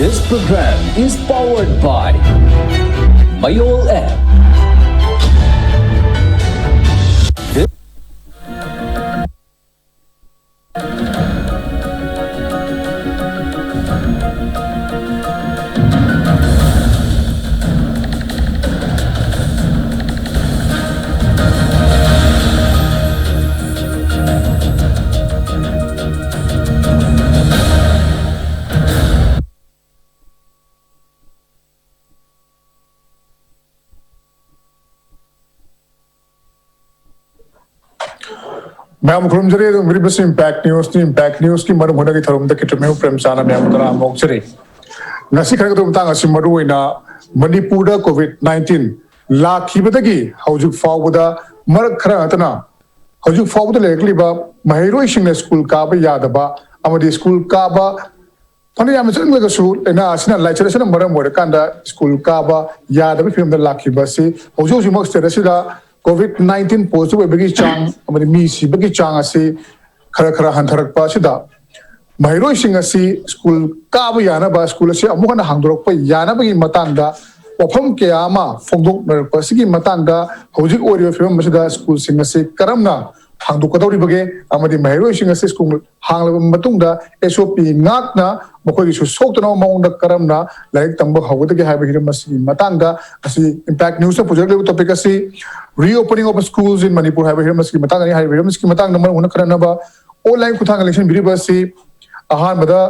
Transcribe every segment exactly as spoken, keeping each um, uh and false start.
This program is powered by Mayol app. ꯃꯌꯥꯝ ꯈꯨꯔꯨꯝꯖꯔꯤ꯫ ꯑꯗꯨꯝ ꯕꯤꯔꯤꯕꯁꯤ Impact Newsꯅꯤ꯫ Impact Newsꯀꯤ ꯃꯔꯨꯞ ꯍꯣꯠꯅꯒꯤ ꯊꯧꯔꯝꯗ ꯀꯤꯇ꯭ꯔꯃꯦꯌꯨ ꯄ꯭ꯔꯦꯝꯆꯥꯅ ꯃꯌꯥꯝ ꯇꯔꯥ ꯑꯃ ꯑꯣꯛꯆꯔꯤ꯫ ꯉꯁꯤ ꯈꯪꯒꯗꯕ ꯃꯇꯥꯡ ꯑꯁꯤ ꯃꯔꯨ ꯑꯣꯏꯅ ꯃꯅꯤꯄꯨꯔꯗ COVID nineteen ꯂꯥꯛꯈꯤꯕꯗꯒꯤ ꯍꯧꯖꯤꯛ ꯐꯥꯎꯕꯗ ꯃꯔꯛ ꯈꯔ ꯅꯠꯇꯅ ꯍꯧꯖꯤꯛ ꯐꯥꯎꯕꯗ ꯂꯩꯔꯛꯂꯤꯕ ꯃꯍꯩꯔꯣꯏꯁꯤꯡꯅ ꯁ꯭ꯀꯨꯜ ꯀꯥꯕ ꯌꯥꯗꯕ ꯑꯃꯗꯤ ꯁ꯭ꯀꯨꯜ ꯀꯥꯕ ꯐꯅ ꯌꯥꯝꯅ ꯆꯠꯅꯤꯡꯂꯒꯁꯨ ꯂꯥꯏꯅꯥ ꯑꯁꯤꯅ, ꯂꯥꯏꯆꯠ ꯑꯁꯤꯅ ꯃꯔꯝ ꯑꯣꯏꯔꯀꯥꯟꯗ ꯁ꯭ꯀꯨꯜ ꯀꯥꯕ ꯌꯥꯗꯕ ꯐꯤꯕꯝꯗ ꯂꯥꯛꯈꯤꯕ ꯑꯁꯤ ꯍꯧꯖꯤꯛ ꯍꯧꯖꯤꯛꯃꯛ state ꯑꯁꯤꯗ COVID nineteen positive ꯑꯣꯏꯕꯒꯤ ꯆꯥꯡ ꯑꯃꯗꯤ ꯃꯤ ꯁꯤꯕꯒꯤ ꯆꯥꯡ ꯑꯁꯤ ꯈꯔ ꯈꯔ ꯍꯟꯊꯔꯛꯄ ꯑꯁꯤꯗ ꯃꯍꯩꯔꯣꯏꯁꯤꯡ ꯑꯁꯤ ꯁ꯭ꯀꯨꯜ ꯀꯥꯕ ꯌꯥꯅꯕ, ꯁ꯭ꯀꯨꯜ ꯑꯁꯤ ꯑꯃꯨꯛ ꯍꯟꯅ ꯍꯥꯡꯗꯣꯔꯛꯄ ꯌꯥꯅꯕꯒꯤ ꯃꯇꯥꯡꯗ ꯋꯥꯐꯝ ꯀꯌꯥ ꯑꯃ ꯐꯣꯡꯗꯣꯛꯅꯔꯛꯄ ꯑꯁꯤꯒꯤ ꯃꯇꯥꯡꯗ ꯍꯧꯖꯤꯛ ꯑꯣꯏꯔꯤꯕ ꯐꯤꯕꯝ ꯑꯁꯤꯗ ꯁ꯭ꯀꯨꯜꯁꯤꯡ ꯑꯁꯤ ꯀꯔꯝꯅ ꯍꯥꯡꯗꯣꯛꯀꯗꯧꯔꯤꯕꯒꯦ ꯑꯃꯗꯤ ꯃꯍꯩꯔꯣꯏꯁꯤꯡ ꯑꯁꯤ ꯁ꯭ꯀꯨꯜ ꯍꯥꯡꯂꯕ ꯃꯇꯨꯡꯗ S O P ꯉꯥꯛꯅ ꯃꯈꯣꯏꯒꯤꯁꯨ ꯁꯣꯛꯇꯅꯕ ꯃꯑꯣꯡꯗ ꯀꯔꯝꯅ ꯂꯥꯏꯔꯤꯛ ꯇꯝꯕ ꯍꯧꯒꯗꯒꯦ ꯍꯥꯏꯕ ꯍꯤꯔꯝ ꯑꯁꯤꯒꯤ ꯃꯇꯥꯡꯗ ꯑꯁꯤ Impact Newsꯅ ꯄꯨꯖꯔꯛꯂꯤꯕ topic ꯑꯁꯤ Reopening of Schools in Manipur ꯍꯥꯏꯕ ꯍꯤꯔꯝ ꯑꯁꯤꯒꯤ ꯃꯇꯥꯡꯗꯅꯤ꯫ ꯍꯥꯏꯔꯤꯕ ꯍꯤꯔꯝ ꯑꯁꯤꯒꯤ ꯃꯇꯥꯡꯗ ꯃꯔꯨ ꯑꯣꯏꯅ ꯈꯟꯅꯅꯕ online ꯈꯨꯠꯊꯥꯡꯗ ꯂꯦꯡꯁꯤꯟꯕꯤꯔꯤꯕ ꯑꯁꯤ ꯑꯍꯥꯟꯕꯗ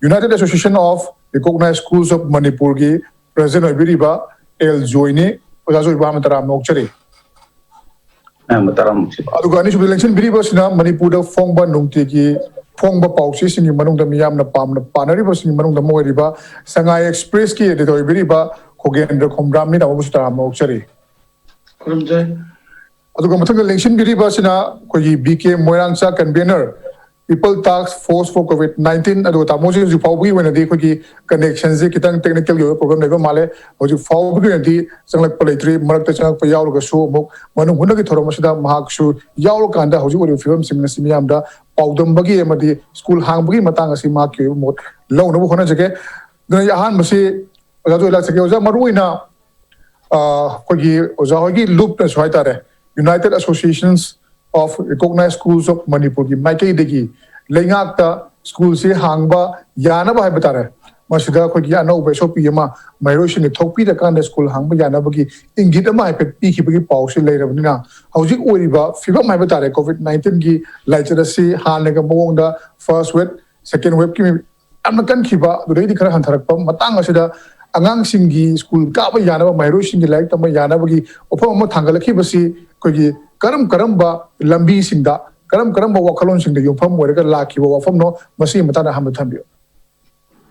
United Association of Recognized Schools of Manipurꯒꯤ president ꯑꯣꯏꯕꯤꯔꯤꯕ ꯑꯦꯜ ꯖꯣꯏꯅꯤ꯫ ꯑꯣꯖꯥ ꯖꯣꯏꯕꯨ ꯑꯍꯥꯟꯕ ꯇꯔꯥꯝꯅ ꯑꯣꯛꯆꯔꯤ꯫ ꯑꯍꯥꯟꯕ ꯇꯔꯥꯝꯅ ꯑꯣꯛꯆꯔꯤ꯫ ꯑꯗꯨꯒ ꯑꯅꯤꯁꯨꯕꯗ ꯂꯦꯡꯁꯤꯟꯕꯤꯔꯤꯕꯁꯤꯅ ꯃꯅꯤꯄꯨꯔꯗ ꯐꯣꯡꯕ ꯅꯨꯡꯇꯤꯒꯤ ꯐꯣꯡꯕ ꯄꯥꯎꯆꯦꯁꯤꯡꯒꯤ ꯃꯅꯨꯡꯗ ꯃꯤꯌꯥꯝꯅ ꯄꯥꯝꯅ ꯄꯥꯅꯔꯤꯕꯁꯤꯡꯒꯤ ꯃꯅꯨꯡꯗ ꯑꯃ ꯑꯣꯏꯔꯤꯕ ꯁꯉꯥꯏ ꯑꯦꯛꯁꯄ꯭ꯔꯦꯁꯀꯤ editor ꯑꯣꯏꯕꯤꯔꯤꯕ ꯈꯣꯒꯦꯟꯗ꯭ꯔ ꯈꯣꯝꯗ꯭ꯔꯥꯝ ꯃꯤꯅ ꯑꯃꯕꯨꯁꯨ ꯇꯔꯥꯝꯅ ꯑꯣꯛꯆꯔꯤ꯫ ꯈꯨꯔꯨꯝꯖꯩ꯫ ꯑꯗꯨꯒ ꯃꯊꯪꯗ ꯂꯦꯡꯁꯤꯟꯕꯤꯔꯤꯕ ꯑꯁꯤꯅ ꯑꯩꯈꯣꯏꯒꯤ B K ꯃꯣꯏꯔꯥꯡꯆꯥ convener, People Task Force for COVID nineteen꯫ ꯑꯗꯨꯒ ꯇꯥꯃꯣꯁꯤ ꯍꯧꯖꯤꯛ ꯐꯥꯎꯕꯒꯤ ꯑꯣꯏꯅꯗꯤ ꯑꯩꯈꯣꯏꯒꯤ connectionꯁꯦ ꯈꯤꯇꯪ technicalꯒꯤ ꯑꯣꯏꯕ problem ꯂꯩꯕ ꯃꯥꯜꯂꯦ꯫ ꯍꯧꯖꯤꯛ ꯐꯥꯎꯕꯒꯤ ꯑꯣꯏꯅꯗꯤ ꯆꯪꯂꯛꯄ ꯂꯩꯇ꯭ꯔꯤ꯫ ꯃꯔꯛꯇ ꯆꯪꯂꯛꯄ ꯌꯥꯎꯔꯒꯁꯨ ꯑꯃꯨꯛ ꯃꯅꯨꯡ ꯍꯨꯠꯅꯒꯤ ꯊꯧꯔꯝ ꯑꯁꯤꯗ ꯃꯍꯥꯛꯁꯨ ꯌꯥꯎꯔꯀꯥꯟꯗ ꯍꯧꯖꯤꯛ ꯑꯣꯏꯔꯤꯕ ꯐꯤꯕꯝꯁꯤꯡ ꯑꯁꯤ ꯃꯤꯌꯥꯝꯗ ꯄꯥꯎꯗꯝꯕꯒꯤ ꯑꯃꯗꯤ ꯁ꯭ꯀꯨꯜ ꯍꯥꯡꯕꯒꯤ ꯃꯇꯥꯡ ꯑꯁꯤ ꯃꯍꯥꯛꯀꯤ ꯑꯣꯏꯕ ꯃꯣꯠ ꯂꯧꯅꯕ ꯍꯣꯠꯅꯖꯒꯦ꯫ ꯑꯗꯨꯅ ꯑꯩ ꯑꯍꯥꯟꯕꯁꯤ ꯑꯣꯖꯥ ꯖꯣꯏ ꯂꯥꯛꯆꯒꯦ꯫ ꯑꯣꯖꯥ, ꯃꯔꯨ ꯑꯣꯏꯅ ꯑꯩꯈꯣꯏꯒꯤ ꯑꯣꯖꯥ ꯍꯣꯏꯒꯤ ꯂꯨꯞꯅꯁꯨ ꯍꯥꯏꯇꯥꯔꯦ, United Associations of Recognized Schools of Manipurꯒꯤ ꯃꯥꯏꯀꯩꯗꯒꯤ ꯂꯩꯉꯥꯛꯇ ꯁ꯭ꯀꯨꯜꯁꯤ ꯍꯥꯡꯕ ꯌꯥꯅꯕ ꯍꯥꯏꯕ ꯇꯥꯔꯦ, ꯃꯁꯤꯗ ꯑꯩꯈꯣꯏꯒꯤ ꯑꯅꯧꯕ ꯑꯦꯁ ꯑꯣ ꯄꯤ ꯑꯃ ꯃꯍꯩꯔꯣꯏꯁꯤꯡꯅ ꯊꯣꯛꯄꯤꯔꯀꯥꯟꯗ ꯁ꯭ꯀꯨꯜ ꯍꯥꯡꯕ ꯌꯥꯅꯕꯒꯤ ꯏꯪꯒꯤꯠ ꯑꯃ ꯍꯥꯏꯐꯦꯠ ꯄꯤꯈꯤꯕꯒꯤ ꯄꯥꯎꯁꯤ ꯂꯩꯔꯕꯅꯤꯅ, ꯍꯧꯖꯤꯛ ꯑꯣꯏꯔꯤꯕ ꯐꯤꯕꯝ ꯍꯥꯏꯕ ꯇꯥꯔꯦ, ꯀꯣꯚꯤꯗ ꯅꯥꯏꯟꯇꯤꯟꯒꯤ ꯂꯥꯏꯆꯠ ꯑꯁꯤ ꯍꯥꯟꯅꯒ ꯃꯑꯣꯡꯗ ꯐꯥꯔꯁ ꯋꯦꯕ, ꯁꯦꯀꯦꯟ ꯋꯦꯕꯀꯤ ꯌꯥꯝꯅ ꯀꯟꯈꯤꯕ, ꯑꯗꯨꯗꯩꯗꯤ ꯈꯔ ꯍꯟꯊꯔꯛꯄ ꯃꯇꯥꯡ ꯑꯁꯤꯗ ꯑꯉꯥꯡꯁꯤꯡꯒꯤ ꯁ꯭ꯀꯨꯜ ꯀꯥꯕ ꯌꯥꯅꯕ, ꯃꯍꯩꯔꯣꯏꯁꯤꯡꯒꯤ ꯂꯥꯏꯔꯤꯛ ꯇꯝꯕ ꯌꯥꯅꯕꯒꯤ ꯋꯥꯐꯝ ꯑꯃ ꯊꯥꯡꯒꯠꯂꯛꯈꯤꯕꯁꯤ ꯑꯩꯈꯣꯏꯒꯤ ꯀꯔꯝ ꯀꯔꯝꯕ ꯂꯝꯕꯤꯁꯤꯡꯗ, ꯀꯔꯝ ꯀꯔꯝꯕ ꯋꯥꯈꯜꯂꯣꯟꯁꯤꯡꯗ ꯌꯨꯝꯐꯝ ꯑꯣꯏꯔꯒ ꯂꯥꯛꯈꯤꯕ ꯋꯥꯐꯝꯅꯣ? ꯃꯁꯤꯒꯤ ꯃꯇꯥꯡꯗ ꯑꯍꯥꯟꯕ ꯊꯝꯕꯤꯌꯨ꯫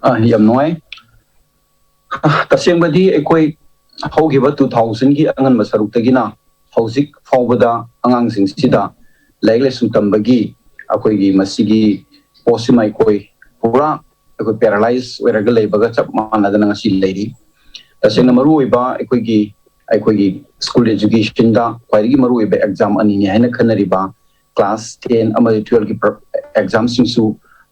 ꯑ, ꯌꯥꯝ ꯅꯨꯡꯉꯥꯏ꯫ ꯑ, ꯇꯁꯦꯡꯕꯗꯤ ꯑꯩꯈꯣꯏ ꯍꯧꯈꯤꯕ two thousandꯒꯤ ꯑꯉꯟꯕ ꯁꯔꯨꯛꯇꯒꯤꯅ ꯍꯧꯖꯤꯛ ꯐꯥꯎꯕꯗ ꯑꯉꯥꯡꯁꯤꯡꯁꯤꯗ ꯂꯥꯏꯔꯤꯛ ꯂꯥꯏꯁꯨ ꯇꯝꯕꯒꯤ ꯑꯩꯈꯣꯏꯒꯤ ꯃꯁꯤꯒꯤ ꯄꯣꯠꯁꯤꯃ ꯑꯩꯈꯣꯏ ꯄꯨꯔꯥ ꯑꯩꯈꯣꯏ ꯄꯦꯔꯥꯂꯥꯏꯁ ꯑꯣꯏꯔꯒ ꯂꯩꯕꯒ ꯆꯞ ꯃꯥꯟꯅꯗꯅ ꯉꯁꯤ ꯂꯩꯔꯤ꯫ ꯇꯁꯦꯡꯅ ꯃꯔꯨꯑꯣꯏꯕ ꯑꯩꯈꯣꯏꯒꯤ, ꯑꯩꯈꯣꯏꯒꯤ ꯁ꯭ꯀꯨꯜ ꯑꯦꯖꯨꯀꯦꯁꯟꯗ ꯈ꯭ꯋꯥꯏꯗꯒꯤ ꯃꯔꯨꯑꯣꯏꯕ ꯑꯦꯛꯖꯥꯝ ꯑꯅꯤꯅꯤ ꯍꯥꯏꯅ ꯈꯟꯅꯔꯤꯕ class ten ꯑꯃꯗꯤ twelveꯀꯤ ꯑꯦꯛꯖꯥꯝꯁꯤꯡꯁꯨ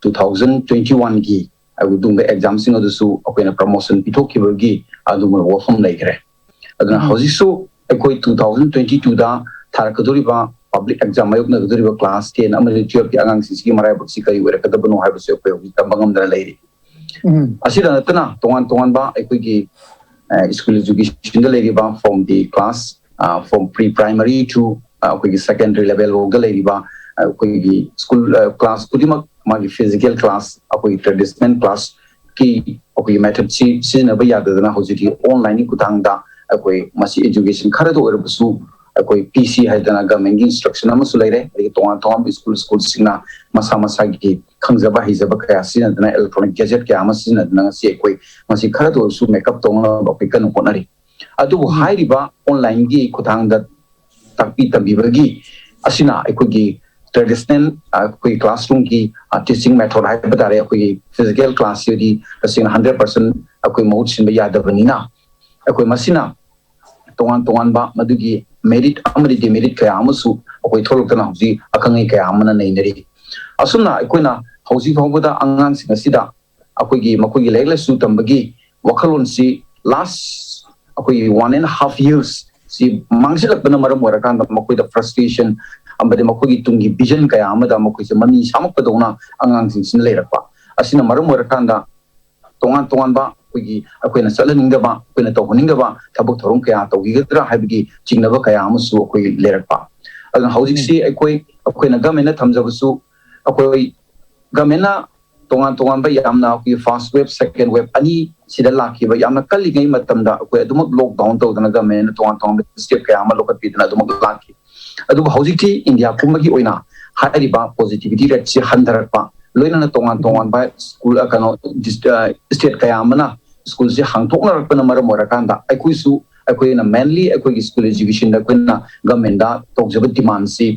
two thousand twenty oneꯒꯤ ꯑꯗꯨꯒꯨꯝꯕ ꯑꯦꯛꯖꯥꯝꯁꯤꯡ ꯑꯗꯨꯁꯨ ꯑꯩꯈꯣꯏꯅ ꯄ꯭ꯔꯃꯣꯁꯟ ꯄꯤꯊꯣꯛꯈꯤꯕꯒꯤ ꯑꯗꯨꯒꯨꯝꯕ ꯋꯥꯐꯝ ꯂꯩꯈ꯭ꯔꯦ꯫ ꯑꯗꯨꯅ ꯍꯧꯖꯤꯛꯁꯨ ꯑꯩꯈꯣꯏ two thousand twenty twoꯗ ꯊꯥꯔꯛꯀꯗꯧꯔꯤꯕ ꯄꯕ꯭ꯂꯤꯛ ꯑꯦꯛꯖꯥꯝ ꯃꯥꯌꯣꯛꯅꯒꯗꯧꯔꯤꯕ class ten ꯑꯃꯗꯤ twelveꯀꯤ ꯑꯉꯥꯡꯁꯤꯡꯁꯤꯒꯤ ꯃꯔꯥꯏꯕꯛꯁꯤ ꯀꯔꯤ ꯑꯣꯏꯔꯛꯀꯗꯕꯅꯣ ꯍꯥꯏꯕꯁꯤ ꯑꯩꯈꯣꯏ ꯍꯧꯖꯤꯛ ꯇꯝꯕ ꯉꯝꯗꯅ ꯂꯩꯔꯤ꯫ ꯑꯁꯤꯗ ꯅꯠꯇꯅ ꯇꯣꯉꯥꯟ ꯇꯣꯉꯥꯟꯕ ꯑꯩꯈꯣꯏꯒꯤ ꯁ꯭ꯀꯨꯜ ꯑꯦꯖꯨꯀꯦꯁꯟꯗ ꯂꯩꯔꯤꯕ from the class, from pre primary to ꯑꯩꯈꯣꯏꯒꯤ secondary level ꯐꯥꯎꯗ ꯂꯩꯔꯤꯕ ꯑꯩꯈꯣꯏꯒꯤ ꯁ꯭ꯀꯨꯜ class ꯈꯨꯗꯤꯡꯃꯛ ꯃꯥꯒꯤ physical class, ꯑꯩꯈꯣꯏꯒꯤ traditional classꯀꯤ ꯑꯩꯈꯣꯏꯒꯤ methodꯁꯤ ꯁꯤꯖꯤꯟꯅꯕ ꯌꯥꯗꯗꯅ ꯍꯧꯖꯤꯛꯇꯤ onlineꯒꯤ ꯈꯨꯠꯊꯥꯡꯗ ꯑꯩꯈꯣꯏ ꯃꯁꯤ education ꯈꯔꯗ ꯑꯣꯏꯔꯕꯁꯨ ꯑꯩꯈꯣꯏ ꯄꯤꯁꯤ ꯍꯥꯏꯗꯅ governmentꯀꯤ instruction ꯑꯃꯁꯨ ꯂꯩꯔꯦ꯫ ꯑꯗꯒꯤ ꯇꯣꯉꯥꯟ ꯇꯣꯉꯥꯟꯕ ꯁ꯭ꯀꯨꯜ ꯁ꯭ꯀꯨꯜꯁꯤꯡꯅ ꯃꯁꯥ ꯃꯁꯥꯒꯤ ꯈꯪꯖꯕ ꯍꯩꯖꯕ ꯀꯌꯥ ꯁꯤꯖꯤꯟꯅꯗꯨꯅ electronic gadget ꯀꯌꯥ ꯑꯃ ꯁꯤꯖꯤꯟꯅꯗꯨꯅ ꯉꯁꯤ ꯑꯩꯈꯣꯏ ꯃꯁꯤ ꯈꯔꯗ ꯑꯣꯏꯔꯁꯨ make up ꯇꯧꯅꯕ ꯑꯩꯈꯣꯏ ꯀꯟꯅ ꯍꯣꯠꯅꯔꯤ꯫ ꯑꯗꯨꯕꯨ ꯍꯥꯏꯔꯤꯕ onlineꯒꯤ ꯈꯨꯠꯊꯥꯡꯗ ꯇꯥꯛꯄꯤ ꯇꯝꯕꯤꯕꯒꯤ ꯑꯁꯤꯅ ꯑꯩꯈꯣꯏꯒꯤ traditional ꯑꯩꯈꯣꯏ classroomꯒꯤ teaching method ꯍꯥꯏꯕ ꯇꯥꯔꯦ, ꯑꯩꯈꯣꯏꯒꯤ physical classꯁꯤꯗꯤ ꯇꯁꯦꯡꯅ hundred percent ꯑꯩꯈꯣꯏ ꯃꯍꯨꯠ ꯁꯤꯟꯕ ꯌꯥꯗꯕꯅꯤꯅ ꯑꯩꯈꯣꯏ ꯃꯁꯤꯅ ꯇꯣꯉꯥꯟ ꯇꯣꯉꯥꯟꯕ ꯃꯗꯨꯒꯤ merit ꯑꯃꯗꯤ demerit ꯀꯌꯥ ꯑꯃꯁꯨ ꯑꯩꯈꯣꯏ ꯊꯣꯛꯂꯛꯇꯅ ꯍꯧꯖꯤꯛ ꯑꯈꯪ ꯑꯍꯩ ꯀꯌꯥ ꯑꯃꯅ ꯅꯩꯅꯔꯤ꯫ ꯑꯁꯨꯝꯅ ꯑꯩꯈꯣꯏꯅ ꯍꯧꯖꯤꯛ ꯐꯥꯎꯕꯗ ꯑꯉꯥꯡꯁꯤꯡ ꯑꯁꯤꯗ ꯑꯩꯈꯣꯏꯒꯤ ꯃꯈꯣꯏꯒꯤ ꯂꯥꯏꯔꯤꯛ ꯂꯥꯏꯁꯨ ꯇꯝꯕꯒꯤ ꯋꯥꯈꯜꯂꯣꯟꯁꯤ ꯂꯥꯁ ꯑꯩꯈꯣꯏꯒꯤ ꯋꯥꯟ ꯑꯦꯟ ꯍꯥꯐ ꯌꯔꯁ ꯁꯤ ꯃꯥꯡꯁꯤꯜꯂꯛꯄꯅ ꯃꯔꯝ ꯑꯣꯏꯔꯀꯥꯟꯗ ꯃꯈꯣꯏꯗ ꯐ꯭ꯔꯁꯇ꯭ꯔꯦꯁꯟ ꯑꯃꯗꯤ ꯃꯈꯣꯏꯒꯤ ꯇꯨꯡꯒꯤ ꯚꯤꯖꯟ ꯀꯌꯥ ꯑꯃꯗ ꯃꯈꯣꯏꯁꯦ ꯃꯃꯤ ꯁꯥꯃꯛꯄꯗꯧꯅ ꯑꯉꯥꯡꯁꯤꯡꯁꯤꯅ ꯂꯩꯔꯛꯄ ꯑꯁꯤꯅ ꯃꯔꯝ ꯑꯣꯏꯔꯀꯥꯟꯗ ꯇꯣꯉꯥꯟ ꯇꯣꯉꯥꯟꯕ ꯑꯩꯈꯣꯏꯒꯤ ꯑꯩꯈꯣꯏꯅ ꯆꯠꯍꯟꯅꯤꯡꯗꯕ ꯑꯩꯈꯣꯏꯅ ꯇꯧꯍꯟꯅꯤꯡꯗꯕ ꯊꯕꯛ ꯊꯧꯔꯝ ꯀꯌꯥ ꯇꯧꯈꯤꯒꯗ꯭ꯔꯥ ꯍꯥꯏꯕꯒꯤ ꯆꯤꯡꯅꯕ ꯀꯌꯥ ꯑꯃꯁꯨ ꯑꯩꯈꯣꯏ ꯂꯩꯔꯛꯄ꯫ ꯑꯗꯨꯅ ꯍꯧꯖꯤꯛꯁꯤ ꯑꯩꯈꯣꯏ ꯑꯩꯈꯣꯏꯅ ꯒꯃꯦꯟꯅ ꯊꯝꯖꯕꯁꯨ ꯑꯩꯈꯣꯏ ꯒꯃꯦꯟꯅ ꯇꯣꯉꯥꯟ ꯇꯣꯉꯥꯟꯕ ꯌꯥꯝꯅ ꯑꯩꯈꯣꯏꯒꯤ ꯐꯥꯔꯁ ꯋꯦꯕ ꯁꯦꯀꯦꯟ ꯋꯦꯕ ꯑꯅꯤ ꯁꯤꯗ ꯂꯥꯛꯈꯤꯕ ꯌꯥꯝꯅ ꯀꯜꯂꯤꯉꯩ ꯃꯇꯝꯗ ꯑꯩꯈꯣꯏ ꯑꯗꯨꯃꯛ ꯂꯣꯛꯗꯥꯎꯟ ꯇꯧꯗꯅ ꯒꯃꯦꯟꯅ ꯇꯣꯉꯥꯟ ꯇꯣꯉꯥꯟꯕ ꯁ꯭ꯇꯦꯞ ꯀꯌꯥ ꯑꯃ ꯂꯧꯈꯠꯄꯤꯗꯅ ꯑꯗꯨꯃꯛ ꯂꯥꯛꯈꯤ꯫ ꯑꯗꯨꯕꯨ ꯍꯧꯖꯤꯛꯇꯤ ꯏꯟꯗꯤꯌꯥ ꯄꯨꯝꯕꯒꯤ ꯑꯣꯏꯅ ꯍꯥꯏꯔꯤꯕ ꯄꯣꯖꯤꯇꯤꯚꯤꯇꯤ ꯔꯦꯠꯁꯤ ꯍꯟꯊꯔꯛꯄ ꯂꯣꯏꯅꯅ ꯇꯣꯉꯥꯟ ꯇꯣꯉꯥꯟꯕ ꯁ꯭ꯀꯨꯜ ꯀꯩꯅꯣ ꯁ꯭ꯇꯦꯠ ꯀꯌꯥ ꯑꯃꯅ ꯁ꯭ꯀꯨꯜꯁꯤ ꯍꯥꯡꯗꯣꯛꯅꯔꯛꯄꯅ ꯃꯔꯝ ꯑꯣꯏꯔꯀꯥꯟꯗ ꯑꯩꯈꯣꯏꯁꯨ ꯑꯩꯈꯣꯏꯅ ꯃꯦꯟꯂꯤ ꯑꯩꯈꯣꯏꯒꯤ ꯁ꯭ꯀꯨꯜ ꯑꯦꯖꯨꯀꯦꯁꯟꯗ ꯑꯩꯈꯣꯏꯅ ꯒꯃꯦꯟꯗ ꯇꯧꯖꯕ ꯗꯤꯃꯥꯟꯁꯤ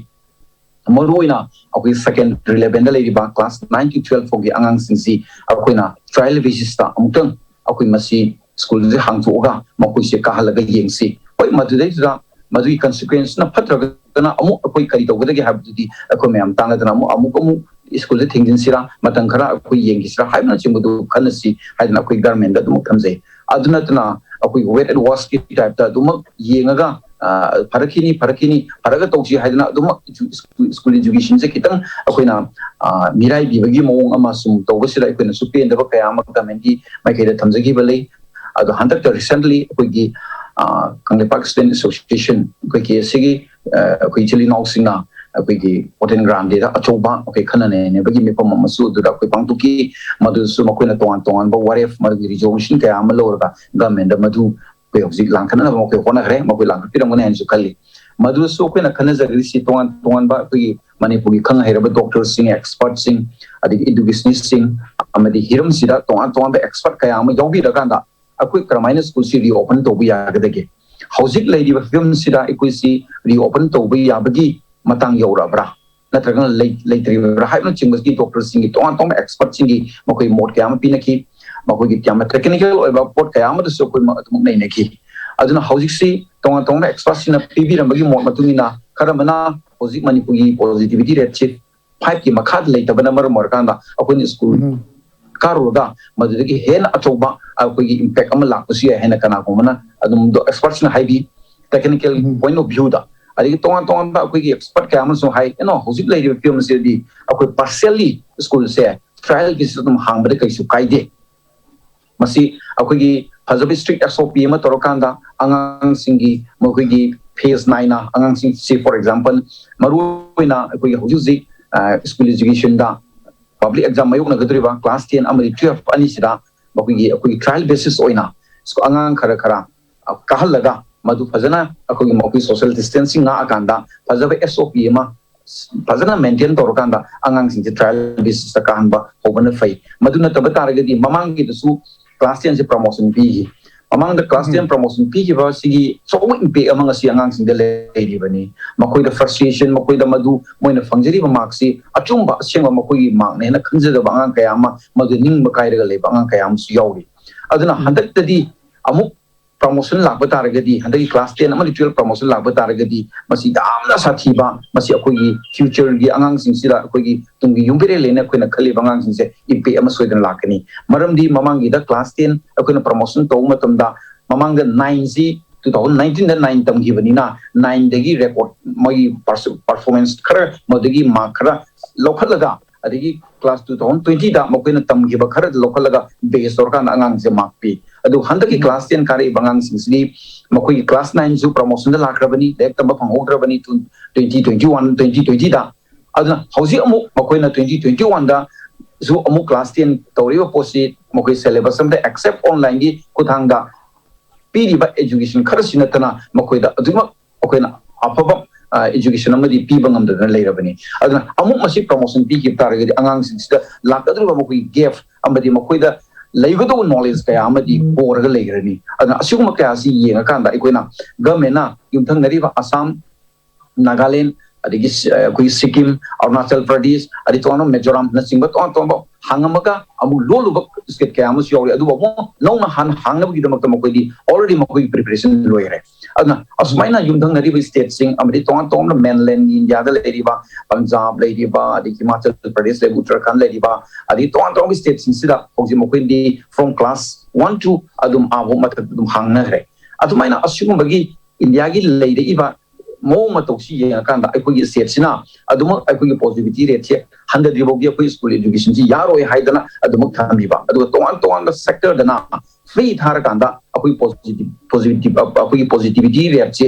ꯃꯔꯨꯑꯣꯏꯅ ꯑꯩꯈꯣꯏ ꯁꯦꯀꯦꯟꯗꯔꯤ ꯂꯦꯚꯦꯜꯗ ꯂꯩꯔꯤꯕ ꯀ꯭ꯂꯥꯁ ꯅꯥꯏꯟ ꯇꯨ ꯇꯨꯋꯦꯜꯐ ꯐꯥꯎꯒꯤ ꯑꯉꯥꯡꯁꯤꯡꯁꯤ ꯑꯩꯈꯣꯏꯅ ꯇ꯭ꯔꯥꯏꯌꯦꯜ ꯕꯦꯁꯤꯁꯇ ꯑꯃꯨꯛꯇꯪ ꯑꯩꯈꯣꯏ ꯃꯁꯤ ꯁ꯭ꯀꯨꯜꯁꯦ ꯍꯥꯡꯗꯣꯛꯑꯒ ꯃꯈꯣꯏꯁꯦ ꯀꯥꯍꯜꯂꯒ ꯌꯦꯡꯁꯤ꯫ ꯍꯣꯏ, ꯃꯗꯨꯗꯩꯗꯨꯗ ꯃꯗꯨꯒꯤ ꯀꯟꯁꯤꯀ꯭ꯋꯦꯟꯁꯅ ꯐꯠꯇ꯭ꯔꯒꯅ ꯑꯃꯨꯛ ꯑꯩꯈꯣꯏ ꯀꯔꯤ ꯇꯧꯒꯗꯒꯦ ꯍꯥꯏꯕꯗꯨꯗꯤ ꯑꯩꯈꯣꯏ ꯃꯌꯥꯝ ꯇꯥꯟꯅꯗꯅ ꯑꯃꯨꯛ ꯑꯃꯨꯛ ꯑꯃꯨꯛ ꯁ꯭ꯀꯨꯜꯁꯦ ꯊꯤꯡꯖꯤꯟꯁꯤꯔꯥ, ꯃꯇꯝ ꯈꯔ ꯑꯩꯈꯣꯏ ꯌꯦꯡꯈꯤꯁꯤꯔꯥ ꯍꯥꯏꯕꯅꯆꯤꯡꯕꯗꯨ ꯈꯟꯅꯁꯤ ꯍꯥꯏꯗꯅ ꯑꯩꯈꯣꯏ ꯒꯔꯃꯦꯟꯗ ꯑꯗꯨꯃꯛ ꯊꯝꯖꯩ꯫ ꯑꯗꯨ ꯅꯠꯇꯅ ꯑꯩꯈꯣꯏꯒꯤ ꯋꯦꯠ ꯑꯦꯟ ꯋꯥꯁꯀꯤ ꯇꯥꯏꯞꯇ ꯑꯗꯨꯃꯛ ꯌꯦꯡꯉꯒ ꯐꯔꯛꯈꯤꯅꯤ ꯐꯔꯛꯈꯤꯅꯤ ꯐꯔꯒ ꯇꯧꯁꯤ ꯍꯥꯏꯗꯅ ꯑꯗꯨꯃꯛ ꯁ꯭ꯀꯨꯜ ꯑꯦꯖꯨꯀꯦꯁꯟꯁꯦ ꯈꯤꯇꯪ ꯑꯩꯈꯣꯏꯅ ꯃꯤꯔꯥꯏꯕꯤꯕꯒꯤ ꯃꯑꯣꯡ ꯑꯃ ꯁꯨꯝ ꯇꯧꯕꯁꯤꯗ ꯑꯩꯈꯣꯏꯅꯁꯨ ꯄꯦꯟꯗꯕ ꯀꯌꯥ ꯑꯃ ꯒꯃꯦꯟꯒꯤ ꯃꯥꯏꯀꯩꯗ ꯊꯝꯖꯈꯤꯕ ꯂꯩ꯫ ꯑꯗꯣ ꯍꯟꯗꯛꯇ ꯔꯤꯁꯦꯟꯠꯂꯤ ꯑꯩꯈꯣꯏꯒꯤ ꯀꯪꯂꯩꯄꯥꯛ ꯁ꯭ꯇꯨꯗꯦꯟ ꯑꯦꯁꯣꯁꯤꯌꯦꯁꯟ ꯑꯩꯈꯣꯏ ꯀꯦ ꯑꯦꯁ ꯁꯤꯒꯤ ꯑꯩꯈꯣꯏ ꯏꯆꯤꯜ ꯏꯅꯥꯎꯁꯤꯡꯅ ꯑꯩꯈꯣꯏꯒꯤ ꯄꯣꯇꯦꯟ ꯒ꯭ꯔꯥꯟꯗꯦꯗ ꯑꯆꯧꯕ ꯑꯩꯈꯣꯏ ꯈꯟꯅ ꯅꯩꯅꯕꯒꯤ ꯃꯤꯐꯝ ꯑꯃꯁꯨ ꯑꯗꯨꯗ ꯑꯩꯈꯣꯏ ꯄꯥꯡꯊꯣꯛꯈꯤ꯫ ꯃꯗꯨꯁꯨ ꯃꯈꯣꯏꯅ ꯇꯣꯉꯥꯟ ꯇꯣꯉꯥꯟꯕ ꯋꯥꯔꯦꯞ ꯃꯗꯨꯒꯤ ꯔꯤꯖꯣꯂꯨꯁꯟ ꯀꯌꯥ ꯑꯃ ꯂꯧꯔꯒ ꯒꯃꯦꯟꯗ ꯃꯗꯨ ꯑꯩꯈꯣꯏ ꯍꯧꯖꯤꯛ ꯂꯥꯡꯈꯠꯅꯅꯕ ꯃꯈꯣꯏ ꯍꯣꯠꯅꯈ꯭ꯔꯦ꯫ ꯃꯈꯣꯏ ꯂꯥꯡꯈꯠꯄꯤꯔꯝꯒꯅꯤ ꯍꯥꯏꯅꯁꯨ ꯈꯜꯂꯤ꯫ ꯃꯗꯨꯁꯨ ꯑꯩꯈꯣꯏꯅ ꯈꯟꯅꯖꯒꯗꯣꯏꯁꯤ ꯇꯣꯉꯥꯟ ꯇꯣꯉꯥꯟꯕ ꯑꯩꯈꯣꯏꯒꯤ ꯃꯅꯤꯄꯨꯔꯒꯤ ꯈꯪ ꯍꯩꯔꯕ ꯗꯣꯛꯇꯔꯁꯤꯡ, ꯑꯦꯛꯁꯄꯔꯠꯁꯤꯡ, ꯑꯗꯒꯤ ꯏꯗꯨꯀꯦꯁꯅꯤꯁꯁꯤꯡ ꯑꯃꯗꯤ ꯍꯤꯔꯝꯁꯤꯗ ꯇꯣꯉꯥꯟ ꯇꯣꯉꯥꯟꯕ ꯑꯦꯛꯁꯄꯔꯠ ꯀꯌꯥ ꯑꯃ ꯌꯥꯎꯕꯤꯔꯀꯥꯟꯗ ꯑꯩꯈꯣꯏ ꯀꯔꯝꯍꯥꯏꯅ ꯁ꯭ꯀꯨꯜꯁꯤ ꯔꯤꯑꯣꯄꯟ ꯇꯧꯕ ꯌꯥꯒꯗꯒꯦ? ꯍꯧꯖꯤꯛ ꯂꯩꯔꯤꯕ ꯐꯤꯕꯝꯁꯤꯗ ꯑꯩꯈꯣꯏꯁꯤ ꯔꯤꯑꯣꯄꯟ ꯇꯧꯕ ꯌꯥꯕꯒꯤ ꯃꯇꯥꯡ ꯌꯧꯔꯛꯑꯕ꯭ꯔꯥ? ꯅꯠꯇ꯭ꯔꯒꯅ ꯂꯩ-, ꯂꯩꯇ꯭ꯔꯤꯕ꯭ꯔꯥ ꯍꯥꯏꯕꯅꯆꯤꯡꯕꯁꯤꯒꯤ ꯗꯣꯛꯇꯔꯁꯤꯡꯒꯤ ꯇꯣꯉꯥꯟ ꯇꯣꯉꯥꯟꯕ ꯑꯦꯛꯁꯄꯔꯠꯁꯤꯡꯒꯤ ꯃꯈꯣꯏ ꯃꯣꯠ ꯀꯌꯥ ꯑꯃ ꯄꯤꯅꯈꯤ꯫ ꯃꯈꯣꯏꯒꯤ ꯌꯥꯝꯅ ꯇꯦꯛꯅꯤꯀꯦꯜ ꯑꯣꯏꯕ ꯄꯣꯠ ꯀꯌꯥ ꯑꯃꯗꯁꯨ ꯑꯩꯈꯣꯏ ꯃ-, ꯑꯗꯨꯃꯛ ꯅꯩꯅꯈꯤ꯫ ꯑꯗꯨꯅ ꯍꯧꯖꯤꯛꯁꯤ ꯇꯣꯉꯥꯟ ꯇꯣꯉꯥꯟꯕ ꯑꯦꯛꯁꯄꯔꯠꯁꯤꯡꯅ ꯄꯤꯕꯤꯔꯝꯕꯒꯤ ꯃꯣꯠ ꯃꯇꯨꯡ ꯏꯟꯅ ꯈꯔ ꯑꯃꯅ ꯍꯧꯖꯤꯛ ꯃꯅꯤꯄꯨꯔꯒꯤ ꯄꯣꯖꯤꯇꯤꯚꯤꯇꯤ ꯔꯦꯠꯁꯤ ꯐꯥꯏꯚꯀꯤ ꯃꯈꯥꯗ ꯂꯩꯇꯕꯅ ꯃꯔꯝ ꯑꯣꯏꯔꯀꯥꯟꯗ ꯑꯩꯈꯣꯏꯅ ꯁ꯭ꯀꯨꯜ ꯎꯝ꯫ ꯀꯥꯔꯨꯔꯒ ꯃꯗꯨꯗꯒꯤ ꯍꯦꯟꯅ ꯑꯆꯧꯕ ꯑꯩꯈꯣꯏꯒꯤ ꯏꯝꯄꯦꯛ ꯑꯃ ꯂꯥꯛꯄꯁꯨ ꯌꯥꯏ ꯍꯥꯏꯅ ꯀꯅꯥꯒꯨꯝꯕꯅ ꯑꯗꯨꯝ ꯑꯦꯛꯁꯄꯔꯠꯁꯤꯡꯅ ꯍꯥꯏꯕꯤ, ꯇꯦꯛꯅꯤꯀꯦꯜ ꯄꯣꯏꯟ ꯑꯣꯐ ꯚ꯭ꯌꯨꯗ꯫ ꯑꯗꯒꯤ ꯇꯣꯉꯥꯟ ꯇꯣꯉꯥꯟꯕ ꯑꯩꯈꯣꯏꯒꯤ ꯑꯦꯛꯁꯄꯔꯠ ꯀꯌꯥ ꯑꯃꯁꯨ ꯍꯥꯏ, ꯀꯩꯅꯣ, ꯍꯧꯖꯤꯛ ꯂꯩꯔꯤꯕ ꯐꯤꯕꯝ ꯑꯁꯤꯗꯗꯤ ꯑꯩꯈꯣꯏ ꯄꯥꯔꯁꯤꯌꯦꯜꯂꯤ ꯁ꯭ꯀꯨꯜꯁꯦ ꯇ꯭ꯔꯥꯏꯌꯦꯜ ꯕꯦꯁꯤꯁ ꯑꯗꯨꯝ ꯍꯥꯡꯕꯗ ꯀꯩꯁꯨ ꯀꯥꯏꯗꯦ꯫ ꯃꯁꯤ ꯑꯩꯈꯣꯏꯒꯤ ꯐꯖꯕ ꯏꯁꯇ꯭ꯔꯤꯛ ꯑꯦꯁ ꯑꯣ ꯄꯤ ꯑꯃ ꯇꯧꯔꯀꯥꯟꯗ ꯑꯉꯥꯡꯁꯤꯡꯒꯤ ꯃꯈꯣꯏꯒꯤ ꯐꯦꯁ ꯅꯥꯏꯅ ꯑꯉꯥꯡꯁꯤꯡꯁꯤ, ꯐꯣꯔ ꯑꯦꯛꯖꯥꯝꯄꯜ, ꯃꯔꯨꯑꯣꯏꯅ ꯑꯩꯈꯣꯏꯒꯤ ꯍꯧꯖꯤꯛ ꯍꯧꯖꯤꯛ ꯁ꯭ꯀꯨꯜ ꯑꯦꯖꯨꯀꯦꯁꯟꯗ ꯄꯕ꯭ꯂꯤꯛ ꯑꯦꯛꯖꯥꯝ ꯃꯥꯌꯣꯛꯅꯒꯗꯧꯔꯤꯕ ꯀ꯭ꯂꯥꯁ ꯇꯦꯟ ꯑꯃꯗꯤ ꯇꯨꯌꯦꯜꯐ ꯑꯅꯤꯁꯤꯗ ꯃꯈꯣꯏꯒꯤ ꯑꯩꯈꯣꯏꯒꯤ ꯇ꯭ꯔꯥꯏꯌꯦꯜ ꯕꯦꯁꯤꯁ ꯑꯣꯏꯅ ꯑꯉꯥꯡ ꯈꯔ ꯈꯔ ꯀꯥꯍꯜꯂꯒ ꯃꯗꯨ ꯐꯖꯅ ꯑꯩꯈꯣꯏꯒꯤ ꯃꯈꯣꯏ ꯁꯣꯁꯤꯌꯦꯜ ꯗꯤꯁꯇꯦꯟꯁꯤꯡ ꯉꯥꯛꯑꯀꯥꯟꯗ ꯐꯖꯕ ꯑꯦꯁ ꯑꯣ ꯄꯤ ꯑꯃ ꯐꯖꯅ ꯃꯦꯟꯇꯦꯟ ꯇꯧꯔꯀꯥꯟꯗ ꯑꯉꯥꯡꯁꯤꯡꯁꯦ ꯇ꯭ꯔꯥꯏꯌꯦꯜ ꯕꯦꯁꯤꯁꯇ ꯀꯥꯍꯟꯕ ꯍꯧꯕꯅ ꯐꯩ꯫ ꯃꯗꯨ ꯅꯠꯇꯕ ꯇꯥꯔꯒꯗꯤ ꯃꯃꯥꯡꯒꯤꯗꯁꯨ ꯀ꯭ꯂꯥꯁ ꯇꯦꯟꯁꯦ ꯄ꯭ꯔꯃꯣꯁꯟ ꯄꯤꯈꯤ꯫ ꯃꯃꯥꯡꯗ ꯀ꯭ꯂꯥꯁ ꯇꯦꯟ ꯄ꯭ꯔꯃꯣꯁꯟ ꯄꯤꯈꯤꯕ ꯑꯁꯤꯒꯤ ꯑꯆꯧꯕ ꯏꯝꯄꯦꯛ ꯑꯃ ꯉꯁꯤ ꯑꯉꯥꯡꯁꯤꯡꯗ ꯂꯩꯔꯤꯕꯅꯤ꯫ ꯃꯈꯣꯏꯗ ꯐ꯭ꯔꯁꯇ꯭ꯔꯦꯁꯟ, ꯃꯈꯣꯏꯗ ꯃꯗꯨ ꯃꯣꯏꯅ ꯐꯪꯖꯔꯤꯕ ꯃꯥꯔꯛꯁꯤ ꯑꯆꯨꯝꯕ ꯑꯁꯦꯡꯕ ꯃꯈꯣꯏꯒꯤ ꯃꯥꯔꯛꯅꯦ ꯍꯥꯏꯅ ꯈꯟꯖꯗꯕ ꯑꯉꯥꯡ ꯀꯌꯥ ꯑꯃ ꯃꯗꯨ ꯅꯤꯡꯕ ꯀꯥꯏꯔꯒ ꯂꯩꯕ ꯑꯉꯥꯡ ꯀꯌꯥ ꯑꯃꯁꯨ ꯌꯥꯎꯔꯤ꯫ ꯑꯗꯨꯅ ꯍꯟꯗꯛꯇꯗꯤ ꯑꯃꯨꯛ ꯄ꯭ꯔꯃꯣꯁꯟ ꯂꯥꯛꯄ ꯇꯥꯔꯒꯗꯤ, ꯍꯟꯗꯛꯀꯤ ꯀ꯭ꯂꯥꯁ ꯇꯦꯟ ꯑꯃꯗꯤ ꯇꯨꯌꯦꯜꯐ ꯄ꯭ꯔꯃꯣꯁꯟ ꯂꯥꯛꯄ ꯇꯥꯔꯒꯗꯤ ꯃꯁꯤ ꯌꯥꯝꯅ ꯁꯥꯊꯤꯕ, ꯃꯁꯤ ꯑꯩꯈꯣꯏꯒꯤ ꯐ꯭ꯌꯨꯆꯔꯒꯤ ꯑꯉꯥꯡꯁꯤꯡꯁꯤꯗ, ꯑꯩꯈꯣꯏꯒꯤ ꯇꯨꯡꯒꯤ ꯌꯨꯝꯕꯤꯔꯦꯜ ꯍꯥꯏꯅ ꯑꯩꯈꯣꯏꯅ ꯈꯜꯂꯤꯕ ꯑꯉꯥꯡꯁꯤꯡꯁꯦ ꯏꯝꯄꯦꯛ ꯑꯃ ꯁꯣꯏꯗꯅ ꯂꯥꯛꯀꯅꯤ꯫ ꯃꯔꯝꯗꯤ ꯃꯃꯥꯡꯒꯤꯗ ꯀ꯭ꯂꯥꯁ ꯇꯦꯟ ꯑꯩꯈꯣꯏꯅ ꯄ꯭ꯔꯃꯣꯁꯟ ꯇꯧꯕ ꯃꯇꯝꯗ ꯃꯃꯥꯡꯗ ꯅꯥꯏꯟꯁꯤ ꯇꯨ ꯊꯥꯎꯖꯟ ꯅꯥꯏꯟꯇꯤꯟꯗ ꯅꯥꯏꯟ ꯇꯝꯈꯤꯕꯅꯤꯅ ꯅꯥꯏꯟꯗꯒꯤ ꯔꯦꯀꯣꯔꯠ ꯃꯣꯏꯒꯤ ꯄꯔꯐꯣꯔꯃꯦꯟꯁ ꯈꯔ, ꯃꯗꯨꯒꯤ ꯃꯥꯔꯛ ꯈꯔ ꯂꯧꯈꯠꯂꯒ, ꯑꯗꯒꯤ ꯀ꯭ꯂꯥꯁ ꯇꯨ ꯊꯥꯎꯖꯟ ꯇ꯭ꯋꯦꯟꯇꯤꯗ ꯃꯈꯣꯏꯅ ꯇꯝꯈꯤꯕ ꯈꯔ ꯂꯧꯈꯠꯂꯒ ꯕꯦꯁ ꯇꯧꯔꯀꯥꯟꯗ ꯑꯉꯥꯡꯁꯦ ꯃꯥꯔꯛ ꯄꯤ꯫ ꯑꯗꯨ ꯍꯟꯗꯛꯀꯤ ꯀ꯭ꯂꯥꯁ ꯇꯦꯟ ꯀꯥꯔꯛꯏꯕ ꯑꯉꯥꯡꯁꯤꯡꯁꯤꯗꯤ ꯃꯈꯣꯏꯒꯤ ꯀ꯭ꯂꯥꯁ ꯅꯥꯏꯟꯁꯨ ꯄ꯭ꯔꯃꯣꯁꯟꯗ ꯂꯥꯛꯈ꯭ꯔꯕꯅꯤ, ꯂꯥꯏꯔꯤꯛ ꯇꯝꯕ ꯐꯪꯍꯧꯗ꯭ꯔꯕꯅꯤ ꯇ꯭ꯋꯦꯟꯇꯤ ꯇ꯭ꯋꯦꯟꯇꯤ ꯋꯥꯟ ꯇ꯭ꯋꯦꯟꯇꯤ ꯇ꯭ꯋꯦꯟꯇꯤꯗ꯫ ꯑꯗꯨꯅ ꯍꯧꯖꯤꯛ ꯑꯃꯨꯛ ꯃꯈꯣꯏꯅ ꯇ꯭ꯋꯦꯟꯇꯤ ꯇ꯭ꯋꯦꯟꯇꯤ ꯋꯥꯟꯗꯁꯨ ꯑꯃꯨꯛ ꯀ꯭ꯂꯥꯁ ꯇꯦꯟ ꯇꯧꯔꯤꯕ ꯄꯣꯠꯁꯤ ꯃꯈꯣꯏ ꯁꯦꯂꯦꯕꯁ ꯑꯃꯗ ꯑꯦꯛꯁꯦꯞ ꯑꯣꯟꯂꯥꯏꯟꯒꯤ ꯈꯨꯠꯊꯥꯡꯗ ꯄꯤꯔꯤꯕ ꯑꯦꯖꯨꯀꯦꯁꯟ ꯈꯔꯁꯤ ꯅꯠꯇꯅ ꯃꯈꯣꯏꯗ ꯑꯗꯨꯃꯛ ꯑꯩꯈꯣꯏꯅ ꯑꯐꯕ ꯑꯦꯖꯨꯀꯦꯁꯟ ꯑꯃꯗꯤ ꯄꯤꯕ ꯉꯝꯗꯗꯅ ꯂꯩꯔꯕꯅꯤ꯫ ꯑꯗꯨꯅ ꯑꯃꯨꯛ ꯃꯁꯤ ꯄ꯭ꯔꯃꯣꯁꯟ ꯄꯤꯈꯤꯕ ꯇꯥꯔꯒꯗꯤ ꯑꯉꯥꯡꯁꯤꯡꯁꯤꯗ ꯂꯥꯛꯀꯗꯧꯔꯤꯕ ꯃꯈꯣꯏꯒꯤ ꯒꯦꯞ ꯑꯃꯗꯤ ꯃꯈꯣꯏꯗ ꯂꯩꯒꯗꯧꯕ ꯅꯣꯂꯦꯖ ꯀꯌꯥ ꯑꯃꯗꯤ ꯍꯣꯔꯒ ꯂꯩꯈ꯭ꯔꯅꯤ꯫ ꯑꯗꯨꯅ ꯑꯁꯤꯒꯨꯝꯕ ꯀꯌꯥ ꯑꯁꯤ ꯌꯦꯡꯉꯀꯥꯟꯗ ꯑꯩꯈꯣꯏꯅ ꯒꯃꯦꯟꯅ ꯌꯨꯝꯊꯪꯅꯔꯤꯕ ꯑꯁꯥꯝ, ꯅꯥꯒꯥꯂꯦꯟ, ꯑꯗꯒꯤ ꯁꯤ- ꯑꯩꯈꯣꯏꯒꯤ ꯁꯤꯛꯀꯤꯝ, ꯑꯔꯨꯅꯥꯆꯜ ꯄ꯭ꯔꯗꯦꯁ, ꯑꯗꯩ ꯇꯣꯉꯥꯟꯕ ꯃꯤꯖꯣꯔꯥꯝꯅꯆꯤꯡꯕ ꯇꯣꯉꯥꯟ ꯇꯣꯉꯥꯟꯕ ꯍꯥꯡꯉꯝꯃꯒ ꯑꯃꯨꯛ ꯂꯣꯜꯂꯨꯕ ꯁ꯭ꯇꯦꯠ ꯀꯌꯥ ꯑꯃꯁꯨ ꯌꯥꯎꯔꯤ꯫ ꯑꯗꯨꯕꯨ ꯑꯃꯨꯛ ꯅꯧꯅ ꯍꯥꯟꯅ ꯍꯥꯡꯅꯕꯒꯤꯗꯃꯛꯇ ꯃꯈꯣꯏꯗꯤ ꯑꯣꯜꯔꯦꯗꯤ ꯃꯈꯣꯏꯒꯤ ꯄ꯭ꯔꯤꯄꯦꯔꯦꯁꯟ ꯂꯣꯏꯈ꯭ꯔꯦ꯫ ꯑꯗꯨꯅ ꯑꯁꯨꯃꯥꯏꯅ ꯌꯨꯝꯊꯪꯅꯔꯤꯕ ꯁ꯭ꯇꯦꯠꯁꯤꯡ ꯑꯃꯗꯤ ꯇꯣꯉꯥꯟ ꯇꯣꯉꯥꯟꯕ ꯃꯦꯟꯂꯦꯟ ꯏꯟꯗꯤꯌꯥꯗ ꯂꯩꯔꯤꯕ ꯄꯟꯖꯥꯕ ꯂꯩꯔꯤꯕ, ꯑꯗꯩ ꯍꯤꯃꯥꯆꯜ ꯄ꯭ꯔꯗꯦꯁ ꯂꯩꯔꯤꯕ, ꯎꯠꯇꯔꯥꯈꯟꯗ ꯂꯩꯔꯤꯕ, ꯑꯗꯩ ꯇꯣꯉꯥꯟ ꯇꯣꯉꯥꯟꯕ ꯁ꯭ꯇꯦꯠꯁꯤꯡꯁꯤꯗ ꯍꯧꯖꯤꯛ ꯃꯈꯣꯏꯗꯤ from class one to ꯑꯗꯨꯝ ꯑꯥꯕꯨꯛ ꯃꯊꯛꯇ ꯑꯗꯨꯝ ꯍꯥꯡꯅꯈ꯭ꯔꯦ꯫ ꯑꯗꯨꯃꯥꯏꯅ ꯑꯁꯤꯒꯨꯝꯕꯒꯤ ꯏꯟꯗꯤꯌꯥꯒꯤ ꯂꯩꯔꯛꯏꯕ ꯃꯑꯣꯡ ꯃꯇꯧꯁꯤ ꯌꯦꯡꯉꯀꯥꯟꯗ ꯑꯩꯈꯣꯏꯒꯤ ꯁ꯭ꯇꯦꯠꯁꯤꯅ ꯑꯗꯨꯃꯛ ꯑꯩꯈꯣꯏꯒꯤ ꯄꯣꯖꯤꯇꯤꯚꯤꯇꯤ ꯔꯦꯠꯁꯦ ꯍꯟꯊꯗ꯭ꯔꯤ ꯐꯥꯎꯗꯤ ꯑꯩꯈꯣꯏ ꯁ꯭ꯀꯨꯜ ꯑꯦꯖꯨꯀꯦꯁꯟꯁꯤ ꯌꯥꯔꯣꯏ ꯍꯥꯏꯗꯅ ꯑꯗꯨꯃꯛ ꯊꯝꯕꯤꯕ꯫ ꯑꯗꯨꯒ ꯇꯣꯉꯥꯟ ꯇꯣꯉꯥꯟꯕ ꯁꯦꯛꯇꯔꯗꯅ ꯐ꯭ꯔꯤ ꯊꯥꯔꯀꯥꯟꯗ ꯑꯩꯈꯣꯏ ꯄꯣꯖꯤꯇꯤꯚ ꯄꯣꯖꯤꯇꯤꯚ ꯑꯩꯈꯣꯏꯒꯤ ꯄꯣꯖꯤꯇꯤꯚꯤꯇꯤ ꯔꯦꯠꯁꯦ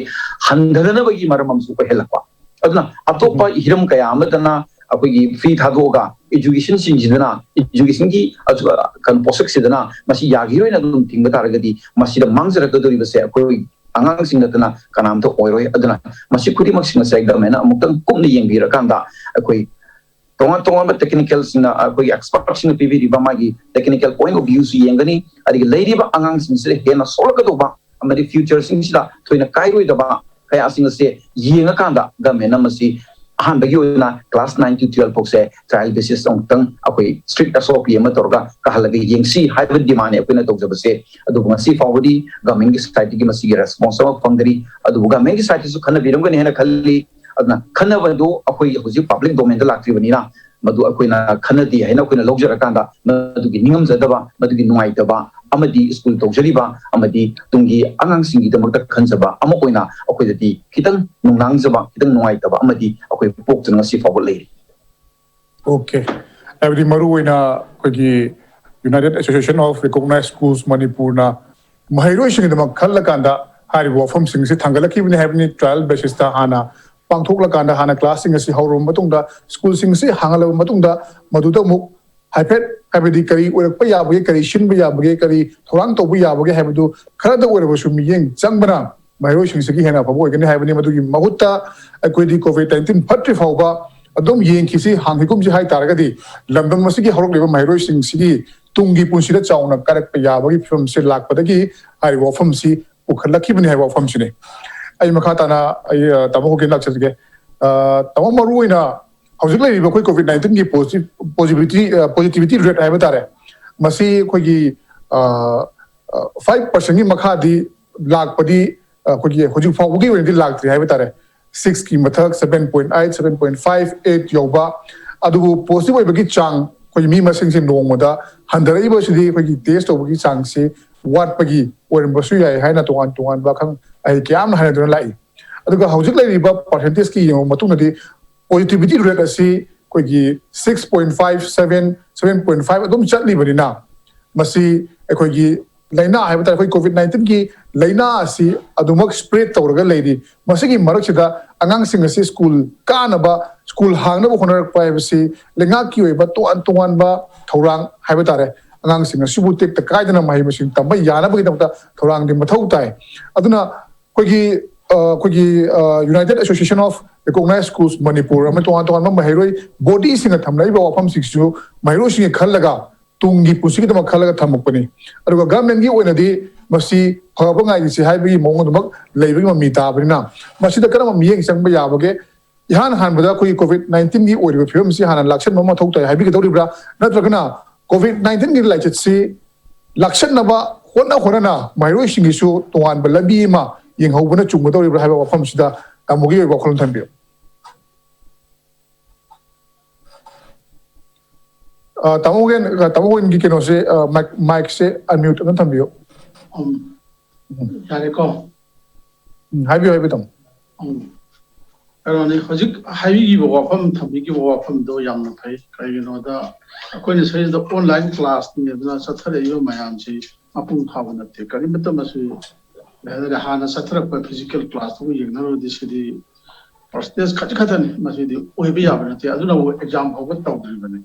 ꯍꯟꯊꯒꯅꯕꯒꯤ ꯃꯔꯝ ꯑꯃꯁꯨ ꯑꯣꯏꯍꯜꯂꯛꯄ꯫ ꯑꯗꯨꯅ ꯑꯇꯣꯞꯄ ꯍꯤꯔꯝ ꯀꯌꯥ ꯑꯃꯗꯅ ꯑꯩꯈꯣꯏꯒꯤ ꯐ꯭ꯔꯤ ꯊꯥꯗꯣꯛꯑꯒ ꯏꯖꯨꯀꯦꯁꯟꯁꯤꯡꯁꯤꯗꯅ ꯏꯖꯨꯀꯦꯁꯟꯒꯤ ꯀꯩꯅꯣ ꯄꯣꯠꯁꯛꯁꯤꯗꯅ ꯃꯁꯤ ꯌꯥꯈꯤꯔꯣꯏꯅ ꯑꯗꯨꯝ ꯊꯤꯡꯕ ꯇꯥꯔꯒꯗꯤ ꯃꯁꯤꯗ ꯃꯥꯡꯖꯔꯛꯀꯗꯧꯔꯤꯕꯁꯦ ꯑꯩꯈꯣꯏ ꯑꯉꯥꯡꯁꯤꯡ ꯅꯠꯇꯅ ꯀꯅꯥꯝꯇ ꯑꯣꯏꯔꯣꯏ꯫ ꯑꯗꯨꯅ ꯃꯁꯤ ꯈꯨꯗꯤꯡꯃꯛꯁꯤꯡ ꯑꯁꯦ ꯒꯃꯦꯟꯅ ꯑꯃꯨꯛꯇꯪ ꯀꯨꯞꯅ ꯌꯦꯡꯕꯤꯔꯀꯥꯟꯗ ꯑꯩꯈꯣꯏ ꯇꯣꯉꯥꯟ ꯇꯣꯉꯥꯟꯕ ꯇꯦꯛꯅꯤꯀꯦꯜꯁꯤꯡꯅ ꯑꯩꯈꯣꯏꯒꯤ ꯑꯦꯛꯁꯄꯔꯠꯁꯤꯡꯅ ꯄꯤꯕꯤꯔꯤꯕ ꯃꯥꯒꯤ ꯇꯦꯛꯅꯤꯀꯦꯜ ꯄꯣꯏꯟ ꯑꯣꯐ ꯚ꯭ꯌꯨꯁꯨ ꯌꯦꯡꯒꯅꯤ꯫ ꯑꯗꯒꯤ ꯂꯩꯔꯤꯕ ꯑꯉꯥꯡꯁꯤꯡꯁꯤꯗ ꯍꯦꯟꯅ ꯁꯣꯛꯂꯛꯀꯗꯧꯕ ꯑꯃꯗꯤ ꯐ꯭ꯌꯨꯆꯔꯁꯤꯡꯁꯤꯗ ꯊꯣꯏꯅ ꯀꯥꯏꯔꯣꯏꯗꯕ ꯀꯌꯥꯁꯤꯡ ꯑꯁꯦ ꯌꯦꯡꯉꯀꯥꯟꯗ ꯒꯃꯦꯟꯅ ꯃꯁꯤ ꯑꯍꯥꯟꯕꯒꯤ ꯑꯣꯏꯅ ꯀ꯭ꯂꯥꯁ ꯅꯥꯏꯟ ꯇꯨ ꯇꯨꯋꯦꯜꯐ ꯐꯥꯎꯁꯦ ꯇ꯭ꯔꯥꯏꯌꯦꯜ ꯕꯦꯁꯤꯁ ꯑꯃꯨꯛꯇꯪ ꯑꯩꯈꯣꯏ ꯁ꯭ꯇ꯭ꯔꯤꯛ ꯑꯦꯁ ꯑꯣ ꯄꯤ ꯑꯃ ꯇꯧꯔꯒ ꯀꯥꯍꯜꯂꯒ ꯌꯦꯡꯁꯤ ꯍꯥꯏꯕ ꯗꯤꯃꯥꯟꯅꯦ ꯑꯩꯈꯣꯏꯅ ꯇꯧꯖꯕꯁꯦ꯫ ꯑꯗꯨꯕꯨ ꯉꯁꯤ ꯐꯥꯎꯕꯗꯤ ꯒꯃꯦꯟꯒꯤ ꯁꯥꯏꯠꯇꯒꯤ ꯃꯁꯤꯒꯤ ꯔꯦꯁꯄꯣꯟꯁ ꯑꯃ ꯐꯪꯗꯔꯤ꯫ ꯑꯗꯨꯕꯨ ꯒꯃꯦꯟꯒꯤ ꯁꯥꯏꯠꯇꯁꯨ ꯈꯟꯅꯕꯤꯔꯝꯒꯅꯤ ꯍꯥꯏꯅ ꯈꯜꯂꯤ꯫ ꯑꯗꯨꯅ ꯈꯟꯅꯕꯗꯨ ꯑꯩꯈꯣꯏ ꯍꯧꯖꯤꯛ ꯄꯕ꯭ꯂꯤꯛ ꯗꯣꯃꯦꯟꯗ ꯂꯥꯛꯇ꯭ꯔꯤꯕꯅꯤꯅ ꯃꯗꯨ ꯑꯩꯈꯣꯏꯅ ꯈꯟꯅꯗꯦ ꯍꯥꯏꯅ ꯑꯩꯈꯣꯏꯅ ꯂꯧꯖꯔꯀꯥꯟꯗ ꯃꯗꯨꯒꯤ ꯅꯤꯡꯉꯝꯖꯗꯕ, ꯃꯗꯨꯒꯤ ꯅꯨꯡꯉꯥꯏꯇꯕ ꯑꯃꯗꯤ ꯁ꯭ꯀꯨꯜ ꯇꯧꯖꯔꯤꯕ ꯑꯃꯗꯤ ꯇꯨꯡꯒꯤ ꯑꯉꯥꯡꯁꯤꯡꯒꯤꯗꯃꯛꯇ ꯈꯟꯖꯕ ꯑꯃ ꯑꯣꯏꯅ ꯑꯩꯈꯣꯏꯗꯗꯤ ꯈꯤꯇꯪ ꯅꯨꯡꯅꯥꯡꯖꯕ, ꯈꯤꯇꯪ ꯅꯨꯡꯉꯥꯏꯇꯕ ꯑꯃꯗꯤ ꯑꯩꯈꯣꯏ ꯄꯣꯛꯇꯨꯅ ꯉꯁꯤ ꯐꯥꯎꯕ ꯂꯩꯔꯤ꯫ ꯑꯣꯀꯦ, ꯍꯥꯏꯕꯗꯤ ꯃꯔꯨ ꯑꯣꯏꯅ ꯑꯩꯈꯣꯏꯒꯤ United Association of Recognized Schools ꯃꯅꯤꯄꯨꯔꯅ ꯃꯍꯩꯔꯣꯏꯁꯤꯡꯒꯤꯗꯃꯛ ꯈꯜꯂꯀꯥꯟꯗ ꯍꯥꯏꯔꯤꯕ ꯋꯥꯐꯝꯁꯤꯡꯁꯤ ꯊꯥꯡꯒꯠꯂꯛꯈꯤꯕꯅꯤ ꯍꯥꯏꯕꯅꯤ꯫ ꯇ꯭ꯔꯥꯏꯌꯦꯜ ꯕꯦꯁꯤꯁꯇ ꯍꯥꯟꯅ ꯄꯥꯡꯊꯣꯛꯂꯀꯥꯟꯗ, ꯍꯥꯟꯅ ꯀ꯭ꯂꯥꯁꯁꯤꯡ ꯑꯁꯤ ꯍꯧꯔꯕ ꯃꯇꯨꯡꯗ, ꯁ꯭ꯀꯨꯜꯁꯤꯡ ꯑꯁꯤ ꯍꯥꯡꯍꯜꯂꯕ ꯃꯇꯨꯡꯗ, ꯃꯗꯨꯗ ꯑꯃꯨꯛ ꯍꯥꯏꯐꯦꯠ, ꯍꯥꯏꯕꯗꯤ ꯀꯔꯤ ꯑꯣꯏꯔꯛꯄ ꯌꯥꯕꯒꯦ, ꯀꯔꯤ ꯁꯤꯟꯕ ꯌꯥꯕꯒꯦ, ꯀꯔꯤ ꯊꯧꯔꯥꯡ ꯇꯧꯕ ꯌꯥꯕꯒꯦ ꯍꯥꯏꯕꯗꯨ ꯈꯔꯗ ꯑꯣꯏꯔꯕꯁꯨ ꯃꯤꯠꯌꯦꯡ ꯆꯪꯕꯅ ꯃꯍꯩꯔꯣꯏꯁꯤꯡꯁꯤꯒꯤ ꯍꯦꯟꯅ ꯑꯐꯕ ꯑꯣꯏꯒꯅꯤ ꯍꯥꯏꯕꯅꯤ꯫ ꯃꯗꯨꯒꯤ ꯃꯍꯨꯠꯇ ꯑꯩꯈꯣꯏꯗꯤ ꯀꯣꯚꯤꯗ ꯅꯥꯏꯟꯇꯤꯟ ꯐꯠꯇ꯭ꯔꯤ ꯐꯥꯎꯕ ꯑꯗꯨꯝ ꯌꯦꯡꯈꯤꯁꯤ, ꯍꯥꯡꯈꯤꯒꯨꯝꯁꯤ ꯍꯥꯏ ꯇꯥꯔꯒꯗꯤ ꯂꯝꯗꯝ ꯑꯁꯤꯒꯤ ꯍꯧꯔꯛꯂꯤꯕ ꯃꯍꯩꯔꯣꯏꯁꯤꯡꯁꯤꯒꯤ ꯇꯨꯡꯒꯤ ꯄꯨꯟꯁꯤꯗ ꯆꯥꯎꯅ ꯀꯥꯏꯔꯛꯄ ꯌꯥꯕꯒꯤ ꯐꯤꯕꯝꯁꯤ ꯂꯥꯛꯄꯗꯒꯤ ꯍꯥꯏꯔꯤꯕ ꯋꯥꯐꯝꯁꯤ ꯄꯨꯈꯠꯂꯛꯈꯤꯕꯅꯤ ꯍꯥꯏꯕ ꯋꯥꯐꯝꯁꯤꯅꯤ꯫ ꯑꯩ ꯃꯈꯥ ꯇꯥꯅ ꯑꯩ, ꯑ, ꯇꯥꯃꯣ ꯍꯣꯀꯤꯟ ꯂꯥꯛꯆꯒꯦ꯫ ꯇꯥꯃꯣ, ꯃꯔꯨ ꯑꯣꯏꯅ ꯍꯧꯖꯤꯛ ꯂꯩꯔꯤꯕ ꯑꯩꯈꯣꯏ ꯀꯣꯚꯤꯗ ꯅꯥꯏꯟꯇꯤꯟꯒꯤ ꯄꯣꯖꯤꯇꯤꯚꯤꯇꯤ ꯄꯣꯖꯤꯇꯤꯚꯤꯇꯤ ꯔꯦꯠ ꯍꯥꯏꯕ ꯇꯥꯔꯦ, ꯃꯁꯤ ꯑꯩꯈꯣꯏꯒꯤ ꯐꯥꯏꯚ ꯄꯥꯔꯁꯦꯟꯒꯤ ꯃꯈꯥꯗꯤ ꯂꯥꯛꯄꯗꯤ ꯑꯩꯈꯣꯏꯒꯤ ꯍꯧꯖꯤꯛ ꯐꯥꯎꯕꯒꯤ ꯑꯣꯏꯅꯗꯤ ꯂꯥꯛꯇ꯭ꯔꯤ ꯍꯥꯏꯕ ꯇꯥꯔꯦ꯫ ꯁꯤꯛꯁꯀꯤ ꯃꯊꯛ seven point eight, seven point five eight ꯌꯧꯕ, ꯑꯗꯨꯕꯨ ꯄꯣꯖꯤꯇꯤꯚ ꯑꯣꯏꯕꯒꯤ ꯆꯥꯡ ꯑꯩꯈꯣꯏ ꯃꯤ ꯃꯁꯤꯡꯁꯦ ꯅꯣꯡꯃꯗ ꯍꯟꯊꯔꯛꯏꯕꯁꯤꯗꯤ ꯑꯩꯈꯣꯏꯒꯤ ꯇꯦꯁ ꯇꯧꯕꯒꯤ ꯆꯥꯡꯁꯤ ꯋꯥꯠꯄꯒꯤ ꯑꯣꯏꯔꯝꯕꯁꯨ ꯌꯥꯏ ꯍꯥꯏꯅ ꯇꯣꯉꯥꯟ ꯇꯣꯉꯥꯟꯕ ꯑꯈꯪ ꯑꯍꯩ ꯀꯌꯥ ꯑꯃꯅ ꯍꯥꯏꯅꯗꯨꯅ ꯂꯥꯛꯏ꯫ ꯑꯗꯨꯒ ꯍꯧꯖꯤꯛ ꯂꯩꯔꯤꯕ ꯄꯥꯔꯁꯦꯟꯇꯦꯖꯀꯤ ꯌꯦꯡꯕ ꯃꯇꯨꯡꯗꯗꯤ ꯄꯣꯖꯤꯇꯤꯚꯤꯇꯤ ꯔꯦꯠ ꯑꯁꯤ ꯑꯩꯈꯣꯏꯒꯤ six point five seven, seven point five ꯑꯗꯨꯝ ꯆꯠꯂꯤꯕꯅꯤꯅ, ꯃꯁꯤ ꯑꯩꯈꯣꯏꯒꯤ ꯂꯥꯏꯅꯥ ꯍꯥꯏꯕ ꯇꯥꯔꯦ, ꯑꯩꯈꯣꯏ ꯀꯣꯚꯤꯗ ꯅꯥꯏꯟꯇꯤꯟꯒꯤ ꯂꯥꯏꯅꯥ ꯑꯁꯤ ꯑꯗꯨꯃꯛ ꯁ꯭ꯄ꯭ꯔꯦꯗ ꯇꯧꯔꯒ ꯂꯩꯔꯤ꯫ ꯃꯁꯤꯒꯤ ꯃꯔꯛꯁꯤꯗ ꯑꯉꯥꯡꯁꯤꯡ ꯑꯁꯤ ꯁ꯭ꯀꯨꯜ ꯀꯥꯅꯕ, ꯁ꯭ꯀꯨꯜ ꯍꯥꯡꯅꯕ ꯍꯣꯠꯅꯔꯛꯄ ꯍꯥꯏꯕꯁꯤ ꯂꯩꯉꯥꯛꯀꯤ ꯑꯣꯏꯕ ꯇꯣꯉꯥꯟ ꯇꯣꯉꯥꯟꯕ ꯊꯧꯔꯥꯡ ꯍꯥꯏꯕ ꯇꯥꯔꯦ, ꯑꯉꯥꯡꯁꯤꯡ ꯑꯁꯤꯕꯨ ꯇꯦꯛꯇ ꯀꯥꯏꯗꯅ ꯃꯍꯩ ꯃꯁꯤꯡ ꯇꯝꯕ ꯌꯥꯅꯕꯒꯤꯗꯃꯛꯇ ꯊꯧꯔꯥꯡꯗꯤ ꯃꯊꯧ ꯇꯥꯏ꯫ ꯑꯗꯨꯅ ꯑꯩꯈꯣꯏꯒꯤ ꯑ, ꯑꯩꯈꯣꯏꯒꯤ United Association of Recognized Schools Manipur ꯑꯃ ꯇꯣꯉꯥꯟ ꯇꯣꯉꯥꯟꯕ ꯃꯍꯩꯔꯣꯏ ꯕꯣꯗꯤꯁꯤꯡꯅ ꯊꯝꯂꯛꯏꯕ ꯋꯥꯐꯝꯁꯤꯡꯁꯤꯁꯨ ꯃꯍꯩꯔꯣꯏꯁꯤꯡꯒꯤ ꯈꯜꯂꯒ, ꯇꯨꯡꯒꯤ ꯄꯨꯟꯁꯤꯒꯤꯗꯃꯛ ꯈꯜꯂꯒ ꯊꯝꯃꯛꯄꯅꯤ꯫ ꯑꯗꯨꯒ ꯒꯚꯔꯟꯃꯦꯟꯒꯤ ꯑꯣꯏꯅꯗꯤ ꯃꯁꯤ ꯐꯕ ꯉꯥꯏꯔꯤꯁꯤ ꯍꯥꯏꯕꯒꯤ ꯃꯑꯣꯡ ꯑꯗꯨꯃꯛ ꯂꯩꯕꯒꯤ ꯃꯃꯤ ꯇꯥꯕꯅꯤꯅ, ꯃꯁꯤꯗ ꯀꯔꯝꯕ ꯃꯤꯠꯌꯦꯡ ꯆꯪꯕ ꯌꯥꯕꯒꯦ? ꯏꯍꯥꯟ ꯍꯥꯟꯕꯗ ꯑꯩꯈꯣꯏꯒꯤ ꯀꯣꯚꯤꯗ ꯅꯥꯏꯟꯇꯤꯟꯒꯤ ꯑꯣꯏꯔꯤꯕ ꯐꯤꯕꯝꯁꯤ ꯍꯥꯟꯅ ꯂꯥꯛꯁꯟꯕ ꯃꯊꯧ ꯇꯥꯏ ꯍꯥꯏꯕꯤꯒꯗꯧꯔꯤꯕ꯭ꯔꯥ, ꯅꯠꯇ꯭ꯔꯒꯅ ꯀꯣꯚꯤꯗ ꯅꯥꯏꯟꯇꯤꯟꯒꯤ ꯂꯥꯏꯆꯠꯁꯤ ꯂꯥꯛꯁꯟꯅꯕ ꯍꯣꯠꯅ ꯍꯣꯠꯅꯅ ꯃꯍꯩꯔꯣꯏꯁꯤꯡꯒꯤꯁꯨ ꯇꯣꯉꯥꯟꯕ ꯂꯝꯕꯤ ꯑꯃ ꯌꯦꯡꯍꯧꯕꯅ ꯆꯨꯝꯒꯗꯧꯔꯤꯕ꯭ꯔꯥ ꯍꯥꯏꯕ ꯋꯥꯐꯝꯁꯤꯗ ꯇꯥꯃꯣꯒꯤ ꯑꯣꯏꯕ ꯋꯥꯈꯜꯂꯣꯟ ꯊꯝꯕꯤꯌꯨ꯫ ꯑ, ꯇꯥꯃꯣ ꯍꯣꯏꯒꯤ, ꯑ, ꯇꯥꯃꯣ ꯍꯣꯏꯒꯤ ꯀꯩꯅꯣꯁꯦ, ꯑ, ꯃꯥꯏꯛ, ꯃꯥꯏꯛꯁꯦ unmute ꯑꯃ ꯊꯝꯕꯤꯌꯨ꯫ ꯎꯝ꯫ ꯎꯝ꯫ ꯌꯥꯔꯦꯀꯣ? ꯎꯝ, ꯍꯥꯏꯕꯤꯌꯨ, ꯍꯥꯏꯕꯤꯌꯨ, ꯇꯥꯃꯣ꯫ ꯎꯝ꯫ ꯀꯩꯅꯣꯅꯤ, ꯍꯧꯖꯤꯛ ꯍꯥꯏꯕꯤꯈꯤꯕ ꯋꯥꯐꯝ, ꯊꯝꯕꯤꯈꯤꯕ ꯋꯥꯐꯝꯗꯣ ꯌꯥꯝꯅ ꯐꯩ꯫ ꯀꯩꯒꯤꯅꯣꯗ, ꯑꯩꯈꯣꯏꯅ ꯁꯤꯗꯩꯁꯤꯗ online classꯅꯤ ꯑꯗꯨꯅ ꯆꯠꯊꯔꯛꯏꯕ ꯃꯌꯥꯝꯁꯤ ꯃꯄꯨꯡ ꯐꯥꯕ ꯅꯠꯇꯦ꯫ ꯀꯔꯤꯃꯠꯇ ꯃꯁꯤ, ꯀꯩ ꯍꯥꯏꯇꯥꯔꯦ, ꯍꯥꯟꯅ ꯆꯠꯊꯔꯛꯄ physical classꯇꯨꯒ ꯌꯦꯡꯅꯔꯨꯔꯗꯤ ꯁꯤꯗꯤ percentage ꯈꯖꯤꯛ ꯈꯛꯇꯅꯤ, ꯃꯁꯤꯗꯤ ꯑꯣꯏꯕ ꯌꯥꯕ ꯅꯠꯇꯦ꯫ ꯑꯗꯨꯅꯕꯨ exam ꯐꯥꯎꯕ ꯇꯧꯗ꯭ꯔꯤꯕꯅꯤ꯫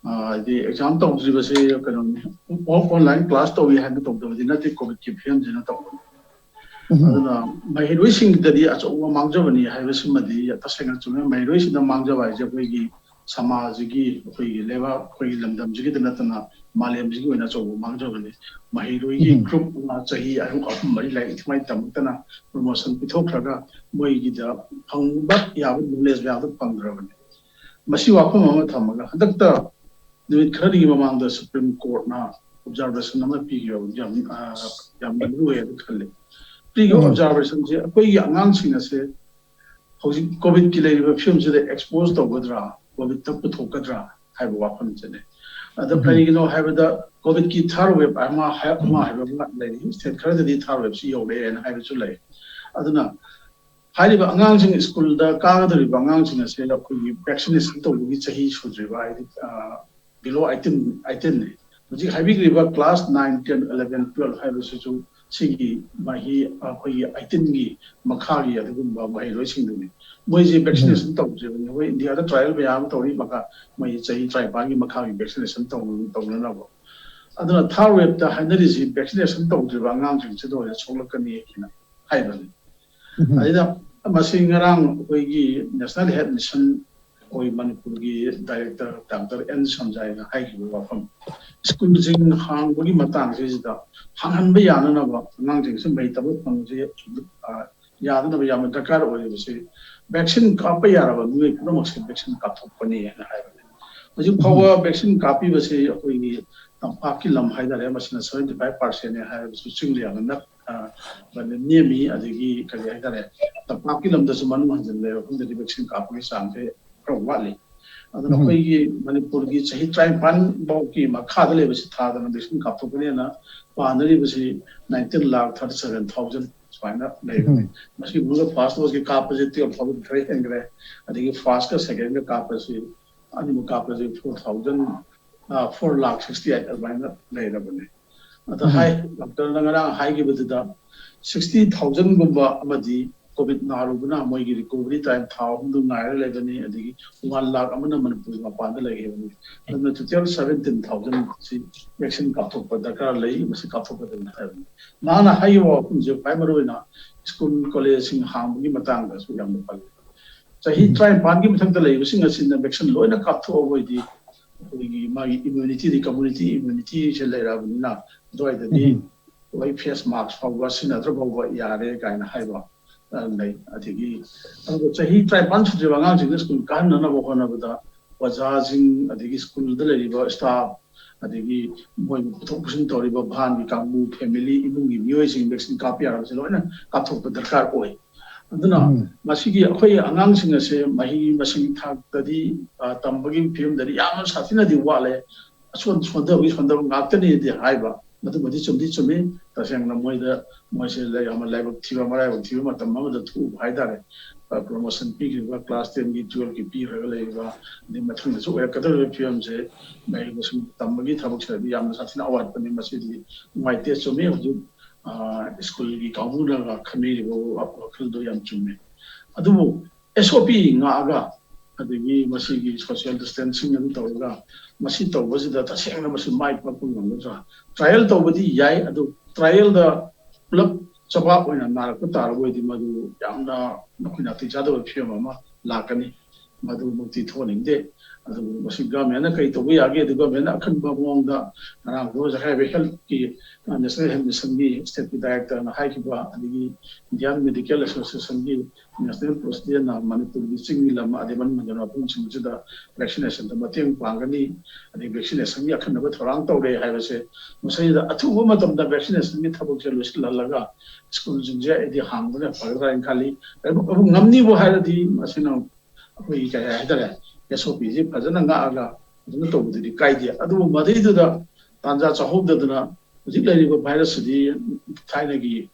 ꯑ, ꯍꯥꯏꯗꯤ exam ꯇꯧꯗ꯭ꯔꯤꯕꯁꯤ ꯀꯩꯅꯣꯅꯤ, online class ꯇꯧꯏ ꯍꯥꯏꯅ ꯇꯧꯗꯕꯗꯤ ꯅꯠꯇꯦ, ꯀꯣꯚꯤꯗꯀꯤ ꯐꯤꯕꯝꯁꯤꯅ ꯇꯧꯕꯅꯤ꯫ ꯎꯝ꯫ ꯑꯗꯨꯅ ꯃꯍꯩꯔꯣꯏꯁꯤꯡꯗꯗꯤ ꯑꯆꯧꯕ ꯃꯥꯡꯖꯕꯅꯤ ꯍꯥꯏꯕꯁꯤꯃꯗꯤ ꯇꯁꯦꯡꯅ ꯆꯨꯝꯃꯦ꯫ ꯃꯍꯩꯔꯣꯏꯁꯤꯡꯗ ꯃꯥꯡꯖꯕ ꯍꯥꯏꯁꯦ ꯑꯩꯈꯣꯏꯒꯤ ꯁꯃꯥꯖꯁꯤꯒꯤ, ꯑꯩꯈꯣꯏꯒꯤ ꯂꯩꯕꯥꯛ, ꯑꯩꯈꯣꯏꯒꯤ ꯂꯝꯗꯝꯁꯤꯒꯤꯗ ꯅꯠꯇꯅ ꯃꯥꯂꯦꯝꯁꯤꯒꯤ ꯑꯣꯏꯅ ꯑꯆꯧꯕ ꯃꯥꯡꯖꯕꯅꯤ꯫ ꯃꯍꯩꯔꯣꯏꯒꯤ ꯎꯝ꯫ ꯒ꯭ꯔꯨꯞ ꯑꯃ ꯆꯍꯤ ꯑꯍꯨꯝ, ꯑꯍꯨꯝ ꯃꯔꯤ ꯂꯥꯏꯔꯤꯛ ꯁꯨꯃꯥꯏꯅ ꯇꯝꯃꯛꯇꯅ ꯄ꯭ꯔꯣꯃꯣꯁꯟ ꯄꯤꯊꯣꯛꯈ꯭ꯔꯒ ꯃꯣꯏꯒꯤꯗ ꯐꯪꯕ ꯌꯥꯕ ꯅꯣꯂꯦꯖ ꯃꯌꯥꯝꯗꯣ ꯐꯪꯗ꯭ꯔꯕꯅꯤ꯫ ꯃꯁꯤ ꯋꯥꯐꯝ ꯑꯃ ꯊꯝꯃꯒ, ꯍꯟꯗꯛꯇ ꯅꯨꯃꯤꯠ ꯈꯔꯅꯤꯒꯤ ꯃꯃꯥꯡꯗ ꯁꯨꯄ꯭ꯔꯤꯝ ꯀꯣꯔꯠꯅ ꯑꯣꯕꯖꯥꯔꯕꯦꯁꯟ ꯑꯃ ꯄꯤꯈꯤꯕ ꯌꯥꯝ, ꯑ, ꯌꯥꯝ ꯃꯔꯨ ꯑꯣꯏ ꯍꯥꯏꯅ ꯈꯜꯂꯤ꯫ ꯄꯤꯈꯤꯕ ꯎꯝ꯫ ꯑꯣꯕꯖꯥꯔꯕꯦꯁꯟꯁꯦ ꯑꯩꯈꯣꯏꯒꯤ ꯑꯉꯥꯡꯁꯤꯡ ꯑꯁꯦ ꯍꯧꯖꯤꯛ ꯀꯣꯚꯤꯗꯀꯤ ꯂꯩꯔꯤꯕ ꯐꯤꯕꯝꯁꯤꯗ ꯑꯦꯛꯁꯄꯣꯖ ꯇꯧꯒꯗ꯭ꯔꯥ, ꯀꯣꯚꯤꯗꯇ ꯄꯨꯊꯣꯛꯀꯗ꯭ꯔꯥ ꯍꯥꯏꯕ ꯋꯥꯐꯝꯁꯤꯅꯦ꯫ ꯑꯗ ꯎꯝ꯫ ꯀꯔꯤꯒꯤꯅꯣ ꯍꯥꯏꯕꯗ, ꯀꯣꯚꯤꯗꯀꯤ ꯊꯥꯔꯠ ꯋꯦꯕ ꯑꯃ ꯍꯥꯏ-, ꯑꯃ ꯍꯥꯏꯕ ꯑꯃ ꯂꯩꯔꯤ, ꯁ꯭ꯇꯦꯠ ꯈꯔꯗꯗꯤ ꯊꯥꯔꯠ ꯋꯦꯕꯁꯤ ꯌꯧꯔꯛꯑꯦꯅ ꯍꯥꯏꯕꯁꯨ ꯂꯩ꯫ ꯑꯗꯨꯅ ꯍꯥꯏꯔꯤꯕ ꯑꯉꯥꯡꯁꯤꯡ, ꯁ꯭ꯀꯨꯜꯗ ꯀꯥꯒꯗꯧꯔꯤꯕ ꯑꯉꯥꯡꯁꯤꯡ ꯑꯁꯦ ꯑꯩꯈꯣꯏꯒꯤ ꯚꯦꯛꯁꯤꯅꯦꯁꯟ ꯇꯧꯕꯒꯤ ꯆꯍꯤ ꯁꯨꯗ꯭ꯔꯤꯕ, ꯍꯥꯏꯗꯤ, ꯑ, below eighteen, eighteen ꯅꯤ꯫ ꯍꯧꯖꯤꯛ ꯍꯥꯏꯕꯤꯈ꯭ꯔꯤꯕ class nine, ten, eleven, twelve ꯍꯥꯏꯕꯁꯤꯁꯨ ꯁꯤꯒꯤ ꯃꯍꯩ, ꯑꯩꯈꯣꯏꯒꯤ eighteenꯒꯤ ꯃꯈꯥꯒꯤ ꯑꯗꯨꯒꯨꯝꯕ ꯃꯍꯩꯔꯣꯏꯁꯤꯡꯗꯨꯅꯤ꯫ ꯃꯣꯏꯁꯦ ꯚꯦꯛꯁꯤꯅꯦꯁꯟ ꯇꯧꯗ꯭ꯔꯤꯕꯅꯤ꯫ ꯑꯩꯈꯣꯏ ꯏꯟꯗꯤꯌꯥꯗ ꯇ꯭ꯔꯥꯏꯌꯦꯜ ꯃꯌꯥꯝ ꯑꯃ ꯇꯧꯔꯤ, ꯃꯈꯥ, ꯃꯣꯏ ꯆꯍꯤ ꯇꯔꯥꯅꯤꯄꯥꯟꯒꯤ ꯃꯈꯥꯒꯤ ꯚꯦꯛꯁꯤꯅꯦꯁꯟ ꯇꯧ-, ꯇꯧꯅꯅꯕ꯫ ꯑꯗꯨꯅ ꯊꯥꯔꯠ ꯋꯦꯕꯇ ꯍꯥꯏꯅꯔꯤꯁꯤ ꯚꯦꯛꯁꯤꯅꯦꯁꯟ ꯇꯧꯗ꯭ꯔꯤꯕ ꯑꯉꯥꯡꯁꯤꯡꯁꯤꯗ ꯑꯣꯏꯅ ꯁꯣꯛꯂꯛꯀꯅꯤ ꯍꯥꯏꯅ ꯍꯥꯏꯕꯅꯤ꯫ ꯎꯝ꯫ ꯑꯗꯨꯗ ꯃꯁꯤ ꯉꯔꯥꯡ ꯑꯩꯈꯣꯏꯒꯤ ꯅꯦꯁꯅꯦꯜ ꯍꯦꯜꯊ ꯃꯤꯁꯟ, ꯑꯩꯈꯣꯏ ꯃꯅꯤꯄꯨꯔꯒꯤ ꯗꯥꯏꯔꯦꯛꯇꯔ ꯗꯥꯛꯇꯔ ꯑꯦꯟ ꯁꯝꯖꯥꯏꯅ ꯍꯥꯏꯈꯤꯕ ꯋꯥꯐꯝ, ꯁ꯭ꯀꯨꯜꯁꯤꯡ ꯍꯥꯡꯕꯒꯤ ꯃꯇꯥꯡꯁꯤꯗ ꯍꯥꯡꯍꯟꯕ ꯌꯥꯅꯅꯕ, ꯑꯉꯥꯡꯁꯤꯡꯁꯨ ꯃꯍꯩ ꯇꯝꯕ ꯐꯪꯕꯁꯤ, ꯑ, ꯌꯥꯗꯅꯕ ꯌꯥꯝꯅ ꯗꯔꯀꯥꯔ ꯑꯣꯏꯔꯤꯕꯁꯤ, ꯚꯦꯛꯁꯤꯟ ꯀꯥꯞꯄ ꯌꯥꯔꯕ ꯃꯤꯑꯣꯏ ꯄꯨꯝꯅꯃꯛꯁꯦ ꯚꯦꯛꯁꯤꯟ ꯀꯥꯞꯊꯣꯛꯄꯅꯤ ꯍꯥꯏꯅ ꯍꯥꯏꯕꯅꯤ꯫ ꯍꯧꯖꯤꯛ ꯐꯥꯎꯕ ꯚꯦꯛꯁꯤꯟ ꯀꯥꯞꯄꯤꯕꯁꯤ ꯑꯩꯈꯣꯏꯒꯤ ꯇꯝꯄꯥꯛꯀꯤ ꯂꯝ ꯍꯥꯏꯇꯥꯔꯦ, ꯃꯁꯤꯅ seventy five percentꯅꯤ ꯍꯥꯏꯔꯕꯁꯨ ꯆꯤꯡꯗ ꯌꯥꯝꯅ ꯅꯛ-, ꯑ, ꯅꯦꯝꯃꯤ꯫ ꯑꯗꯒꯤ ꯀꯔꯤ ꯍꯥꯏꯇꯥꯔꯦ, ꯇꯝꯄꯥꯛꯀꯤ ꯂꯝꯗꯁꯨ ꯃꯅꯨꯡ ꯍꯟꯖꯤꯟ ꯂꯩꯔꯕ ꯃꯐꯝꯗꯗꯤ ꯚꯦꯛꯁꯤꯟ ꯀꯥꯞꯄꯒꯤ ꯆꯥꯡꯁꯦ ꯈꯔ ꯋꯥꯠꯂꯤ꯫ ꯑꯗꯨꯅ ꯎꯝ꯫ ꯑꯩꯈꯣꯏꯒꯤ ꯃꯅꯤꯄꯨꯔꯒꯤ ꯆꯍꯤ ꯇꯔꯥꯅꯤꯄꯥꯟ ꯐꯥꯎꯒꯤ ꯃꯈꯥꯗ ꯂꯩꯕꯁꯤ ꯊꯥꯗꯅ vaccine ꯀꯥꯞꯊꯣꯛꯀꯅꯤꯅ ꯄꯥꯅꯔꯤꯕꯁꯤ nineteen lakh thirty seven thousand ꯁꯨꯃꯥꯏꯅ ꯂꯩꯕꯅꯤ꯫ ꯎꯝ꯫ ꯃꯁꯤꯒꯤ ꯃꯅꯨꯡꯗ first doseꯀꯤ ꯀꯥꯞꯄꯁꯤ twelve thousand ꯈꯔ ꯍꯦꯟꯈ꯭ꯔꯦ, ꯑꯗꯒꯤ firstꯀ secondꯀ ꯀꯥꯞꯄꯁꯤ ꯑꯅꯤꯃꯛ ꯀꯥꯞꯄꯁꯤ four thousand, ꯑ, four lakh sixty eight ꯑꯗꯨꯃꯥꯏꯅ ꯂꯩꯔꯕꯅꯤ꯫ ꯑꯗ ꯎꯝ꯫ ꯍꯥꯏ, ꯗꯥꯛꯇꯔꯅ ꯉꯔꯥꯡ ꯍꯥꯏꯈꯤꯕꯗꯨꯗ sixty thousandꯒꯨꯝꯕ ꯑꯃꯗꯤ ꯀꯣꯚꯤꯗ ꯅꯥꯔꯨꯕꯅ ꯃꯣꯏꯒꯤ recovery time ꯊꯥ ꯑꯍꯨꯝꯗꯨ ꯉꯥꯏꯔ ꯂꯩꯕꯅꯤ, ꯑꯗꯒꯤ one lakh ꯑꯃꯅ ꯃꯅꯤꯄꯨꯔ ꯃꯄꯥꯟꯗ ꯂꯩꯈꯤꯕꯅꯤ꯫ ꯑꯗꯨꯅ total seventeen thousand ꯁꯤ ꯚꯦꯛꯁꯤꯟ ꯀꯥꯞꯊꯣꯛꯄ ꯗꯔꯀꯥꯔ ꯂꯩ, ꯃꯁꯤ ꯀꯥꯞꯊꯣꯛꯀꯗꯕꯅꯤ ꯍꯥꯏꯕꯅꯤ꯫ ꯃꯍꯥꯛꯅ ꯍꯥꯏꯔꯤꯕ ꯋꯥꯐꯝꯁꯦ ꯈ꯭ꯋꯥꯏ ꯃꯔꯨꯑꯣꯏꯅ ꯁ꯭ꯀꯨꯜ ꯀꯣꯂꯦꯖꯁꯤꯡ ꯍꯥꯡꯕꯒꯤ ꯃꯇꯥꯡꯗꯁꯨ ꯌꯥꯝꯅ ꯄꯜꯂꯤ꯫ ꯆꯍꯤ ꯇꯔꯥꯅꯤꯄꯥꯟꯒꯤ ꯃꯊꯛꯇ ꯂꯩꯕꯁꯤꯡ ꯑꯁꯤꯅ vaccine ꯂꯣꯏꯅ ꯀꯥꯞꯊꯣꯛꯑꯕ ꯑꯣꯏꯗꯤ ꯑꯩꯈꯣꯏꯒꯤ ꯃꯥꯒꯤ immunity, community immunity ꯁꯦ ꯂꯩꯔꯛꯑꯕꯅꯤꯅ ꯑꯗꯨꯋꯥꯏꯗꯗꯤ ꯑꯩꯈꯣꯏ face mask ꯐꯥꯎꯕ ꯁꯤꯖꯤꯟꯅꯗ꯭ꯔ ꯐꯥꯎꯕ ꯌꯥꯔꯦ ꯀꯥꯏꯅ ꯍꯥꯏꯕ ꯂꯩ꯫ ꯑꯗꯒꯤ ꯑꯗꯨꯒ ꯆꯍꯤ ꯇꯔꯥꯅꯤꯄꯥꯟ ꯁꯨꯗ꯭ꯔꯤꯕ ꯑꯉꯥꯡꯁꯤꯡꯗ ꯁ꯭ꯀꯨꯜ ꯀꯥꯍꯟꯅꯅꯕ ꯍꯣꯠꯅꯕꯗ ꯑꯣꯖꯥꯁꯤꯡ ꯑꯗꯒꯤ ꯁ꯭ꯀꯨꯜꯗ ꯂꯩꯔꯤꯕ staff, ꯑꯗꯒꯤ ꯃꯣꯏꯕꯨ ꯄꯨꯊꯣꯛ ꯄꯨꯁꯤꯟ ꯇꯧꯔꯤꯕ ꯚꯥꯟꯒꯤ ꯀꯥꯡꯕꯨ, family ꯏꯃꯨꯡꯒꯤ ꯃꯤꯑꯣꯏꯁꯤꯡ vaccine ꯀꯥꯞꯄ ꯌꯥꯔꯕꯁꯦ ꯂꯣꯏꯅ ꯀꯥꯞꯊꯣꯛꯄ ꯗꯔꯀꯥꯔ ꯑꯣꯏ꯫ ꯑꯗꯨꯅ ꯃꯁꯤꯒꯤ ꯑꯩꯈꯣꯏ ꯑꯉꯥꯡꯁꯤꯡ ꯑꯁꯦ ꯃꯍꯩ ꯃꯁꯤꯡ ꯊꯥꯛꯇꯗꯤ, ꯑ, ꯇꯝꯕꯒꯤ ꯐꯤꯕꯝꯗꯗꯤ ꯌꯥꯝꯅ ꯁꯥꯊꯤꯅꯗꯤ ꯋꯥꯠꯂꯦ, ꯑꯁꯣꯟ ꯁꯣꯟꯊꯕꯒꯤ ꯁꯣꯟꯊꯕ ꯉꯥꯛꯇꯅꯤꯗꯤ ꯍꯥꯏꯕ, ꯃꯗꯨꯃꯗꯤ ꯆꯨꯝꯗꯤ ꯆꯨꯝꯃꯤ꯫ ꯇꯁꯦꯡꯅ ꯃꯣꯏꯗ, ꯃꯣꯏꯁꯦ ꯂꯥꯏ-, ꯌꯥꯝꯅ ꯂꯥꯏꯕꯛ ꯊꯤꯕ, ꯃꯔꯥꯏꯕꯛ ꯊꯤꯕ ꯃꯇꯝ ꯑꯃꯗ ꯊꯣꯛꯎꯕ ꯍꯥꯏꯇꯥꯔꯦ꯫ ꯑ, promotion ꯄꯤꯈ꯭ꯔꯤꯕ class ten ꯒꯤ, twelve ꯀꯤ ꯄꯤꯈ꯭ꯔꯒ ꯂꯩꯔꯤꯕ, ꯑꯗꯩ ꯃꯊꯪꯗꯁꯨ ꯑꯣꯏꯔꯛꯀꯗꯧꯔꯤꯕ ꯐꯤꯕꯝꯁꯦ ꯃꯍꯩ ꯃꯁꯤꯡ ꯇꯝꯕꯒꯤ ꯊꯕꯛꯁꯤꯗꯗꯤ ꯌꯥꯝꯅ ꯁꯥꯊꯤꯅ ꯑꯋꯥꯠꯄꯅꯤ꯫ ꯃꯁꯤꯗꯤ ꯅꯨꯡꯉꯥꯏꯇꯦ꯫ ꯆꯨꯝꯃꯤ, ꯍꯧꯖꯤꯛ, ꯑ, ꯁ꯭ꯀꯨꯜꯒꯤ ꯀꯥꯡꯕꯨꯅꯒ ꯈꯟꯕꯤꯔꯤꯕ ꯋꯥ-, ꯋꯥꯈꯜꯗꯣ ꯌꯥꯝ ꯆꯨꯝꯃꯦ꯫ ꯑꯗꯨꯕꯨ S O P ꯉꯥꯛꯑꯒ, ꯑꯗꯒꯤ ꯃꯁꯤꯒꯤ social distancing ꯑꯗꯨ ꯇꯧꯔꯒ, ꯃꯁꯤ ꯇꯧꯕꯁꯤꯗ ꯇꯁꯦꯡꯅ ꯃꯁꯤ ꯃꯥꯏ ꯄꯥꯛꯄ ꯉꯝꯒꯗ꯭ꯔꯥ? Trial ꯇꯧꯕꯗꯤ ꯌꯥꯏ, ꯑꯗꯨ trial ꯗ ꯄꯨꯂꯞ ꯆꯕꯥꯛ ꯑꯣꯏꯅ ꯅꯥꯔꯛꯄ ꯇꯥꯔꯒꯗꯤ ꯃꯗꯨ ꯌꯥꯝꯅ ꯑꯩꯈꯣꯏ ꯅꯥꯇꯩ ꯆꯥꯗꯕ ꯐꯤꯕꯝ ꯑꯃ ꯂꯥꯛꯀꯅꯤ꯫ ꯃꯗꯨꯃꯛꯇꯤ ꯊꯣꯛꯍꯟꯅꯤꯡꯗꯦ꯫ ꯑꯗꯨꯕꯨ ꯃꯁꯤ government ꯅ ꯀꯔꯤ ꯇꯧꯕ ꯌꯥꯒꯦ? ꯑꯗꯨ government ꯅ ꯑꯈꯟꯕ ꯃꯑꯣꯡꯗ ꯉꯔꯥꯡꯗꯣ ꯉꯁꯥꯏ ꯍꯥꯏꯕ health ꯀꯤ, ꯑ, National Health Mission ꯒꯤ state ꯀꯤ director ꯅ ꯍꯥꯏꯈꯤꯕ, ꯑꯗꯒꯤ Indian Medical Association ꯒꯤ national president ꯅ ꯃꯅꯤꯄꯨꯔꯒꯤ ꯆꯤꯡꯒꯤ ꯂꯝ ꯑꯗꯩ ꯃꯅꯨꯡ ꯍꯟꯖꯤꯟꯕ ꯃꯐꯝꯁꯤꯡꯁꯤꯗ vaccination ꯗ ꯃꯇꯦꯡ ꯄꯥꯡꯒꯅꯤ, ꯑꯗꯩ vaccination ꯒꯤ ꯑꯈꯟꯅꯕ ꯊꯧꯔꯥꯡ ꯇꯧꯔꯦ ꯍꯥꯏꯕꯁꯦ, ꯃꯁꯤꯗ ꯑꯊꯨꯕ ꯃꯇꯝꯗ vaccination ꯒꯤ ꯊꯕꯛꯁꯦ ꯂꯣꯏꯁꯤꯜꯍꯜꯂꯒ ꯁ꯭ꯀꯨꯜꯁꯤꯡꯁꯦ ꯑꯩꯗꯤ ꯍꯥꯡꯕꯅ ꯐꯒꯗ꯭ꯔꯥ ꯍꯥꯏꯅ ꯈꯜꯂꯤ꯫ ꯑꯗꯨꯕꯨ ꯉꯝꯅꯤꯕꯨ ꯍꯥꯏꯔꯗꯤ ꯃꯁꯤꯅ ꯑꯩꯈꯣꯏꯒꯤ ꯀꯩ ꯍꯥꯏꯇꯥꯔꯦ, S O P ꯁꯤ ꯐꯖꯅ ꯉꯥꯛꯑꯒ ꯐꯖꯅ ꯇꯧꯕꯗꯨꯗꯤ ꯀꯥꯏꯗꯦ꯫ ꯑꯗꯨꯕꯨ ꯃꯗꯩꯗꯨꯗ ꯇꯥꯟꯖꯥ ꯆꯥꯍꯧꯗꯗꯅ ꯍꯧꯖꯤꯛ ꯂꯩꯔꯤꯕ virus ꯁꯤꯗꯤ ꯊꯥꯏꯅꯒꯤ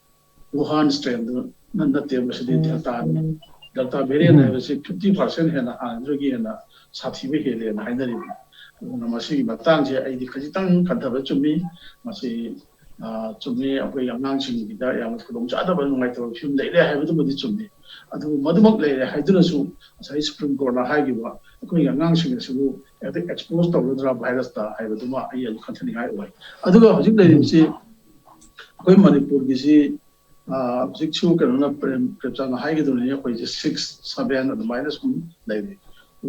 Wuhan strain ꯗꯨ ꯅ-, ꯅꯠꯇꯦ, ꯃꯁꯤꯗꯤ Delta ꯅꯤ꯫ Delta variant ꯍꯥꯏꯕꯁꯤ fifty percent ꯍꯦꯟꯅ ꯍꯥꯟꯅꯗꯨꯗꯒꯤ ꯍꯦꯟꯅ ꯁꯥꯊꯤꯕ ꯍꯦꯜꯂꯦꯅ ꯍꯥꯏꯅꯔꯤꯕꯅꯤ꯫ ꯑꯗꯨꯅ ꯃꯁꯤꯒꯤ ꯃꯇꯥꯡꯁꯦ ꯑꯩꯗꯤ ꯈꯖꯤꯛꯇꯪ ꯈꯟꯊꯕ ꯆꯨꯝꯃꯤ꯫ ꯃꯁꯤ, ꯑ, ꯆꯨꯝꯃꯤ, ꯑꯩꯈꯣꯏ ꯑꯉꯥꯡꯁꯤꯡꯒꯤꯗ ꯌꯥꯝꯅ ꯈꯨꯗꯣꯡꯆꯥꯗꯕ, ꯅꯨꯡꯉꯥꯏꯇꯕ ꯐꯤꯕꯝ ꯂꯩꯔꯦ ꯍꯥꯏꯕꯗꯨꯃꯗꯤ ꯆꯨꯝꯃꯤ꯫ ꯑꯗꯨꯕꯨ ꯃꯗꯨꯃꯛ ꯂꯩꯔꯦ ꯍꯥꯏꯗꯨꯅꯁꯨ ꯉꯁꯥꯏ Supreme Court ꯅ ꯍꯥꯏꯈꯤꯕ ꯑꯩꯈꯣꯏꯒꯤ ꯑꯉꯥꯡꯁꯤꯡ ꯑꯁꯤꯕꯨ ꯍꯦꯛꯇ expose ꯇꯧꯒꯗ꯭ꯔꯥ virus ꯇ ꯍꯥꯏꯕꯗꯨꯃ ꯑꯩ ꯑꯗꯨꯝ ꯈꯟꯊꯅꯤꯡꯉꯥꯏ ꯑꯣꯏ꯫ ꯑꯗꯨꯒ ꯍꯧꯖꯤꯛ ꯂꯩꯔꯤꯕꯁꯤ ꯑꯩꯈꯣꯏ ꯃꯅꯤꯄꯨꯔꯒꯤꯁꯤ ꯍꯧꯖꯤꯛꯁꯨ ꯀꯩꯅꯣꯅ ꯄ꯭ꯔꯦꯝꯆꯥꯟꯅ ꯍꯥꯏꯒꯗꯧꯅꯤ, ꯑꯩꯈꯣꯏꯁꯦ ꯁꯤꯛꯁ ꯁꯚꯦꯟ ꯑꯗꯨꯃꯥꯏꯅ ꯁꯨꯝ ꯂꯩꯔꯤ꯫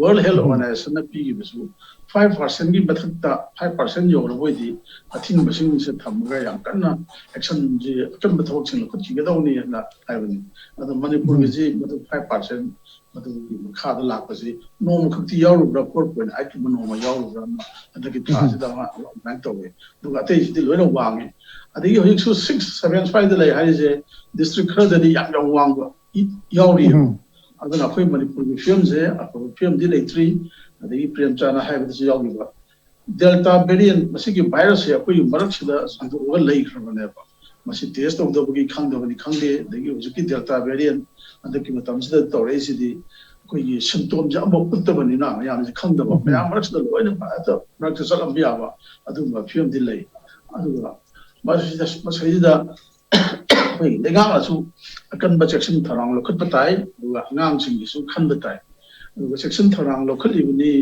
ꯋꯥꯔꯜ ꯍꯦꯜꯊ ꯑꯣꯔꯒꯅꯥꯏꯖꯦꯁꯟꯅ ꯄꯤꯈꯤꯕꯁꯨ ꯐꯥꯏꯚ ꯄꯥꯔꯁꯦꯟꯒꯤ ꯃꯊꯛꯇ, ꯐꯥꯏꯚ ꯄꯥꯔꯁꯦꯟ ꯌꯧꯔꯕ ꯑꯣꯏꯗꯤ ꯑꯊꯤꯡꯕꯁꯤꯡꯁꯦ ꯊꯝꯃꯒ ꯌꯥꯝ ꯀꯟꯅ ꯑꯦꯛꯁꯟꯁꯤ, ꯑꯀꯟꯕ ꯊꯕꯛꯁꯤꯡ ꯂꯧꯈꯠꯈꯤꯒꯗꯧꯅꯤ ꯍꯥꯏꯅ ꯍꯥꯏꯕꯅꯤ꯫ ꯑꯗꯣ ꯃꯅꯤꯄꯨꯔꯒꯤꯁꯤ ꯃꯗꯨ ꯐꯥꯏꯚ ꯄꯥꯔꯁꯦꯟ ꯃꯗꯨꯒꯤ ꯃꯈꯥꯗ ꯂꯥꯛꯄꯁꯤ ꯅꯣꯡꯃꯈꯛꯇꯤ ꯌꯥꯎꯔꯨꯕ꯭ꯔꯥ, ꯐꯣꯔ ꯄꯣꯏꯟ ꯑꯥꯏꯠ ꯀꯨꯝꯕ ꯅꯣꯡꯃ ꯌꯥꯎꯔꯨꯕ꯭ꯔꯥ ꯑꯗꯨꯒꯤ ꯊꯥꯁꯤꯗ ꯑꯃ ꯑꯗꯨꯃꯥꯏꯅ ꯇꯧꯋꯦ꯫ ꯑꯗꯨꯒ ꯑꯇꯩꯁꯤꯗꯤ ꯂꯣꯏꯅ ꯋꯥꯡꯉꯤ꯫ ꯑꯗꯒꯤ ꯍꯧꯖꯤꯛꯁꯨ ꯁꯤꯛꯁ ꯁꯚꯦꯟ ꯁ꯭ꯋꯥꯏꯗ ꯂꯩ ꯍꯥꯏꯔꯤꯁꯦ ꯗꯤꯁꯇ꯭ꯔꯤꯛ ꯈꯔꯗꯗꯤ ꯌꯥꯝ ꯌꯥꯝ ꯋꯥꯡꯕ ꯌꯥꯎꯔꯤꯑꯕ꯫ ꯑꯗꯨꯅ ꯑꯩꯈꯣꯏ ꯃꯅꯤꯄꯨꯔꯒꯤ ꯐꯤꯕꯝꯁꯦ ꯑꯐꯕ ꯐꯤꯕꯝꯗꯤ ꯂꯩꯇ꯭ꯔꯤ꯫ ꯑꯗꯒꯤ ꯄ꯭ꯔꯦꯝꯆꯥꯟꯅ ꯍꯥꯏꯕꯗꯁꯨ ꯌꯥꯎꯈꯤꯕ ꯗꯦꯜꯇꯥ ꯚꯦꯔꯤꯌꯦꯟ, ꯃꯁꯤꯒꯤ ꯚꯥꯏꯔꯁꯁꯦ ꯑꯩꯈꯣꯏꯒꯤ ꯃꯔꯛꯁꯤꯗ ꯁꯟꯗꯣꯛꯑꯒ ꯂꯩꯈ꯭ꯔꯕꯅꯦꯕ꯫ ꯃꯁꯤ ꯇꯦꯁ ꯇꯧꯗꯕꯒꯤ ꯈꯪꯗꯕꯅꯤ ꯈꯪꯗꯦ, ꯑꯗꯒꯤ ꯍꯧꯖꯤꯛꯀꯤ ꯗꯦꯜꯇꯥ ꯚꯦꯔꯤꯌꯦꯟ ꯍꯟꯗꯛꯀꯤ ꯃꯇꯝꯁꯤꯗ ꯇꯧꯔꯛꯏꯁꯤꯗꯤ ꯑꯩꯈꯣꯏꯒꯤ ꯁꯤꯝꯇꯣꯝꯁꯦ ꯑꯃꯐꯥꯎ ꯎꯠꯇꯕꯅꯤꯅ ꯃꯌꯥꯝꯁꯦ ꯈꯪꯗꯕ, ꯃꯌꯥꯝ ꯃꯔꯛꯁꯤꯗ ꯂꯣꯏꯅ ꯃꯔꯛꯇ ꯆꯠꯂꯝꯕ ꯌꯥꯕ ꯑꯗꯨꯒꯨꯝꯕ ꯐꯤꯕꯝꯗꯤ ꯂꯩ꯫ ꯑꯗꯨꯒ ꯃꯁꯤꯗ, ꯃꯁꯤꯗ ꯑꯩꯈꯣꯏ ꯂꯩꯉꯥꯛꯅꯁꯨ ꯑꯀꯟꯕ ꯆꯦꯛꯁꯤꯟ ꯊꯧꯔꯥꯡ ꯂꯧꯈꯠꯄ ꯇꯥꯏ, ꯑꯗꯨꯒ ꯑꯉꯥꯡꯁꯤꯡꯒꯤꯁꯨ ꯈꯟꯕ ꯇꯥꯏ꯫ ꯑꯗꯨꯒ ꯆꯦꯛꯁꯤꯟ ꯊꯧꯔꯥꯡ ꯂꯧꯈꯠꯂꯤꯕꯅꯤ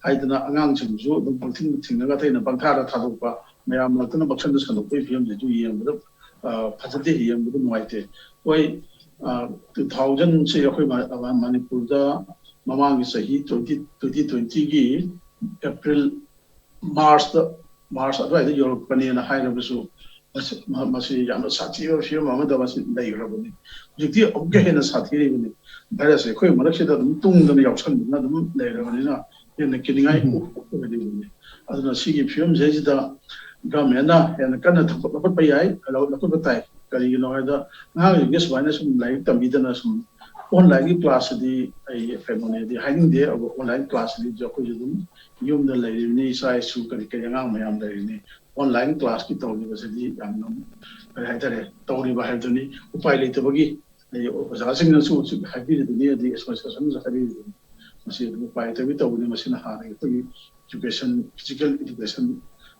ꯍꯥꯏꯗꯅ ꯑꯉꯥꯡꯁꯤꯡꯁꯨ ꯑꯗꯨꯝ ꯄꯪꯊꯤꯡ ꯊꯤꯡꯉꯒ ꯑꯇꯩꯅ ꯄꯪꯊꯥꯗ ꯊꯥꯗꯣꯛꯄ, ꯃꯌꯥꯝ ꯃꯔꯛꯇꯅ ꯄꯪꯁꯟꯗ ꯁꯟꯗꯣꯛꯄꯒꯤ ꯐꯤꯕꯝꯁꯤꯁꯨ ꯌꯦꯡꯕꯗ ꯐꯖꯗꯦ, ꯌꯦꯡꯕꯗ ꯅꯨꯡꯉꯥꯏꯇꯦ꯫ ꯍꯣꯏ, ꯇꯨ ꯊꯥꯎꯖꯟꯁꯦ ꯑꯩꯈꯣꯏ ꯃꯅꯤꯄꯨꯔꯗ ꯃꯃꯥꯡꯒꯤ ꯆꯍꯤ ꯇ꯭ꯋꯦꯟꯇꯤ ꯇ꯭ꯋꯦꯟꯇꯤ ꯇ꯭ꯋꯦꯟꯇꯤꯒꯤ ꯑꯦꯄ꯭ꯔꯤꯜ, ꯃꯥꯔꯁꯇ, ꯃꯥꯔꯁ ꯑꯗꯨꯋꯥꯏꯗ ꯌꯧꯔꯛꯄꯅꯦꯅ ꯍꯥꯏꯔꯕꯁꯨ, ꯃꯁꯤ ꯌꯥꯝꯅ ꯁꯥꯊꯤꯕ ꯐꯤꯕꯝ ꯑꯃꯗ ꯃꯁꯤ ꯂꯩꯈ꯭ꯔꯕꯅꯤ꯫ ꯍꯧꯖꯤꯛꯇꯤ ꯑꯃꯨꯛꯀ ꯍꯦꯟꯅ ꯁꯥꯊꯤꯔꯤꯕꯅꯤ꯫ ꯚꯥꯏꯔꯁꯁꯦ ꯑꯩꯈꯣꯏ ꯃꯔꯛꯁꯤꯗ ꯑꯗꯨꯝ ꯇꯨꯡꯗꯅ ꯌꯥꯎꯁꯟꯗꯨꯅ ꯑꯗꯨꯝ ꯂꯩꯔꯕꯅꯤꯅ ꯍꯦꯟꯅ ꯀꯤꯅꯤꯡꯉꯥꯏ ꯑꯣꯏꯔꯤꯕꯅꯤ꯫ ꯑꯗꯨꯅ ꯁꯤꯒꯤ ꯐꯤꯕꯝꯁꯤꯗꯩꯁꯤꯗ ꯒꯚꯔꯟꯃꯦꯟꯅ ꯍꯦꯟꯅ ꯀꯟꯅ ꯊꯕꯛ ꯂꯧꯈꯠꯄ ꯌꯥꯏ, ꯂꯧꯈꯠꯄ ꯇꯥꯏ꯫ ꯀꯔꯤꯒꯤꯅꯣ ꯍꯥꯏꯕꯗ ꯑꯉꯥꯡꯁꯤꯡꯁꯦ ꯁꯨꯃꯥꯏꯅ ꯁꯨꯝ ꯂꯥꯏꯔꯤꯛ ꯇꯝꯕꯤꯗꯅ ꯁꯨꯝ ꯑꯣꯟꯂꯥꯏꯟꯒꯤ ꯀ꯭ꯂꯥꯁꯁꯤꯗꯤ ꯑꯩ ꯀꯩꯅꯣꯅꯦꯗꯤ ꯍꯥꯏꯅꯤꯡꯗꯦ꯫ ꯑꯗꯨꯕꯨ ꯑꯣꯟꯂꯥꯏꯟ ꯀ꯭ꯂꯥꯁꯁꯤꯗꯤ ꯑꯩꯈꯣꯏꯁꯨ ꯑꯗꯨꯝ ꯌꯨꯝꯗ ꯂꯩꯔꯤꯕꯅꯤ, ꯏꯆꯥ ꯏꯁꯨ ꯀꯔꯤ ꯀꯔꯤ ꯑꯉꯥꯡ ꯃꯌꯥꯝ ꯂꯩꯔꯤꯅꯤ꯫ ꯑꯣꯟꯂꯥꯏꯟ ꯀ꯭ꯂꯥꯁꯀꯤ ꯇꯧꯔꯤꯕꯁꯤꯗꯤ ꯌꯥꯝꯅ ꯀꯔꯤ ꯍꯥꯏꯇꯥꯔꯦ, ꯇꯧꯔꯤꯕ ꯍꯥꯏꯕꯗꯨꯅꯤ꯫ ꯎꯄꯥꯏ ꯂꯩꯇꯕꯒꯤ ꯑꯩ ꯑꯣꯖꯥꯁꯤꯡꯅꯁꯨ ꯍꯧꯖꯤꯛ ꯍꯥꯏꯕꯤꯔꯤꯗꯨꯅꯤ, ꯑꯗꯩ ꯑꯦꯁꯣꯁꯤꯌꯦꯁꯟꯅꯁꯨ ꯍꯥꯏꯕꯤꯔꯤꯗꯨꯅꯤ꯫ ꯃꯁꯤ ꯑꯗꯨꯝ ꯎꯄꯥꯏ ꯂꯩꯇꯕꯒꯤ ꯇꯧꯕꯅꯤ꯫ ꯃꯁꯤꯅ ꯍꯥꯟꯅꯒꯤ ꯑꯩꯈꯣꯏꯒꯤ ꯏꯗꯨꯀꯦꯁꯟ, ꯐꯤꯖꯤꯀꯦꯜ ꯏꯗꯨꯀꯦꯁꯟ,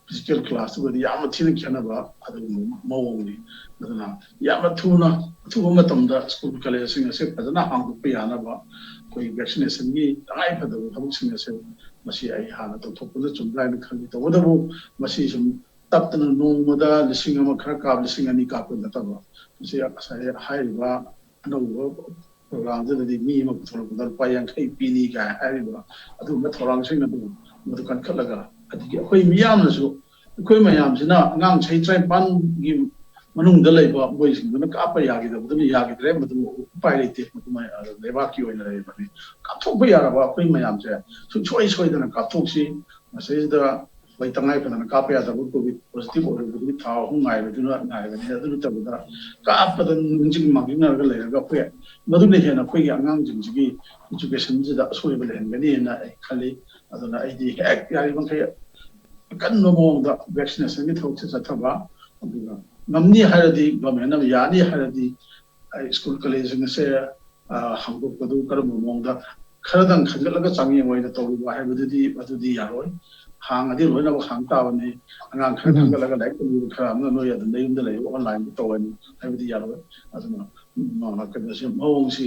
ꯐꯤꯖꯤꯀꯦꯜ ꯀ꯭ꯂꯥꯁꯇꯨꯒꯗꯤ ꯌꯥꯝꯅ ꯊꯤꯅ ꯈꯦꯠꯅꯕ ꯑꯗꯨꯒꯨꯝꯕ ꯃꯑꯣꯡꯅꯤ꯫ ꯑꯗꯨꯅ ꯌꯥꯝꯅ ꯊꯨꯅ, ꯑꯊꯨꯕ ꯃꯇꯝꯗ ꯁ꯭ꯀꯨꯜ ꯀꯣꯂꯦꯖꯁꯤꯡ ꯑꯁꯦ ꯐꯖꯅ ꯍꯥꯡꯗꯣꯛꯄ ꯌꯥꯅꯕ ꯑꯩꯈꯣꯏ ꯚꯦꯛꯁꯤꯅꯦꯁꯟꯒꯤ ꯇꯉꯥꯏꯐꯗꯕ ꯊꯕꯛꯁꯤꯡ ꯑꯁꯦ ꯃꯁꯤ ꯑꯩ ꯍꯥꯟꯅ ꯇꯧꯊꯣꯛꯄꯅ ꯆꯨꯝꯕ꯭ꯔꯥ ꯍꯥꯏꯅ ꯈꯜꯂꯤ꯫ ꯇꯧꯕꯇꯕꯨ ꯃꯁꯤ ꯁꯨꯝ ꯇꯞꯇꯅ ꯅꯣꯡꯃꯗ ꯂꯤꯁꯤꯡ ꯑꯃ ꯈꯔ ꯀꯥꯞ, ꯂꯤꯁꯤꯡ ꯑꯅꯤ ꯀꯥꯞꯄ ꯅꯠꯇꯕ, ꯃꯁꯤ ꯉꯁꯥꯏ ꯍꯥꯏꯔꯤꯕ ꯑꯅꯧꯕ ꯄ꯭ꯔꯣꯒ꯭ꯔꯥꯝꯗꯨꯗꯗꯤ ꯃꯤ ꯑꯃ ꯄꯨꯊꯣꯔꯛꯄꯗ ꯂꯨꯄꯥ ꯌꯥꯡꯈꯩ ꯄꯤꯅꯤ ꯀꯥꯏ ꯍꯥꯏꯔꯤꯕ ꯑꯗꯨꯒꯨꯝꯕ ꯊꯧꯔꯥꯡꯁꯤꯡ ꯑꯗꯨ ꯃꯗꯨ ꯀꯟꯈꯠꯂꯒ, ꯑꯗꯒꯤ ꯑꯩꯈꯣꯏ ꯃꯤꯌꯥꯝꯅꯁꯨ, ꯑꯩꯈꯣꯏ ꯃꯌꯥꯝꯁꯤꯅ ꯑꯉꯥꯡ ꯆꯍꯤ ꯇꯔꯥꯅꯤꯄꯥꯟꯒꯤ ꯃꯅꯨꯡꯗ ꯂꯩꯕ ꯃꯣꯏꯁꯤꯡꯗꯨꯅ ꯀꯥꯞꯄ ꯌꯥꯈꯤꯗꯕꯗꯨꯅ ꯌꯥꯈꯤꯗ꯭ꯔꯦ, ꯃꯗꯨ ꯎꯄꯥꯏ ꯂꯩꯇꯦ, ꯃꯗꯨꯃ ꯂꯩꯕꯥꯛꯀꯤ ꯑꯣꯏꯅ ꯂꯩꯔꯤꯕꯅꯤ꯫ ꯀꯥꯞꯊꯣꯛꯄ ꯌꯥꯔꯕ ꯑꯩꯈꯣꯏ ꯃꯌꯥꯝꯁꯦ ꯁꯨꯡꯁꯣꯏ ꯁꯣꯏꯗꯅ ꯀꯥꯞꯊꯣꯛꯁꯤ꯫ ꯃꯁꯤꯗ ꯑꯩꯈꯣꯏ ꯇꯉꯥꯏ ꯐꯗꯅ ꯀꯥꯞꯄ ꯌꯥꯗꯕ ꯀꯣꯚꯤꯗ ꯄꯣꯖꯤꯇꯤꯚ ꯑꯣꯏꯔꯨꯕꯗꯨꯒꯤ ꯊꯥ ꯑꯍꯨꯝ ꯉꯥꯏꯕꯗꯨꯅ ꯉꯥꯏꯕꯅꯤ꯫ ꯑꯗꯨ ꯅꯠꯇꯕꯗ ꯀꯥꯞꯄꯗ ꯅꯤꯡꯁꯤꯡ ꯃꯥꯡꯖꯤꯡꯅꯔꯒ ꯂꯩꯔꯒ ꯑꯩꯈꯣꯏ ꯃꯗꯨꯅ ꯍꯦꯟꯅ ꯑꯩꯈꯣꯏꯒꯤ ꯑꯉꯥꯡꯁꯤꯡꯁꯤꯒꯤ ꯏꯖꯨꯀꯦꯁꯟꯁꯤꯗ ꯑꯁꯣꯏꯕ ꯂꯩꯍꯟꯒꯅꯤꯅ ꯑꯩ ꯈꯜꯂꯤ꯫ ꯑꯗꯨꯅ ꯑꯩꯗꯤ ꯍꯦꯛ ꯌꯥꯔꯤꯕꯃꯈꯩ ꯑꯀꯟꯕ ꯃꯑꯣꯡꯗ ꯚꯦꯛꯁꯤꯅꯦꯁꯟꯒꯤ ꯊꯕꯛꯁꯦ ꯆꯠꯊꯕ, ꯑꯗꯨꯒ ꯉꯝꯅꯤ ꯍꯥꯏꯔꯗꯤ, ꯒꯚꯔꯟꯃꯦꯟꯠꯅ ꯌꯥꯅꯤ ꯍꯥꯏꯔꯗꯤ, ꯑꯩ ꯁ꯭ꯀꯨꯜ ꯀꯣꯂꯦꯖꯁꯤꯡ ꯑꯁꯦ, ꯑ, ꯍꯥꯡꯗꯣꯛꯄꯗꯨ ꯀꯔꯝꯕ ꯃꯑꯣꯡꯗ, ꯈꯔꯗꯪ ꯈꯟꯒꯠꯂꯒ ꯆꯥꯡꯌꯦꯡ ꯑꯣꯏꯅ ꯇꯧꯔꯨꯕ ꯍꯥꯏꯕꯗꯨꯗꯤ, ꯑꯗꯨꯗꯤ ꯌꯥꯔꯣꯏ꯫ ꯍꯥꯡꯉꯗꯤ ꯂꯣꯏꯅꯃꯛ ꯍꯥꯡ ꯇꯥꯕꯅꯤ꯫ ꯑꯉꯥꯡ ꯈꯔ ꯎꯝ꯫ ꯈꯟꯒꯠꯂꯒ ꯂꯥꯏꯔꯤꯛ ꯇꯝꯕꯤꯕ ꯈꯔ ꯑꯃꯅ ꯅꯣꯏ ꯑꯗꯨꯝ ꯅꯌꯨꯝꯗ ꯂꯩꯌꯨ, ꯑꯣꯟꯂꯥꯏꯟꯗ ꯇꯧꯔꯅꯤ ꯍꯥꯏꯕꯗꯤ ꯌꯥꯔꯣꯏ꯫ ꯑꯗꯨꯅ, ꯎꯝ, ꯀꯩꯅꯣꯁꯦ, ꯃꯑꯣꯡꯁꯤ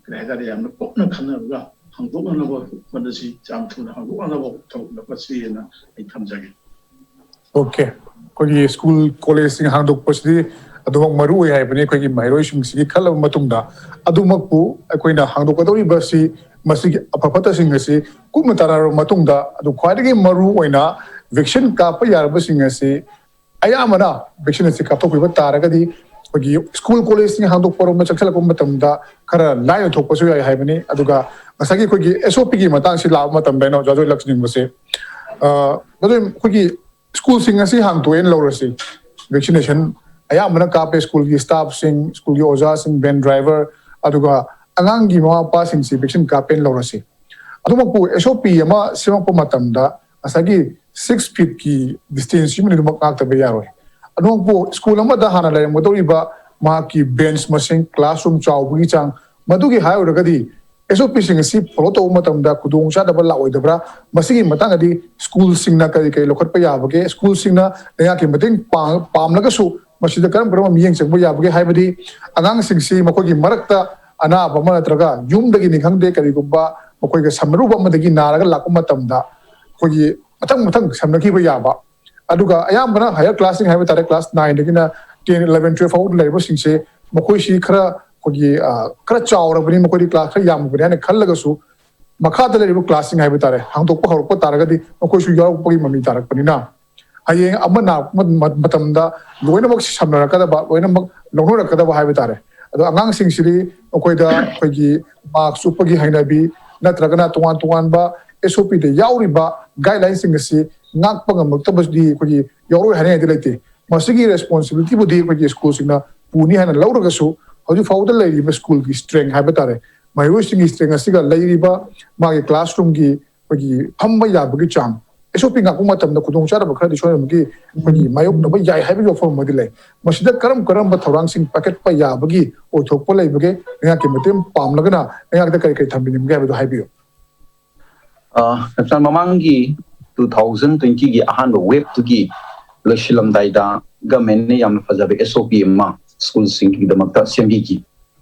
ꯀꯔꯤ ꯍꯥꯏꯇꯥꯔꯦ, ꯌꯥꯝꯅ ꯀꯨꯞꯅ ꯈꯟꯅꯔꯒ ꯍꯥꯡꯗꯣꯛꯅꯅꯕ ꯍꯣꯠꯅꯁꯤ, ꯌꯥꯝ ꯊꯨꯅ ꯍꯥꯡꯗꯣꯛꯅꯅꯕ ꯊꯕꯛ ꯂꯧꯈꯠꯁꯤꯅ ꯑꯩ ꯊꯝꯖꯒꯦ꯫ ꯑꯣꯀꯦ꯫ ꯑꯩꯈꯣꯏꯒꯤ ꯁ꯭ꯀꯨꯜ ꯀꯣꯂꯦꯖꯁꯤꯡ ꯍꯥꯡꯗꯣꯛꯄꯁꯤꯗꯤ ꯑꯗꯨꯃꯛ ꯃꯔꯨ ꯑꯣꯏ ꯍꯥꯏꯕꯅꯤ꯫ ꯑꯩꯈꯣꯏꯒꯤ ꯃꯍꯩꯔꯣꯏꯁꯤꯡꯁꯤꯒꯤ ꯈꯜꯂꯕ ꯃꯇꯨꯡꯗ, ꯑꯗꯨꯃꯛꯄꯨ ꯑꯩꯈꯣꯏꯅ ꯍꯥꯡꯗꯣꯛꯀꯗꯧꯔꯤꯕꯁꯤ, ꯃꯁꯤꯒꯤ ꯑꯐ ꯐꯠꯇꯁꯤꯡ ꯑꯁꯤ ꯀꯨꯞꯅ ꯇꯥꯟꯅꯔꯕ ꯃꯇꯨꯡꯗ, ꯑꯗꯨ ꯈ꯭ꯋꯥꯏꯗꯒꯤ ꯃꯔꯨ ꯑꯣꯏꯅ ꯚꯦꯛꯁꯤꯟ ꯀꯥꯞꯄ ꯌꯥꯔꯕꯁꯤꯡ ꯑꯁꯤ ꯑꯌꯥꯝꯕꯅ ꯚꯦꯛꯁꯤꯟ ꯑꯁꯤ ꯀꯥꯞꯊꯣꯛꯄꯤꯕ ꯇꯥꯔꯒꯗꯤ, ꯑꯩꯈꯣꯏꯒꯤ ꯁ꯭ꯀꯨꯜ ꯀꯣꯂꯦꯖꯁꯤꯡ ꯍꯥꯡꯗꯣꯛꯄꯔꯣꯝꯗ ꯆꯪꯁꯤꯜꯂꯛꯄ ꯃꯇꯝꯗ ꯈꯔ ꯂꯥꯏꯅ ꯊꯣꯛꯄꯁꯨ ꯌꯥꯏ ꯍꯥꯏꯕꯅꯤ꯫ ꯑꯗꯨꯒ ꯉꯁꯥꯏꯒꯤ ꯑꯩꯈꯣꯏꯒꯤ S O P ꯒꯤ ꯃꯇꯥꯡꯁꯤ ꯂꯥꯛꯄ ꯃꯇꯝꯗ ꯑꯩꯅ ꯑꯣꯖꯥ ꯖꯣꯏ ꯂꯥꯛꯆꯅꯤꯡꯕꯁꯦ, ꯑ, ꯑꯣꯖꯥ ꯖꯣꯏ, ꯑꯩꯈꯣꯏꯒꯤ ꯁ꯭ꯀꯨꯜꯁꯤꯡ ꯑꯁꯤ ꯍꯥꯡꯗꯣꯛꯑꯦꯅ ꯂꯧꯔꯁꯤ, ꯚꯦꯛꯁꯤꯅꯦꯁꯟ ꯑꯌꯥꯝꯕꯅ ꯀꯥꯞꯄꯦ, ꯁ꯭ꯀꯨꯜꯒꯤ ꯁ꯭ꯇꯥꯐꯁꯤꯡ, ꯁ꯭ꯀꯨꯜꯒꯤ ꯑꯣꯖꯥꯁꯤꯡ, ꯚꯦꯟ ꯗ꯭ꯔꯥꯏꯚꯔ, ꯑꯗꯨꯒ ꯑꯉꯥꯡꯒꯤ ꯃꯃꯥ ꯃꯄꯥꯁꯤꯡꯁꯤ ꯚꯦꯛꯁꯤꯟ ꯀꯥꯞꯄꯦꯅ ꯂꯧꯔꯁꯤ꯫ ꯑꯗꯨꯃꯛꯄꯨ S O P ꯑꯃ ꯁꯦꯝꯃꯛꯄ ꯃꯇꯝꯗ ꯉꯁꯥꯏꯒꯤ six feet ꯀꯤ distance ꯁꯤꯃꯗꯤ ꯑꯗꯨꯃꯛ ꯉꯥꯛꯇꯕ ꯌꯥꯔꯣꯏ꯫ ꯑꯗꯨꯃꯛꯄꯨ ꯁ꯭ꯀꯨꯜ ꯑꯃꯗ ꯍꯥꯟꯅ ꯂꯩꯔꯝꯒꯗꯧꯔꯤꯕ ꯃꯍꯥꯛꯀꯤ ꯕꯦꯟꯁ ꯃꯁꯤꯡ, ꯀ꯭ꯂꯥꯁꯔꯨꯝ ꯆꯥꯎꯕꯒꯤ ꯆꯥꯡ, ꯃꯗꯨꯒꯤ ꯍꯥꯏꯔꯨꯔꯒꯗꯤ S O P ꯁꯤꯡ ꯑꯁꯤ ꯐꯣꯂꯣ ꯇꯧꯕ ꯃꯇꯝꯗ ꯈꯨꯗꯣꯡꯆꯥꯗꯕ ꯂꯥꯛꯑꯣꯏꯗꯕ꯭ꯔꯥ? ꯃꯁꯤꯒꯤ ꯃꯇꯥꯡꯗꯗꯤ ꯁ꯭ꯀꯨꯜꯁꯤꯡꯅ ꯀꯔꯤ ꯀꯔꯤ ꯂꯧꯈꯠꯄ ꯌꯥꯕꯒꯦ? ꯁ꯭ꯀꯨꯜꯁꯤꯡꯅ ꯂꯩꯉꯥꯛꯀꯤ ꯃꯇꯦꯡ ꯄꯥꯡ-, ꯄꯥꯝꯂꯒꯁꯨ ꯃꯁꯤꯗ ꯀꯔꯝ ꯀꯔꯝꯕ ꯃꯤꯠꯌꯦꯡ ꯆꯪꯕ ꯌꯥꯕꯒꯦ? ꯍꯥꯏꯕꯗꯤ ꯑꯉꯥꯡꯁꯤꯡꯁꯤ ꯃꯈꯣꯏꯒꯤ ꯃꯔꯛꯇ ꯑꯅꯥꯕ ꯑꯃ ꯅꯠꯇ꯭ꯔꯒ ꯌꯨꯝꯗꯒꯤꯅꯤ ꯈꯪꯗꯦ, ꯀꯔꯤꯒꯨꯝꯕ ꯃꯈꯣꯏꯒ ꯁꯝꯅꯔꯨꯕ ꯑꯃꯗꯒꯤ ꯅꯥꯔꯒ ꯂꯥꯛꯄ ꯃꯇꯝꯗ ꯑꯩꯈꯣꯏꯒꯤ ꯃꯊꯪ ꯃꯊꯪ ꯁꯝꯅꯈꯤꯕ ꯌꯥꯕ, ꯑꯗꯨꯒ ꯑꯌꯥꯝꯕꯅ higher classꯁꯤꯡ ꯍꯥꯏꯕ ꯇꯥꯔꯦ, class nineꯗꯒꯤꯅ ten, eleven, twelve ꯐꯥꯎꯕ ꯂꯩꯔꯤꯕꯁꯤꯡꯁꯦ, ꯃꯈꯣꯏꯁꯤ ꯈꯔ ꯑꯩꯈꯣꯏꯒꯤ ꯈꯔ ꯆꯥꯎꯔꯕꯅꯤ, ꯃꯈꯣꯏꯗꯤ class ꯈꯔ ꯌꯥꯝꯃꯕꯅꯤ ꯍꯥꯏꯅ ꯈꯜꯂꯒꯁꯨ, ꯃꯈꯥꯗ ꯂꯩꯔꯤꯕ classꯁꯤꯡ ꯍꯥꯏꯕ ꯇꯥꯔꯦ, ꯍꯥꯡꯗꯣꯛꯄ ꯍꯧꯔꯛꯄ ꯇꯥꯔꯒꯗꯤ ꯃꯈꯣꯏꯁꯨ ꯌꯥꯎꯔꯛꯄꯒꯤ ꯃꯃꯤ ꯇꯥꯔꯛꯄꯅꯤꯅ, ꯍꯌꯦꯡ ꯑꯃ ꯅꯥꯔꯛꯄ ꯃꯇꯝꯗ ꯂꯣꯏꯅꯃꯛ ꯁꯝꯅꯔꯛꯀꯗꯕ, ꯂꯣꯏꯅꯃꯛ ꯂꯧꯅꯔꯛꯀꯗꯕ ꯍꯥꯏꯕ ꯇꯥꯔꯦ꯫ ꯑꯗꯣ ꯑꯉꯥꯡꯁꯤꯡꯁꯤꯗꯤ ꯃꯈꯣꯏꯗ ꯑꯩꯈꯣꯏꯒꯤ mask ꯎꯞꯄꯒꯤ ꯍꯩꯅꯕꯤ ꯅꯠꯇ꯭ꯔꯒꯅ ꯇꯣꯉꯥꯟ ꯇꯣꯉꯥꯟꯕ SOPꯗ ꯌꯥꯎꯔꯤꯕ guidelineꯁꯤꯡ ꯑꯁꯤ ꯉꯥꯛꯄ ꯉꯝꯃꯛꯇꯕꯁꯤꯗꯤ ꯑꯩꯈꯣꯏꯒꯤ ꯌꯥꯎꯔꯣꯏ ꯍꯥꯏꯅꯤꯡꯉꯥꯏꯗꯤ ꯂꯩꯇꯦ꯫ ꯃꯁꯤꯒꯤ responsibilityꯕꯨꯗꯤ ꯑꯩꯈꯣꯏꯒꯤ schoolꯁꯤꯡꯅ ꯄꯨꯅꯤ ꯍꯥꯏꯅ ꯂꯧꯔꯒꯁꯨ, ꯍꯧꯖꯤꯛ ꯐꯥꯎꯕꯗ ꯂꯩꯔꯤꯕ schoolꯒꯤ strength ꯍꯥꯏꯕ ꯇꯥꯔꯦ, ꯃꯍꯩꯔꯣꯏꯁꯤꯡꯒꯤ strength ꯑꯁꯤꯒ ꯂꯩꯔꯤꯕ ꯃꯥꯒꯤ classroomꯒꯤ ꯑꯩꯈꯣꯏꯒꯤ ꯐꯝꯕ ꯌꯥꯕꯒꯤ ꯆꯥꯡ, SOP ꯉꯥꯛꯄ ꯃꯇꯝꯗ ꯈꯨꯗꯣꯡꯆꯥꯗꯕ ꯈꯔꯗꯤ ꯁꯣꯏꯗꯅꯃꯛꯀꯤ ꯑꯩꯈꯣꯏꯒꯤ ꯃꯥꯌꯣꯛꯅꯕ ꯌꯥꯏ ꯍꯥꯏꯕꯒꯤ ꯋꯥꯐꯝ ꯑꯃꯗꯤ ꯂꯩ꯫ ꯃꯁꯤꯗ ꯀꯔꯝ ꯀꯔꯝꯕ ꯊꯧꯔꯥꯡꯁꯤꯡ ꯄꯥꯏꯈꯠꯄ ꯌꯥꯕꯒꯤ ꯑꯣꯏꯊꯣꯛꯄ ꯂꯩꯕꯒꯦ? ꯂꯩꯉꯥꯛꯀꯤ ꯃꯇꯦꯡ ꯄꯥꯝꯂꯒꯅ ꯂꯩꯉꯥꯛꯇ ꯀꯔꯤ ꯀꯔꯤ ꯊꯝꯕꯤꯅꯤꯡꯒꯦ ꯍꯥꯏꯕꯗꯨ ꯍꯥꯏꯕꯤꯌꯨ꯫ ꯑ, ꯅꯦꯞꯁꯥꯟ, ꯃꯃꯥꯡꯒꯤ two thousand twentyꯒꯤ ꯑꯍꯥꯟꯕ waveꯇꯨꯒꯤ ꯂꯣꯏꯁꯤꯜꯂꯝꯗꯥꯏꯗ governmentꯅ ꯌꯥꯝꯅ ꯐꯖꯕ SOP ꯑꯃ schoolꯁꯤꯡꯒꯤꯗꯃꯛꯇ ꯁꯦꯝꯕꯤꯈꯤ꯫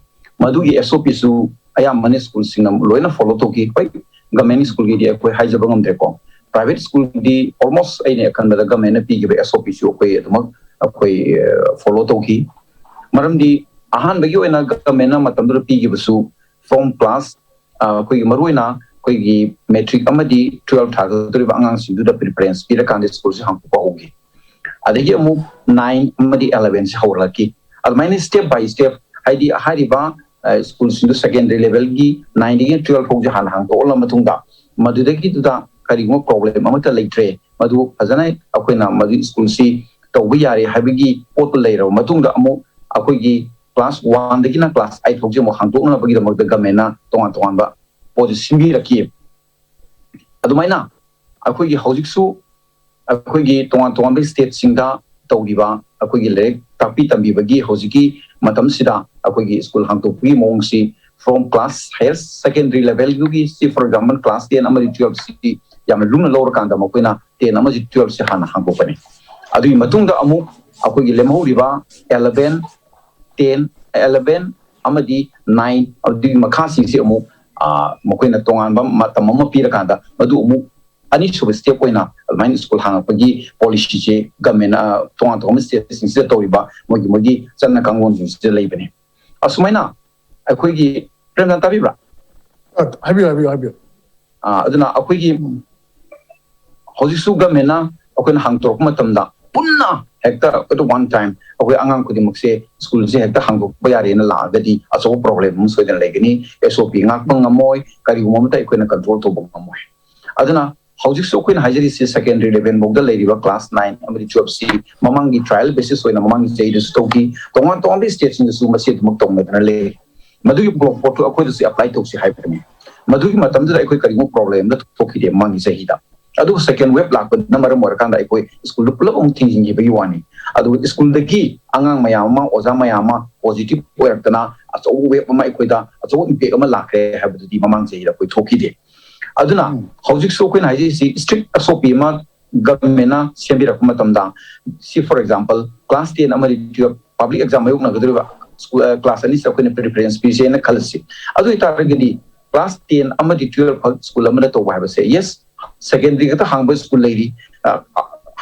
ꯃꯗꯨꯒꯤ SOPꯁꯨ ꯑꯌꯥꯝꯕꯅ schoolꯁꯤꯡꯅ ꯂꯣꯏꯅ follow ꯇꯧꯈꯤ꯫ ꯍꯣꯏ, government schoolꯒꯤꯗꯤ ꯑꯩꯈꯣꯏ ꯍꯥꯏꯖꯕ ꯉꯝꯗ꯭ꯔꯦꯀꯣ꯫ Private schoolꯗꯤ almost ꯑꯩꯅ ꯈꯟꯕꯗ governmentꯅ ꯄꯤꯈꯤꯕ SOPꯁꯨ ꯑꯩꯈꯣꯏ ꯑꯗꯨꯃꯛ ꯑꯩꯈꯣꯏ follow ꯇꯧꯈꯤ꯫ ꯃꯔꯝꯗꯤ ꯑꯍꯥꯟꯕꯒꯤ ꯑꯣꯏꯅ governmentꯅ ꯃꯇꯝꯗꯨꯗ ꯄꯤꯈꯤꯕꯁꯨ from class ꯑ, ꯑꯩꯈꯣꯏꯒꯤ ꯃꯔꯨꯑꯣꯏꯅ ꯑꯩꯈꯣꯏꯒꯤ matric ꯑꯃꯗꯤ twelve ꯊꯥꯒꯗꯧꯔꯤꯕ ꯑꯉꯥꯡꯁꯤꯡꯗꯨꯗ preference ꯄꯤꯔꯀꯥꯟꯗ schoolꯁꯦ ꯍꯥꯡꯗꯣꯛꯄ ꯍꯧꯈꯤ꯫ ꯑꯗꯒꯤ ꯑꯃꯨꯛ nine ꯑꯃꯗꯤ elevenꯁꯦ ꯍꯧꯔꯛꯈꯤ꯫ ꯑꯗꯨꯃꯥꯏꯅ step by step, ꯍꯥꯏꯗꯤ ꯍꯥꯏꯔꯤꯕ schoolꯁꯤꯡꯗꯨ secondary levelꯒꯤ nineꯗꯒꯤ twelve ꯐꯥꯎꯁꯦ ꯍꯥꯟꯅ ꯍꯥꯡꯗꯣꯛꯍꯜꯂ ꯃꯇꯨꯡꯗ, ꯃꯗꯨꯗꯒꯤꯗꯨꯗ ꯀꯔꯤꯒꯨꯝꯕ problem ꯑꯃꯠꯇ ꯂꯩꯇ꯭ꯔꯦ, ꯃꯗꯨ ꯐꯖꯅ ꯑꯩꯈꯣꯏꯅ ꯃꯗꯨ schoolꯁꯤ ꯇꯧꯕ ꯌꯥꯔꯦ ꯍꯥꯏꯕꯒꯤ ꯄꯣꯠꯇꯨ ꯂꯩꯔꯕ ꯃꯇꯨꯡꯗ, ꯑꯃꯨꯛ ꯑꯩꯈꯣꯏꯒꯤ class oneꯗꯒꯤꯅ class eight ꯐꯥꯎꯁꯦ ꯑꯃꯨꯛ ꯍꯥꯡꯗꯣꯛꯅꯕꯒꯤꯗꯃꯛꯇ governmentꯅ ꯇꯣꯉꯥꯟ ꯇꯣꯉꯥꯟꯕ ꯄꯣꯠꯁꯤ ꯁꯤꯟꯕꯤꯔꯛꯈꯤ꯫ ꯑꯗꯨꯃꯥꯏꯅ ꯑꯩꯈꯣꯏꯒꯤ ꯍꯧꯖꯤꯛꯁꯨ ꯑꯩꯈꯣꯏꯒꯤ ꯇꯣꯉꯥꯟ ꯇꯣꯉꯥꯟꯕ stateꯁꯤꯡꯗ ꯇꯧꯔꯤꯕ ꯑꯩꯈꯣꯏꯒꯤ ꯂꯥꯏꯔꯤꯛ ꯇꯥꯛꯄꯤ ꯇꯝꯕꯤꯕꯒꯤ ꯍꯧꯖꯤꯛꯀꯤ ꯃꯇꯝꯁꯤꯗ ꯑꯩꯈꯣꯏꯒꯤ school ꯍꯥꯡꯗꯣꯛꯄꯒꯤ ꯃꯑꯣꯡꯁꯤ from class higher secondary levelꯗꯨꯒꯤ ꯁꯤ, for example, class ten ꯑꯃꯗꯤ twelveꯁꯤ ꯌꯥꯝꯅ ꯂꯨꯝꯅ ꯂꯧꯔꯀꯥꯟꯗ ꯃꯈꯣꯏꯅ ten ꯑꯃꯗꯤ twelveꯁꯦ ꯍꯥꯟꯅ ꯍꯥꯡꯗꯣꯛꯄꯅꯤ꯫ ꯑꯗꯨꯒꯤ ꯃꯇꯨꯡꯗ ꯑꯃꯨꯛ ꯑꯩꯈꯣꯏꯒꯤ ꯂꯦꯝꯍꯧꯔꯤꯕ eleven, ten, eleven ꯑꯃꯗꯤ nine ꯑꯗꯨꯒꯤ ꯃꯈꯥꯁꯤꯡꯁꯤ ꯑꯃꯨꯛ, ꯑ, ꯃꯈꯣꯏꯅ ꯇꯣꯉꯥꯟꯕ ꯃꯇꯝ ꯑꯃ ꯄꯤꯔꯀꯥꯟꯗ ꯃꯗꯨ ꯑꯃꯨꯛ ꯑꯅꯤꯁꯨꯕ ꯁ꯭ꯇꯦꯞ ꯑꯣꯏꯅ ꯑꯗꯨꯃꯥꯏꯅ ꯁ꯭ꯀꯨꯜ ꯍꯥꯡꯉꯛꯄꯒꯤ ꯄꯣꯂꯤꯁꯤꯁꯦ ꯒꯃꯦꯟ ꯇꯣꯉꯥꯟ ꯇꯣꯉꯥꯟꯕ ꯁ꯭ꯇꯦꯠꯁꯤꯡꯁꯤꯗ ꯇꯧꯔꯤꯕ ꯃꯣꯏꯒꯤ ꯃꯣꯏꯒꯤ ꯆꯠꯅ ꯀꯥꯡꯂꯣꯟꯁꯤꯡꯁꯤꯗ ꯂꯩꯕꯅꯤ꯫ ꯑꯁꯨꯃꯥꯏꯅ ꯑꯩꯈꯣꯏꯒꯤ, ꯄ꯭ꯔꯦꯝꯆꯟ, ꯇꯥꯕꯤꯕ꯭ꯔꯥ? ꯑ, ꯍꯥꯏꯕꯤꯌꯨ, ꯍꯥꯏꯕꯤꯌꯨ, ꯍꯥꯏꯕꯤꯌꯨ꯫ ꯑꯥ, ꯑꯗꯨꯅ ꯑꯩꯈꯣꯏꯒꯤ ꯍꯧꯖꯤꯛꯁꯨ ꯒꯃꯦꯟꯅ ꯑꯩꯈꯣꯏꯅ ꯍꯥꯡꯗꯣꯔꯛꯄ ꯃꯇꯝꯗ ꯄꯨꯟꯅ ꯍꯦꯛꯇ at one time ꯑꯩꯈꯣꯏ ꯑꯉꯥꯡ ꯈꯨꯗꯤꯡꯃꯛꯁꯦ ꯁ꯭ꯀꯨꯜꯁꯦ ꯍꯦꯛꯇ ꯍꯥꯡꯗꯣꯛꯄ ꯌꯥꯔꯦꯅ ꯂꯥꯛꯑꯒꯗꯤ ꯑꯆꯧꯕ ꯄ꯭ꯔꯣꯕ꯭ꯂꯦꯝ ꯑꯃ ꯁꯣꯏꯗꯅ ꯂꯩꯒꯅꯤ꯫ ꯑꯦꯁ ꯑꯣ ꯄꯤ ꯉꯥꯛꯄ ꯉꯝꯃꯣꯏ, ꯀꯔꯤꯒꯨꯝꯕ ꯑꯃꯇ ꯑꯩꯈꯣꯏꯅ ꯀꯟꯇ꯭ꯔꯣꯜ ꯇꯧꯕ ꯉꯝꯃꯣꯏ꯫ ꯑꯗꯨꯅ ꯍꯧꯖꯤꯛꯁꯨ ꯑꯩꯈꯣꯏꯅ ꯍꯥꯏꯖꯔꯤꯁꯤ ꯁꯦꯀꯦꯟꯗꯔꯤ ꯂꯦꯚꯦꯜ ꯐꯥꯎꯗ ꯂꯩꯔꯤꯕ ꯀ꯭ꯂꯥꯁ ꯅꯥꯏꯟ ꯑꯃꯗꯤ ꯇꯨꯋꯦꯜꯞꯁꯤ ꯃꯃꯥꯡꯒꯤ ꯇ꯭ꯔꯥꯏꯌꯦꯜ ꯕꯦꯁꯤꯁ ꯑꯣꯏꯅ ꯃꯃꯥꯡꯒꯤ ꯆꯍꯤꯗꯁꯨ ꯇꯧꯈꯤ꯫ ꯇꯣꯉꯥꯟ ꯇꯣꯉꯥꯟꯕ ꯁ꯭ꯇꯦꯠꯁꯤꯡꯗꯁꯨ ꯃꯁꯤ ꯑꯗꯨꯃꯛ ꯇꯧꯅꯗꯅ ꯂꯩꯔꯤ꯫ ꯃꯗꯨꯒꯤ ꯄꯣꯠꯇꯨ ꯑꯩꯈꯣꯏꯗꯁꯨ ꯑꯦꯄ꯭ꯂꯥꯏ ꯇꯧꯁꯤ ꯍꯥꯏꯕꯅꯤ꯫ ꯃꯗꯨꯒꯤ ꯃꯇꯝꯗꯨꯗ ꯑꯩꯈꯣꯏ ꯀꯔꯤꯒꯨꯝꯕ ꯄ꯭ꯔꯣꯕ꯭ꯂꯦꯝ ꯑꯃ ꯊꯣꯛꯈꯤꯗꯦ ꯃꯃꯥꯡꯒꯤ ꯆꯍꯤꯗ꯫ ꯑꯗꯨꯕꯨ ꯁꯦꯀꯦꯟ ꯋꯦꯕ ꯂꯥꯛꯄꯗꯨꯅ ꯃꯔꯝ ꯑꯣꯏꯔꯀꯥꯟꯗ ꯑꯩꯈꯣꯏ ꯁ꯭ꯀꯨꯜꯗꯨ ꯄꯨꯂꯞ ꯑꯃꯨꯛ ꯊꯤꯡꯖꯤꯟꯈꯤꯕꯒꯤ ꯋꯥꯅꯤ꯫ ꯑꯗꯨꯒ ꯁ꯭ꯀꯨꯜꯗꯒꯤ ꯑꯉꯥꯡ ꯃꯌꯥꯝ ꯑꯃ, ꯑꯣꯖꯥ ꯃꯌꯥꯝ ꯑꯃ ꯄꯣꯖꯤꯇꯤꯚ ꯑꯣꯏꯔꯛꯇꯅ ꯑꯆꯧꯕ ꯋꯦꯕ ꯑꯃ ꯑꯩꯈꯣꯏꯗ ꯑꯆꯧꯕ ꯏꯝꯄꯦꯛ ꯑꯃ ꯂꯥꯛꯈ꯭ꯔꯦ ꯍꯥꯏꯕꯗꯨꯗꯤ ꯃꯃꯥꯡ ꯆꯍꯤꯗ ꯑꯩꯈꯣꯏ ꯊꯣꯛꯈꯤꯗꯦ꯫ ꯑꯗꯨꯅ ꯎꯝ꯫ ꯍꯧꯖꯤꯛꯁꯨ ꯑꯩꯈꯣꯏꯅ ꯍꯥꯏꯖꯔꯤꯁꯤ ꯏꯁꯇ꯭ꯔꯤꯛ ꯑꯦꯁ ꯑꯣ ꯄꯤ ꯑꯃ ꯒꯚꯔꯟꯃꯦꯟꯅ ꯁꯦꯝꯕꯤꯔꯛꯄ ꯃꯇꯝꯗ, ꯁꯤ, ꯐꯣꯔ ꯑꯦꯛꯖꯥꯝꯄꯜ, ꯀ꯭ꯂꯥꯁ ꯇꯦꯟ ꯑꯃꯗꯤ ꯇꯨꯋꯦꯜꯞ ꯄꯕ꯭ꯂꯤꯛ ꯑꯦꯛꯖꯥꯝ ꯃꯥꯌꯣꯛꯅꯒꯗꯧꯔꯤꯕ ꯁ꯭ꯀꯨꯜ, ꯑ, ꯀ꯭ꯂꯥꯁ ꯑꯅꯤꯁꯤꯗ ꯑꯩꯈꯣꯏꯅ ꯄ꯭ꯔꯤꯐꯔꯦꯟꯁ ꯄꯤꯁꯦꯅ ꯈꯜꯂꯁꯤ꯫ ꯑꯗꯨ ꯑꯣꯏꯇꯥꯔꯒꯗꯤ ꯀ꯭ꯂꯥꯁ ꯇꯦꯟ ꯑꯃꯗꯤ ꯇꯨꯋꯦꯜꯞ ꯈꯛ ꯁ꯭ꯀꯨꯜ ꯑꯃꯗ ꯇꯧꯕ ꯍꯥꯏꯕꯁꯦ, ꯌꯦꯁ, ꯁꯦꯀꯦꯟꯗꯔꯤ ꯈꯛꯇ ꯍꯥꯡꯕ ꯁ꯭ꯀꯨꯜ ꯂꯩꯔꯤ, ꯑ,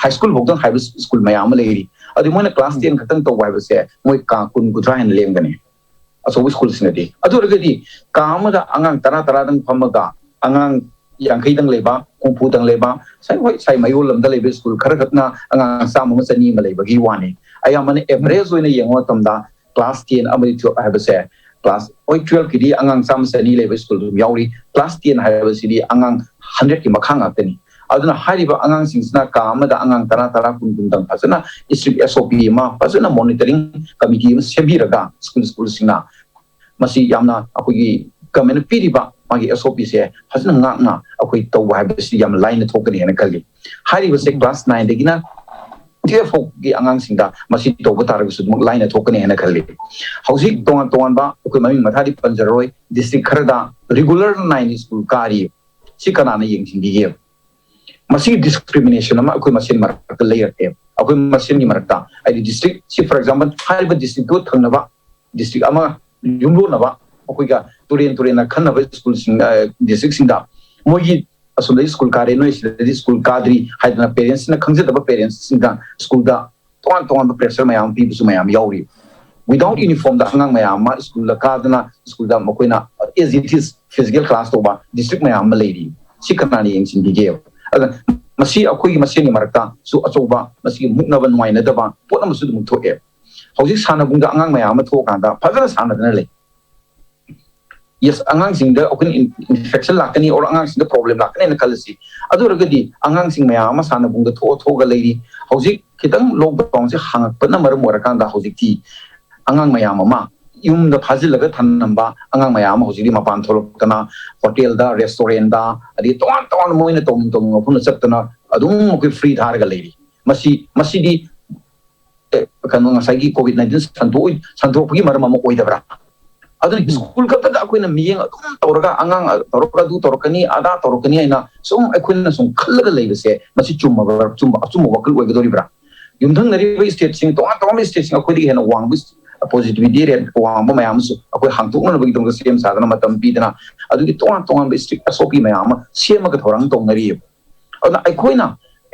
ꯍꯥꯏ ꯁ꯭ꯀꯨꯜ ꯐꯥꯎꯗꯪ ꯍꯥꯏꯕ ꯁ꯭ꯀꯨꯜ ꯃꯌꯥꯝ ꯑꯃ ꯂꯩꯔꯤ꯫ ꯑꯗꯨ ꯃꯣꯏꯅ ꯀ꯭ꯂꯥꯁ ꯇꯦꯟ ꯈꯛꯇꯪ ꯇꯧꯕ ꯍꯥꯏꯕꯁꯦ ꯃꯣꯏ ꯀꯥ ꯀꯨꯟ, ꯀꯨꯟꯊ꯭ꯔꯥ ꯍꯦꯟꯅ ꯂꯦꯝꯒꯅꯤ ꯑꯆꯧꯕ ꯁ꯭ꯀꯨꯜꯁꯤꯡꯅꯗꯤ꯫ ꯑꯗꯨ ꯑꯣꯏꯔꯒꯗꯤ ꯀꯥ ꯑꯃꯗ ꯑꯉꯥꯡ ꯇꯔꯥ, ꯇꯔꯥꯗꯪ ꯐꯝꯃꯒ ꯑꯉꯥꯡ ꯌꯥꯡꯈꯩꯗꯪ ꯂꯩꯕ, ꯍꯨꯝꯐꯨꯗꯪ ꯂꯩꯕ, ꯁꯥꯏ, ꯍꯣꯏ, ꯁꯥꯏ ꯃꯌꯣꯜ ꯑꯃꯗ ꯂꯩꯕ ꯁ꯭ꯀꯨꯜ ꯈꯔ ꯈꯛꯅ ꯑꯉꯥꯡ ꯆꯥꯝꯃ ꯑꯃ, ꯆꯅꯤ ꯑꯃ ꯂꯩꯕꯒꯤ ꯋꯥꯅꯤ꯫ ꯑꯌꯥꯝꯕꯅ ꯑꯦꯚꯔꯦꯖ ꯑꯣꯏꯅ ꯌꯦꯡꯕ ꯃꯇꯝꯗ ꯀ꯭ꯂꯥꯁ ꯇꯦꯟ ꯑꯃꯗꯤ ꯇꯨꯋꯦꯜꯞ ꯍꯥꯏꯕꯁꯦ, ꯀ꯭ꯂꯥꯁ, ꯍꯣꯏ, ꯇꯨꯋꯦꯜꯞꯀꯤꯗꯤ ꯑꯉꯥꯡ ꯆꯥꯝꯃ, ꯆꯅꯤ ꯂꯩꯕ ꯁ꯭ꯀꯨꯜ ꯑꯗꯨꯝ ꯌꯥꯎꯔꯤ, ꯀ꯭ꯂꯥꯁ ꯇꯦꯟ ꯍꯥꯏꯕꯁꯤꯗꯤ ꯑꯉꯥꯡ ꯍꯟꯗ꯭ꯔꯦꯠꯀꯤ ꯃꯈꯥ ꯉꯥꯛꯇꯅꯤ꯫ ꯑꯗꯨꯅ ꯍꯥꯏꯔꯤꯕ ꯑꯉꯥꯡꯁꯤꯡꯁꯤꯅ ꯀꯥ ꯑꯃꯗ ꯑꯉꯥꯡ ꯇꯔꯥ, ꯇꯔꯥ, ꯀꯨꯟ, ꯀꯨꯟꯗꯪ ꯐꯖꯅ ꯏꯁꯇ꯭ꯔꯤꯛ ꯑꯦꯁ ꯑꯣ ꯄꯤ ꯑꯃ, ꯐꯖꯅ ꯃꯣꯅꯤꯇꯔꯤꯡ ꯀꯃꯤꯇꯤ ꯑꯃ ꯁꯦꯝꯕꯤꯔꯒ ꯁ꯭ꯀꯨꯜ, ꯁ꯭ꯀꯨꯜꯁꯤꯡꯅ ꯃꯁꯤ ꯌꯥꯝꯅ ꯑꯩꯈꯣꯏꯒꯤ ꯒꯃꯦꯟꯅ ꯄꯤꯔꯤꯕ ꯃꯥꯒꯤ ꯑꯦꯁ ꯑꯣ ꯄꯤꯁꯦ ꯐꯖꯅ ꯉꯥꯛꯅ ꯑꯩꯈꯣꯏ ꯇꯧꯕ ꯍꯥꯏꯕꯁꯤ ꯌꯥꯝꯅ ꯂꯥꯏꯅ ꯊꯣꯛꯀꯅꯤ ꯍꯥꯏꯅ ꯈꯜꯂꯤ꯫ ꯍꯥꯏꯔꯤꯕꯁꯦ ꯀ꯭ꯂꯥꯁ ꯅꯥꯏꯟꯗꯒꯤꯅ ꯇꯨꯋꯦꯜꯐ ꯐꯥꯎꯒꯤ ꯑꯉꯥꯡꯁꯤꯡꯗ ꯃꯁꯤ ꯇꯧꯕ ꯇꯥꯔꯒꯁꯨ ꯑꯗꯨꯃꯛ ꯂꯥꯏꯅ ꯊꯣꯛꯀꯅꯤ ꯍꯥꯏꯅ ꯈꯜꯂꯤ꯫ ꯍꯧꯖꯤꯛ ꯇꯣꯉꯥꯟ ꯇꯣꯉꯥꯟꯕ ꯑꯩꯈꯣꯏ ꯃꯃꯤꯡ ꯃꯊꯥꯗꯤ ꯄꯟꯖꯔꯔꯣꯏ, ꯗꯤꯁꯇ꯭ꯔꯤꯛ ꯈꯔꯗ ꯔꯤꯒꯨꯂꯔ ꯅꯥꯏꯟ ꯁ꯭ꯀꯨꯜ ꯀꯥꯔꯤ, ꯁꯤ ꯀꯅꯥꯅ ꯌꯦꯡꯁꯤꯟꯕꯤꯒꯦ? ꯃꯁꯤꯒꯤ ꯗꯤꯁꯀ꯭ꯔꯤꯃꯤꯅꯦꯁꯟ ꯑꯃ ꯑꯩꯈꯣꯏ ꯃꯁꯦꯟ ꯃꯔꯛꯇ ꯂꯩꯔꯛꯑꯦ꯫ ꯑꯩꯈꯣꯏ ꯃꯁꯦꯟꯒꯤ ꯃꯔꯛꯇ, ꯍꯥꯏꯗꯤ ꯗꯤꯁꯇ꯭ꯔꯤꯛ, ꯁꯤ, ꯐꯣꯔ ꯑꯦꯛꯖꯥꯝꯄꯜ, ꯍꯥꯏꯔꯤꯕ ꯗꯤꯁꯇ꯭ꯔꯤꯛꯇꯨ ꯊꯪꯅꯕ ꯗꯤꯁꯇ꯭ꯔꯤꯛ ꯑꯃ ꯌꯨꯝꯂꯣꯟꯅꯕ, ꯑꯩꯈꯣꯏꯒ ꯇꯨꯔꯦꯟ ꯇꯨꯔꯦꯟꯅ ꯈꯟꯅꯕ ꯁ꯭ꯀꯨꯜꯁꯤꯡ, ꯑ, ꯗꯤꯁꯇ꯭ꯔꯤꯛꯁꯤꯡꯗ ꯃꯣꯏꯒꯤ ꯑꯁꯣꯝꯗꯗꯤ ꯁ꯭ꯀꯨꯜ ꯀꯥꯔꯦ, ꯅꯣꯏ ꯁꯤꯗꯗꯤ ꯁ꯭ꯀꯨꯜ ꯀꯥꯗ꯭ꯔꯤ ꯍꯥꯏꯗꯅ ꯄꯦꯔꯦꯟꯁꯁꯤꯅ ꯈꯪꯖꯗꯕ ꯄꯦꯔꯦꯟꯁꯁꯤꯡꯗ ꯁ꯭ꯀꯨꯜꯗ ꯇꯣꯉꯥꯟ ꯇꯣꯉꯥꯟꯕ ꯄ꯭ꯔꯦꯁꯔ ꯃꯌꯥꯝ ꯑꯃ ꯄꯤꯕꯁꯨ ꯃꯌꯥꯝ ꯌꯥꯎꯔꯤ꯫ Without uniformꯗ ꯑꯉꯥꯡ ꯃꯌꯥꯝ ꯑꯃ ꯁ꯭ꯀꯨꯜꯗ ꯀꯥꯗꯅ ꯁ꯭ꯀꯨꯜꯗ ꯃꯈꯣꯏꯅ as it is physical class ꯇꯧꯕ ꯗꯤꯁꯇ꯭ꯔꯤꯛ ꯃꯌꯥꯝ ꯑꯃ ꯂꯩꯔꯤ꯫ ꯁꯤ ꯀꯅꯥꯅ ꯌꯦꯡꯁꯤꯟꯕꯤꯒꯦꯕ? ꯑꯗ ꯃꯁꯤ ꯑꯩꯈꯣꯏꯒꯤ ꯃꯁꯦꯟꯒꯤ ꯃꯔꯛꯇꯁꯨ ꯑꯆꯧꯕ ꯃꯁꯤꯒꯤ ꯃꯨꯛꯅꯕ ꯅꯨꯡꯉꯥꯏꯅꯗꯕ ꯄꯣꯠ ꯑꯃꯁꯨ ꯑꯗꯨꯝ ꯊꯣꯛꯑꯦ꯫ ꯍꯧꯖꯤꯛ ꯁꯥꯟꯅꯕꯨꯡꯗ ꯑꯉꯥꯡ ꯃꯌꯥꯝ ꯑꯃ ꯊꯣꯛꯑꯀꯥꯟꯗ ꯐꯖꯅ ꯁꯥꯟꯅꯗꯅ ꯂꯩ꯫ Yes, ꯑꯉꯥꯡꯁꯤꯡꯗ ꯑꯩꯈꯣꯏꯅ ꯏꯟꯐꯦꯛꯁꯟ ꯂꯥꯛꯀꯅꯤ ꯑꯣꯔ ꯑꯉꯥꯡꯁꯤꯡꯗ ꯄ꯭ꯔꯣꯕ꯭ꯂꯦꯝ ꯂꯥꯛꯀꯅꯤ ꯍꯥꯏꯅ ꯈꯜꯂꯁꯤ꯫ ꯑꯗꯨ ꯑꯣꯏꯔꯒꯗꯤ ꯑꯉꯥꯡꯁꯤꯡ ꯃꯌꯥꯝ ꯑꯃ ꯁꯥꯟꯅꯕꯨꯡꯗ ꯊꯣꯛꯑ ꯊꯣꯛꯑꯒ ꯂꯩꯔꯤ꯫ ꯍꯧꯖꯤꯛ ꯈꯤꯇꯪ ꯂꯣꯛꯗꯥꯎꯟꯁꯦ ꯍꯥꯡꯉꯛꯄꯅ ꯃꯔꯝ ꯑꯣꯏꯔꯀꯥꯟꯗ ꯍꯧꯖꯤꯛꯇꯤ ꯑꯉꯥꯡ ꯃꯌꯥꯝ ꯑꯃ ꯌꯨꯝꯗ ꯐꯥꯖꯤꯜꯂꯒ ꯊꯝꯂꯝꯕ ꯑꯉꯥꯡ ꯃꯌꯥꯝ ꯑꯃ ꯍꯧꯖꯤꯛꯇꯤ ꯃꯄꯥꯟ ꯊꯣꯛꯂꯛꯇꯅ ꯍꯣꯇꯦꯜꯗ, ꯔꯦꯁꯇꯨꯔꯦꯟꯗ, ꯑꯗꯩ ꯇꯣꯉꯥꯟ ꯇꯣꯉꯥꯟꯕ ꯃꯣꯏꯅ ꯇꯧꯅꯤꯡ ꯇꯧꯅꯤꯡꯕ ꯃꯐꯝꯗ ꯆꯠꯇꯅ ꯑꯗꯨꯝ ꯑꯩꯈꯣꯏ ꯐ꯭ꯔꯤ ꯊꯥꯔꯒ ꯂꯩꯔꯤ꯫ ꯃꯁꯤ ꯃꯁꯤꯗꯤ ꯑꯦ, ꯀꯩꯅꯣ, ꯉꯁꯥꯏꯒꯤ ꯀꯣꯚꯤꯗ ꯅꯥꯏꯟꯇꯤꯟ ꯁꯟꯗꯣꯛ ꯁꯟꯗꯣꯛꯄꯒꯤ ꯃꯔꯝ ꯑꯃ ꯑꯣꯏꯗꯕ꯭ꯔꯥ? ꯑꯗꯨꯅ ꯎꯝ꯫ ꯁ꯭ꯀꯨꯜ ꯈꯛꯇꯗ ꯑꯩꯈꯣꯏꯅ ꯃꯤꯠꯌꯦꯡ ꯑꯗꯨꯝ ꯇꯧꯔꯒ ꯑꯉꯥꯡ ꯇꯧꯔꯒ ꯑꯗꯨ ꯇꯧꯔꯛꯀꯅꯤ, ꯑꯗꯥ ꯇꯧꯔꯛꯀꯅꯤ ꯍꯥꯏꯅ ꯁꯨꯝ ꯑꯩꯈꯣꯏꯅ ꯁꯨꯝ ꯈꯜꯂꯒ ꯂꯩꯕꯁꯦ, ꯃꯁꯤ ꯆꯨꯝꯃꯕ꯭ꯔꯥ? ꯑꯆꯨꯝꯕ, ꯑꯆꯨꯝꯕ ꯋꯥꯈꯜ ꯑꯣꯏꯒꯗꯧꯔꯤꯕ꯭ꯔꯥ? ꯌꯨꯝꯊꯪꯅꯔꯤꯕ ꯁ꯭ꯇꯦꯠꯁꯤꯡ, ꯇꯣꯉꯥꯟ ꯇꯣꯉꯥꯟꯕ ꯁ꯭ꯇꯦꯠꯁꯤꯡ ꯑꯩꯈꯣꯏꯗꯒꯤ ꯍꯦꯟꯅ ꯋꯥꯡꯕ, ꯄꯣꯖꯤꯇꯤꯚꯤꯇꯤ ꯔꯦꯠ ꯋꯥꯡꯕ ꯃꯌꯥꯝ ꯑꯃꯁꯨ ꯑꯩꯈꯣꯏ ꯍꯥꯡꯗꯣꯛꯅꯅꯕꯒꯤꯗꯃꯛꯇ ꯁꯦꯝ ꯁꯥꯗꯅ ꯃꯇꯝ ꯄꯤꯗꯅ ꯑꯗꯨꯒꯤ ꯇꯣꯉꯥꯟ ꯇꯣꯉꯥꯟꯕ ꯁ꯭ꯇ꯭ꯔꯤꯛ ꯑꯁꯣꯛꯄꯤ ꯃꯌꯥꯝ ꯑꯃ ꯁꯦꯝꯃꯒ ꯊꯧꯔꯥꯡ ꯇꯧꯅꯔꯤꯑꯕ꯫ ꯑꯗꯨꯅ ꯑꯩꯈꯣꯏꯅ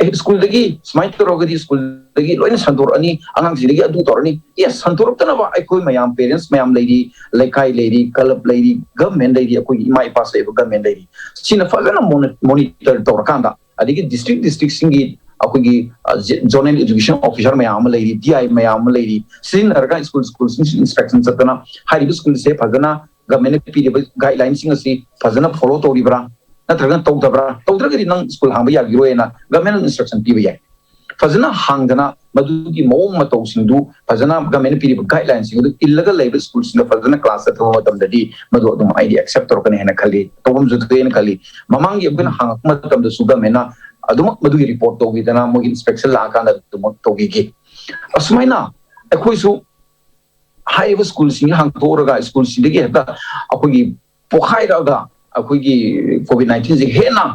ꯑꯦ, ꯁ꯭ꯀꯨꯜꯗꯒꯤ ꯁꯨꯃꯥꯏꯅ ꯇꯧꯔꯒꯗꯤ ꯁ꯭ꯀꯨꯜꯗꯒꯤ ꯂꯣꯏꯅ ꯁꯟꯗꯣꯔꯛꯑꯅꯤ, ꯑꯉꯥꯡꯁꯤꯡꯗꯒꯤ ꯑꯗꯨ ꯇꯧꯔꯅꯤ꯫ ꯌꯦꯁ, ꯁꯟꯗꯣꯔꯛꯇꯅꯕ ꯑꯩꯈꯣꯏ ꯃꯌꯥꯝ, ꯄꯦꯔꯦꯟꯁ ꯃꯌꯥꯝ ꯂꯩꯔꯤ, ꯂꯩꯀꯥꯏ ꯂꯩꯔꯤ, ꯀ꯭ꯂꯕ ꯂꯩꯔꯤ, ꯒꯚꯔꯟꯃꯦꯟ ꯂꯩꯔꯤ, ꯑꯩꯈꯣꯏꯒꯤ ꯏꯃꯥ ꯏꯄꯥ ꯁꯦꯕ ꯒꯚꯔꯟꯃꯦꯟ ꯂꯩꯔꯤ꯫ ꯁꯤꯅ ꯐꯖꯅ ꯃꯣꯅꯤꯇꯔ ꯇꯧꯔꯀꯥꯟꯗ, ꯑꯗꯒꯤ ꯗꯤꯁꯇ꯭ꯔꯤꯛ ꯗꯤꯁꯇ꯭ꯔꯤꯛꯁꯤꯡꯒꯤ ꯑꯩꯈꯣꯏꯒꯤ ꯖꯣꯅꯦꯜ ꯑꯦꯖꯨꯀꯦꯁꯟ ꯑꯣꯐꯤꯁꯔ ꯃꯌꯥꯝ ꯑꯃ ꯂꯩꯔꯤ, ꯗꯤ ꯑꯥꯏ ꯃꯌꯥꯝ ꯑꯃ ꯂꯩꯔꯤ, ꯁꯤꯖꯤꯟꯅꯔꯒ ꯁ꯭ꯀꯨꯜ ꯁ꯭ꯀꯨꯜꯁꯤꯡꯁꯤ ꯏꯟꯁꯄꯦꯛꯁꯟ ꯆꯠꯇꯅ ꯍꯥꯏꯔꯤꯕ ꯁ꯭ꯀꯨꯜꯁꯦ ꯐꯖꯅ ꯒꯚꯔꯟꯃꯦꯟꯅ ꯄꯤꯔꯤꯕ ꯒꯥꯏꯗꯂꯥꯏꯟꯁꯤꯡ ꯑꯁꯤ ꯐꯖꯅ ꯐꯣꯂꯣ ꯇꯧꯔꯤꯕ꯭ꯔꯥ ꯅꯠꯇ꯭ꯔꯒꯅ ꯇꯧꯗꯕ꯭ꯔꯥ? ꯇꯧꯗ꯭ꯔꯒꯗꯤ ꯅꯪ ꯁ꯭ꯀꯨꯜ ꯍꯥꯡꯕ ꯌꯥꯈꯤꯔꯣꯏꯅ ꯒꯚꯔꯟꯃꯦꯟꯅ ꯏꯟꯁꯇ꯭ꯔꯛꯁꯟ ꯄꯤꯕ ꯌꯥꯏ꯫ ꯐꯖꯅ ꯍꯥꯡꯗꯅ ꯃꯗꯨꯒꯤ ꯃꯑꯣꯡ ꯃꯇꯧꯁꯤꯡꯗꯨ ꯐꯖꯅ ꯒꯚꯔꯟꯃꯦꯟꯅ ꯄꯤꯔꯤꯕ ꯒꯥꯏꯗꯂꯥꯏꯟꯁꯤꯡ ꯑꯗꯨ ꯏꯜꯂꯒ ꯂꯩꯕ ꯁ꯭ꯀꯨꯜꯁꯤꯡꯗ ꯐꯖꯅ ꯀ꯭ꯂꯥꯁ ꯆꯠꯊꯕ ꯃꯇꯝꯗꯗꯤ ꯃꯗꯨ ꯑꯗꯨꯝ ꯑꯩꯗꯤ ꯑꯦꯛꯁꯦꯞ ꯇꯧꯔꯛꯀꯅꯤ ꯍꯥꯏꯅ ꯈꯜꯂꯤ, ꯇꯧꯐꯝꯁꯨ ꯊꯣꯛꯑꯦꯅ ꯈꯜꯂꯤ꯫ ꯃꯃꯥꯡꯒꯤ ꯑꯩꯈꯣꯏꯅ ꯍꯥꯡꯉꯛꯄ ꯃꯇꯝꯗꯁꯨ ꯒꯚꯔꯟꯃꯦꯟꯅ ꯑꯗꯨꯃꯛ ꯃꯗꯨꯒꯤ ꯔꯤꯄꯣꯔꯠ ꯇꯧꯕꯤꯗꯅ ꯃꯣꯏꯒꯤ ꯏꯟꯁꯄꯦꯛꯁꯟ ꯂꯥꯛꯑꯀꯥꯟꯗ ꯑꯗꯨꯃꯛ ꯇꯧꯕꯤꯈꯤ꯫ ꯑꯁꯨꯃꯥꯏꯅ ꯑꯩꯈꯣꯏꯁꯨ ꯍꯥꯏꯔꯤꯕ ꯁ꯭ꯀꯨꯜꯁꯤꯡꯁꯤ ꯍꯥꯡꯗꯣꯛꯎꯔꯒ ꯁ꯭ꯀꯨꯜꯁꯤꯡꯗꯒꯤ ꯍꯦꯛꯇ ꯑꯩꯈꯣꯏꯒꯤ ꯄꯣꯈꯥꯏꯔꯛꯑꯒ ꯑꯩꯈꯣꯏꯒꯤ ꯀꯣꯚꯤꯗ ꯅꯥꯏꯟꯇꯤꯟꯁꯦ ꯍꯦꯟꯅ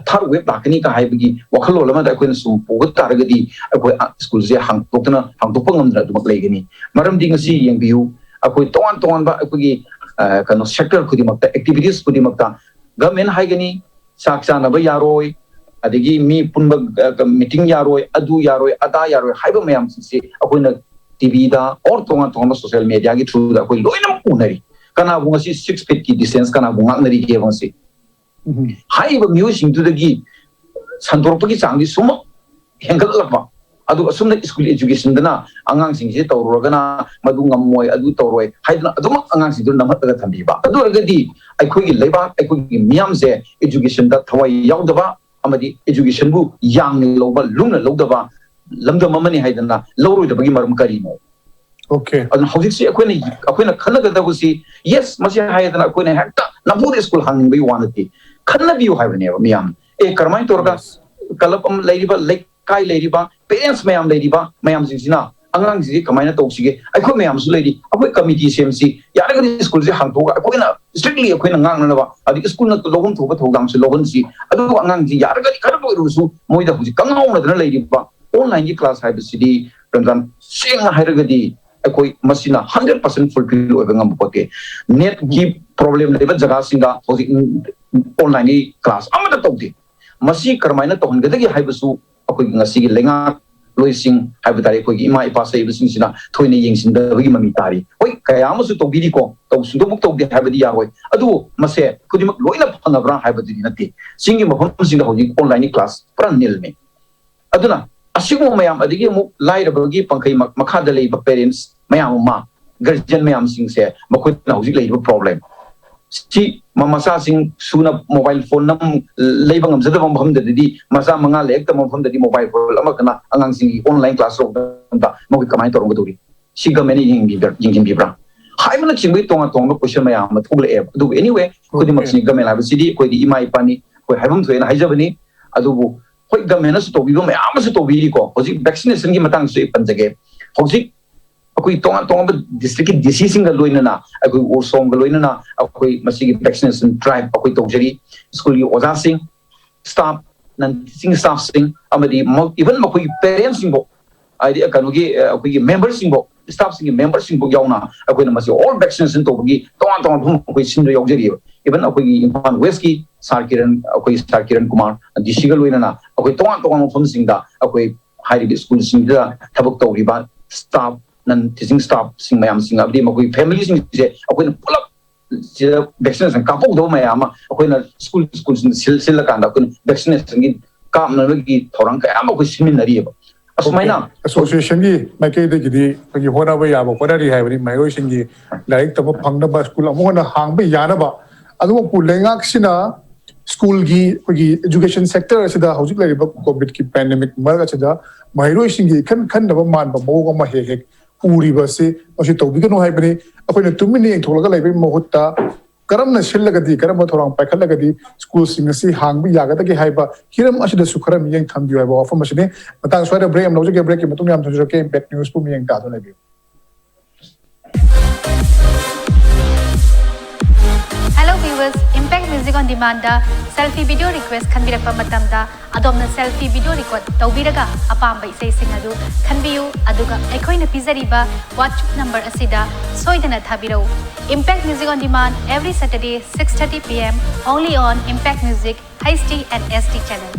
ꯊꯥꯔꯠ ꯋꯦꯕ ꯂꯥꯛꯀꯅꯤ ꯀ ꯍꯥꯏꯕꯒꯤ ꯋꯥꯈꯜꯂꯣꯟ ꯑꯃꯗ ꯑꯩꯈꯣꯏꯅ ꯁꯨꯝ ꯄꯨꯒ ꯇꯥꯔꯒꯗꯤ ꯑꯩꯈꯣꯏ ꯑ, ꯁ꯭ꯀꯨꯜꯁꯦ ꯍꯥꯡꯗꯣꯛꯇꯅ ꯍꯥꯡꯗꯣꯛꯄ ꯉꯝꯗꯅ ꯑꯗꯨꯃꯛ ꯂꯩꯒꯅꯤ꯫ ꯃꯔꯝꯗꯤ ꯉꯁꯤ ꯌꯦꯡꯕꯤꯌꯨ, ꯑꯩꯈꯣꯏ ꯇꯣꯉꯥꯟ ꯇꯣꯉꯥꯟꯕ ꯑꯩꯈꯣꯏꯒꯤ ꯑ, ꯀꯩꯅꯣ ꯁꯦꯛꯇꯔ ꯈꯨꯗꯤꯡꯃꯛꯇ, ꯑꯦꯛꯇꯤꯚꯤꯇꯤꯁ ꯈꯨꯗꯤꯡꯃꯛꯇ ꯒꯚꯔꯟꯃꯦꯟ ꯍꯥꯏꯒꯅꯤ, ꯆꯥꯛ ꯆꯥꯅꯕ ꯌꯥꯔꯣꯏ, ꯑꯗꯒꯤ ꯃꯤ ꯄꯨꯟꯕ ꯃꯤꯇꯤꯡ ꯌꯥꯔꯣꯏ, ꯑꯗꯨ ꯌꯥꯔꯣꯏ, ꯑꯗꯥ ꯌꯥꯔꯣꯏ ꯍꯥꯏꯕ ꯃꯌꯥꯝꯁꯤꯡꯁꯤ ꯑꯩꯈꯣꯏꯅ ꯇꯤꯚꯤꯗ ꯑꯣꯔ ꯇꯣꯉꯥꯟ ꯇꯣꯉꯥꯟꯕ ꯁꯣꯁꯤꯌꯦꯜ ꯃꯦꯗꯤꯌꯥꯒꯤ ꯊ꯭ꯔꯨꯗ ꯑꯩꯈꯣꯏ ꯂꯣꯏꯅꯃꯛ ꯎꯅꯔꯤ꯫ ꯀꯅꯥꯕꯨ ꯉꯁꯤ ꯁꯤꯛꯁ ꯐꯤꯠꯀꯤ ꯗꯤꯁꯇꯦꯟꯁ ꯀꯅꯥꯕꯨ ꯉꯥꯛꯅꯔꯤꯒꯦꯕ ꯉꯁꯤ? ꯍꯥꯏꯔꯤꯕ ꯃꯤꯑꯣꯏꯁꯤꯡꯗꯨꯗꯒꯤ ꯁꯟꯗꯣꯔꯛꯄꯒꯤ ꯆꯥꯡꯗꯤ ꯁꯨꯝꯃꯛ ꯍꯦꯟꯒꯠꯂꯛꯄ, ꯑꯗꯨꯒ ꯑꯁꯨꯝꯅ ꯁ꯭ꯀꯨꯜ ꯑꯦꯖꯨꯀꯦꯁꯟꯗꯅ ꯑꯉꯥꯡꯁꯤꯡꯁꯦ ꯇꯧꯔꯨꯔꯒꯅ ꯃꯗꯨ ꯉꯝꯃꯣꯏ, ꯑꯗꯨ ꯇꯧꯔꯣꯏ ꯍꯥꯏꯗꯅ ꯑꯗꯨꯃꯛ ꯑꯉꯥꯡꯁꯤꯡꯗꯨ ꯅꯝꯍꯠꯂꯒ ꯊꯝꯕꯤꯕ꯫ ꯑꯗꯨ ꯑꯣꯏꯔꯒꯗꯤ ꯑꯩꯈꯣꯏꯒꯤ ꯂꯩꯕꯥꯛ, ꯑꯩꯈꯣꯏꯒꯤ ꯃꯤꯌꯥꯝꯁꯦ ꯑꯦꯖꯨꯀꯦꯁꯟꯗ ꯊꯋꯥꯏ ꯌꯥꯎꯗꯕ ꯑꯃꯗꯤ ꯑꯦꯖꯨꯀꯦꯁꯟꯕꯨ ꯌꯥꯡꯅ ꯂꯧꯕ, ꯂꯨꯝꯅ ꯂꯧꯗꯕ ꯂꯝꯗꯝ ꯑꯃꯅꯤ ꯍꯥꯏꯗꯅ ꯂꯧꯔꯣꯏꯗꯕꯒꯤ ꯃꯔꯝ ꯀꯔꯤꯅꯣ? Okay. ꯑꯗꯨꯅ ꯍꯧꯖꯤꯛꯁꯤ ꯑꯩꯈꯣꯏꯅ ꯑꯩꯈꯣꯏꯅ ꯈꯟꯅꯒꯗꯕꯁꯤ, ꯌꯦꯁ, ꯃꯁꯤ ꯍꯥꯏꯗꯅ ꯑꯩꯈꯣꯏꯅ ꯍꯦꯛꯇ ꯅꯝꯐꯨꯗ ꯁ꯭ꯀꯨꯜ ꯍꯥꯡꯅꯤꯡꯕꯒꯤ ꯋꯥ ꯅꯠꯇꯦ꯫ ꯈꯟꯅꯕꯤꯌꯨ ꯍꯥꯏꯕꯅꯦꯕ ꯃꯤꯌꯥꯝ꯫ ꯑꯦ, ꯀꯔꯝꯍꯥꯏꯅ ꯇꯧꯔꯒ ꯀ꯭ꯂꯕ ꯑꯃ ꯂꯩꯔꯤꯕ, ꯂꯩꯀꯥꯏ ꯂꯩꯔꯤꯕ, ꯄꯦꯔꯦꯟꯁ ꯃꯌꯥꯝ ꯂꯩꯔꯤꯕ ꯃꯌꯥꯝꯁꯤꯡꯁꯤꯅ ꯑꯉꯥꯡꯁꯤꯡꯁꯤ ꯀꯃꯥꯏꯅ ꯇꯧꯁꯤꯒꯦ? ꯑꯩꯈꯣꯏ ꯃꯌꯥꯝꯁꯨ ꯂꯩꯔꯤ, ꯑꯩꯈꯣꯏ ꯀꯃꯤꯇꯤ ꯁꯦꯝꯁꯤ, ꯌꯥꯔꯒꯗꯤ ꯁ꯭ꯀꯨꯜꯁꯤ ꯍꯥꯡꯗꯣꯛꯑꯒ ꯑꯩꯈꯣꯏꯅ ꯏꯁꯇ꯭ꯔꯤꯛꯂꯤ ꯑꯩꯈꯣꯏꯅ ꯉꯥꯡꯅꯅꯕ, ꯑꯗꯒꯤ ꯁ꯭ꯀꯨꯜꯅ ꯂꯧꯐꯝ ꯊꯣꯛꯄ ꯊꯧꯗꯥꯡꯁꯨ ꯂꯧꯍꯟꯁꯤ꯫ ꯑꯗꯨꯒ ꯑꯉꯥꯡꯁꯤ ꯌꯥꯔꯒꯗꯤ ꯈꯔ ꯑꯣꯏꯔꯕꯁꯨ ꯃꯣꯏꯗ ꯍꯧꯖꯤꯛ ꯀꯪꯉꯥꯎꯅꯗꯅ ꯂꯩꯔꯤꯕ ꯑꯣꯟꯂꯥꯏꯟꯒꯤ ꯀ꯭ꯂꯥꯁ ꯍꯥꯏꯕꯁꯤꯗꯤ, ꯔꯝꯖꯥꯟ, ꯁꯦꯡꯅ ꯍꯥꯏꯔꯒꯗꯤ ꯑꯩꯈꯣꯏ ꯃꯁꯤꯅ ꯍꯟꯗ꯭ꯔꯦꯠ ꯄꯥꯔꯁꯦꯟ ꯐꯨꯜꯐꯤꯜ ꯑꯣꯏꯕ ꯉꯝꯕ ꯄꯣꯠꯇꯦ꯫ ꯅꯦꯠꯀꯤ ꯄ꯭ꯔꯣꯕ꯭ꯂꯦꯝ ꯂꯩꯕ ꯖꯒꯥꯁꯤꯡꯗ ꯍꯧꯖꯤꯛ ꯑꯣꯟꯂꯥꯏꯟꯒꯤ ꯀ꯭ꯂꯥꯁ ꯑꯃꯠꯇ ꯇꯧꯗꯦ꯫ ꯃꯁꯤ ꯀꯔꯝꯍꯥꯏꯅ ꯇꯧꯍꯟꯒꯗꯒꯦ ꯍꯥꯏꯕꯁꯨ ꯑꯩꯈꯣꯏꯒꯤ ꯉꯁꯤꯒꯤ ꯂꯩꯉꯥꯛꯂꯣꯏꯁꯤꯡ ꯍꯥꯏꯕ ꯇꯥꯔꯦ, ꯑꯩꯈꯣꯏꯒꯤ ꯏꯃꯥ ꯏꯄꯥ ꯆꯠꯂꯤꯕꯁꯤꯡꯁꯤꯅ ꯊꯣꯏꯅ ꯌꯦꯡꯁꯤꯟꯗꯕꯒꯤ ꯃꯃꯤ ꯇꯥꯔꯤ꯫ ꯍꯣꯏ, ꯀꯌꯥ ꯑꯃꯁꯨ ꯇꯧꯕꯤꯔꯤꯀꯣ, ꯇꯧ-, ꯁꯨꯡꯇꯧꯃꯛ ꯇꯧꯗꯦ ꯍꯥꯏꯕꯗꯤ ꯌꯥꯔꯣꯏ꯫ ꯑꯗꯨꯕꯨ ꯃꯁꯦ ꯈꯨꯗꯤꯡꯃꯛ ꯂꯣꯏꯅ ꯐꯪꯉꯕ꯭ꯔꯥ ꯍꯥꯏꯕꯗꯨꯗꯤ ꯅꯠꯇꯦ꯫ ꯆꯤꯡꯒꯤ ꯃꯐꯝꯁꯤꯡꯗ ꯍꯧꯖꯤꯛ ꯑꯣꯟꯂꯥꯏꯟꯒꯤ ꯀ꯭ꯂꯥꯁ ꯄꯨꯔꯥ ꯅꯤꯜꯅꯤ꯫ ꯑꯗꯨꯅ ꯑꯁꯤꯒꯨꯝꯕ ꯃꯌꯥꯝ, ꯑꯗꯒꯤ ꯑꯃꯨꯛ ꯂꯥꯏꯔꯕꯒꯤ ꯄꯪꯈꯩ ꯃ-, ꯃꯈꯥꯗ ꯂꯩꯕ ꯄꯦꯔꯦꯟꯁ ꯃꯌꯥꯝ ꯑꯃ, ꯒꯥꯔꯖꯤꯌꯟ ꯃꯌꯥꯝꯁꯤꯡꯁꯦ, ꯃꯈꯣꯏꯅ ꯍꯧꯖꯤꯛ ꯂꯩꯔꯤꯕ ꯄ꯭ꯔꯣꯕ꯭ꯂꯦꯝ ꯁꯤ ꯃ-, ꯃꯆꯥꯁꯤꯡ ꯁꯨꯅ ꯃꯣꯕꯥꯏꯜ ꯐꯣꯟ ꯑꯃ ꯂꯩꯕ ꯉꯝꯖꯗꯕ ꯃꯐꯝꯗꯗꯤ, ꯃꯆꯥ ꯃꯉꯥ ꯂꯥꯏꯔꯤꯛ ꯇꯝꯕ ꯃꯐꯝꯗꯗꯤ ꯃꯣꯕꯥꯏꯜ ꯐꯣꯟ ꯑꯃꯈꯛꯅ ꯑꯉꯥꯡꯁꯤꯡꯒꯤ ꯑꯣꯟꯂꯥꯏꯟ ꯀ꯭ꯂꯥꯁ ꯇꯧꯕ ꯃꯇꯝꯗ ꯃꯈꯣꯏ ꯀꯃꯥꯏꯅ ꯇꯧꯔꯝꯒꯗꯧꯔꯤ? ꯁꯤ ꯒꯃꯦꯟꯅ ꯌꯦꯡꯕꯤꯕ꯭ꯔꯥ, ꯌꯦꯡꯁꯤꯟꯕꯤꯕ꯭ꯔꯥ ꯍꯥꯏꯕꯅꯆꯤꯡꯕꯒꯤ ꯇꯣꯉꯥꯟ ꯇꯣꯉꯥꯟꯕ ꯀꯣꯏꯁꯟ ꯃꯌꯥꯝ ꯑꯃ ꯊꯣꯛꯂꯛꯑꯦꯕ꯫ ꯑꯗꯨꯕꯨ anyway, ꯈꯨꯗꯤꯡꯃꯛꯁꯤ ꯒꯃꯦꯟ ꯍꯥꯏꯕꯁꯤꯗꯤ ꯑꯩꯈꯣꯏꯗꯤ ꯏꯃꯥ ꯏꯄꯥꯅꯤ, ꯑꯩꯈꯣꯏ ꯍꯥꯏꯐꯝ ꯊꯣꯛꯑꯦꯅ ꯍꯥꯏꯖꯕꯅꯤ꯫ ꯑꯗꯨꯕꯨ ꯍꯣꯏ, ꯒꯃꯦꯟꯅꯁꯨ ꯇꯧꯕꯤꯕ ꯃꯌꯥꯝ ꯑꯃꯁꯨ ꯇꯧꯕꯤꯔꯤꯀꯣ꯫ ꯍꯧꯖꯤꯛ ꯚꯦꯛꯁꯤꯅꯦꯁꯟꯒꯤ ꯃꯇꯥꯡꯗꯁꯨ ꯑꯩ ꯄꯟꯖꯒꯦ꯫ ꯍꯧꯖꯤꯛ ꯑꯩꯈꯣꯏ ꯇꯣꯉꯥꯟ ꯇꯣꯉꯥꯟꯕ ꯗꯤꯁꯇ꯭ꯔꯤꯛꯀꯤ ꯗꯤ ꯁꯤꯁꯤꯡꯒ ꯂꯣꯏꯅꯅ, ꯑꯩꯈꯣꯏ ꯎꯔꯁꯣꯡꯒ ꯂꯣꯏꯅꯅ ꯑꯩꯈꯣꯏ ꯃꯁꯤꯒꯤ ꯚꯦꯛꯁꯤꯅꯦꯁꯟ ꯗ꯭ꯔꯥꯏꯚ ꯑꯩꯈꯣꯏ ꯇꯧꯖꯔꯤ꯫ ꯁ꯭ꯀꯨꯜꯒꯤ ꯑꯣꯖꯥꯁꯤꯡ, ꯁ꯭ꯇꯥꯐ, ꯅꯟ ꯇꯤꯆꯤꯡ ꯁ꯭ꯇꯥꯐꯁꯤꯡ ꯑꯃꯗꯤ ꯃ-, ꯏꯚꯟ ꯃꯈꯣꯏꯒꯤ ꯄꯦꯔꯦꯟꯁꯁꯤꯡꯐꯥꯎ, ꯍꯥꯏꯗꯤ ꯀꯩꯅꯣꯒꯤ, ꯑ, ꯑꯩꯈꯣꯏꯒꯤ ꯃꯦꯝꯕꯔꯁꯤꯡꯐꯥꯎ, ꯁ꯭ꯇꯥꯐꯁꯤꯡꯒꯤ ꯃꯦꯝꯕꯔꯁꯤꯡꯐꯥꯎ ꯌꯥꯎꯅ ꯑꯩꯈꯣꯏꯅ ꯃꯁꯤ ꯑꯣꯜ ꯚꯦꯛꯁꯤꯅꯦꯁꯟ ꯇꯧꯕꯒꯤ ꯇꯣꯉꯥꯟ ꯇꯣꯉꯥꯟꯕ ꯃꯐꯝ ꯑꯩꯈꯣꯏ ꯁꯤꯟꯕ ꯌꯥꯎꯖꯔꯤꯕ꯫ Even ꯑꯩꯈꯣꯏꯒꯤ ꯏꯝꯐꯥꯜ ꯋꯦꯁꯀꯤ ꯁꯥꯔ ꯀꯤꯔꯟ, ꯑꯩꯈꯣꯏ ꯁꯥꯔ ꯀꯤꯔꯟ ꯀꯨꯃꯥꯔ ꯗꯤ ꯁꯤꯒ ꯂꯣꯏꯅꯅ ꯑꯩꯈꯣꯏ ꯇꯣꯉꯥꯟ ꯇꯣꯉꯥꯟꯕ ꯃꯐꯝꯁꯤꯡꯗ ꯑꯩꯈꯣꯏ ꯍꯥꯏꯔꯤꯕ ꯁ꯭ꯀꯨꯜꯁꯤꯡꯁꯤꯗ ꯊꯕꯛ ꯇꯧꯔꯤꯕ staff, non teaching staffꯁꯤꯡ ꯃꯌꯥꯝꯁꯤꯡ ꯑꯃꯗꯤ ꯃꯈꯣꯏꯒꯤ ꯐꯦꯃꯤꯂꯤꯁꯤꯡꯁꯦ ꯑꯩꯈꯣꯏꯅ ꯄꯨꯂꯞ ꯁꯤꯗ ꯚꯦꯛꯁꯤꯅꯦꯁꯟ ꯀꯥꯞꯍꯧꯗꯕ ꯃꯌꯥꯝ ꯑꯃ ꯑꯩꯈꯣꯏꯅ ꯁ꯭ꯀꯨꯜ ꯁ꯭ꯀꯨꯜꯁꯤꯡꯗ ꯁꯤꯜ ꯁꯤꯜꯂꯀꯥꯟꯗ ꯑꯩꯈꯣꯏꯅ ꯚꯦꯛꯁꯤꯅꯦꯁꯟꯒꯤ ꯀꯥꯞꯅꯕꯒꯤ ꯊꯧꯔꯥꯡ ꯀꯌꯥ ꯑꯃ ꯑꯩꯈꯣꯏ ꯁꯤꯟꯃꯤꯟꯅꯔꯤꯑꯕ꯫ ꯑꯁꯨꯃꯥꯏꯅ ꯑꯦꯁꯣꯁꯤꯌꯦꯁꯟꯒꯤ ꯃꯥꯏꯀꯩꯗꯒꯤꯗꯤ ꯑꯩꯈꯣꯏꯒꯤ ꯍꯣꯠꯅꯕ ꯌꯥꯕ ꯍꯣꯠꯅꯔꯤ ꯍꯥꯏꯕꯅꯤ꯫ ꯃꯍꯩꯔꯣꯏꯁꯤꯡꯒꯤ ꯂꯥꯏꯔꯤꯛ ꯇꯝꯕ ꯐꯪꯅꯕ ꯁ꯭ꯀꯨꯜ ꯑꯃꯨꯛ ꯍꯟꯅ ꯍꯥꯡꯕ ꯌꯥꯅꯕ꯫ ꯑꯗꯨꯃꯛꯄꯨ ꯂꯩꯉꯥꯛꯁꯤꯅ ꯁ꯭ꯀꯨꯜꯒꯤ ꯑꯩꯈꯣꯏꯒꯤ education sector ꯑꯁꯤꯗ ꯍꯧꯖꯤꯛ ꯂꯩꯔꯤꯕ ꯀꯣꯚꯤꯗꯀꯤ ꯄꯦꯟꯗꯦꯃꯤꯛ ꯃꯔꯛ ꯑꯁꯤꯗ ꯃꯍꯩꯔꯣꯏꯁꯤꯡꯒꯤ ꯏꯈꯟ ꯈꯟꯅꯕ ꯃꯥꯟꯕ ꯃꯑꯣꯡ ꯑꯃ ꯍꯦꯛ ꯍꯦꯛ ꯎꯔꯤꯕ ꯑꯁꯤ ꯃꯁꯤ ꯇꯧꯕꯤꯒꯅꯨ ꯍꯥꯏꯕꯅꯤ꯫ ꯑꯩꯈꯣꯏꯅ ꯇꯨꯃꯤꯟꯅ ꯌꯦꯡꯊꯣꯛꯂꯒ ꯂꯩꯕꯒꯤ ꯃꯍꯨꯠꯇ ꯀꯔꯝꯅ ꯁꯤꯜꯂꯒꯗꯤ, ꯀꯔꯝꯕ ꯊꯧꯔꯥꯡ ꯄꯥꯏꯈꯠꯂꯒꯗꯤ ꯁ꯭ꯀꯨꯜꯁꯤꯡ ꯑꯁꯤ ꯍꯥꯡꯕ ꯌꯥꯒꯗꯒꯦ ꯍꯥꯏꯕ ꯍꯤꯔꯝ ꯑꯁꯤꯗꯁꯨ ꯈꯔ ꯃꯤꯠꯌꯦꯡ ꯊꯝꯕꯤꯌꯨ ꯍꯥꯏꯕ ꯋꯥꯐꯝ ꯑꯁꯤꯅꯤ꯫ ꯃꯇꯥꯡ ꯁ꯭ꯋꯥꯏꯗ ꯕ꯭ꯔꯦꯛ ꯑꯃ ꯂꯧꯖꯒꯦ꯫ ꯕ꯭ꯔꯦꯛꯀꯤ ꯃꯇꯨꯡ ꯌꯥꯝ ꯊꯝꯖꯔꯛꯀꯦ꯫ ꯏꯝꯄꯦꯛ ꯅ꯭ꯌꯨꯁꯄꯨ ꯃꯤꯠꯌꯦꯡ ꯇꯥꯗꯨꯅ ꯂꯩꯕꯤꯌꯨ꯫ Hello viewers, Impact Music on Demandꯗ selfie video request ꯈꯟꯕꯤꯔꯛꯄ ꯃꯇꯝꯗ ꯑꯗꯣꯝꯅ selfie video record ꯇꯧꯕꯤꯔꯒ ꯑꯄꯥꯝꯕ ꯏꯁꯩꯁꯤꯡ ꯑꯗꯨ ꯈꯟꯕꯤꯌꯨ, ꯑꯗꯨꯒ ꯑꯩꯈꯣꯏꯅ ꯄꯤꯖꯔꯤꯕ WhatsApp number ꯑꯁꯤꯗ ꯁꯣꯏꯗꯅ ꯊꯥꯕꯤꯔꯛꯎ꯫ Impact Music on Demand every Saturday six thirty P M only on Impact Music H D and S D channel.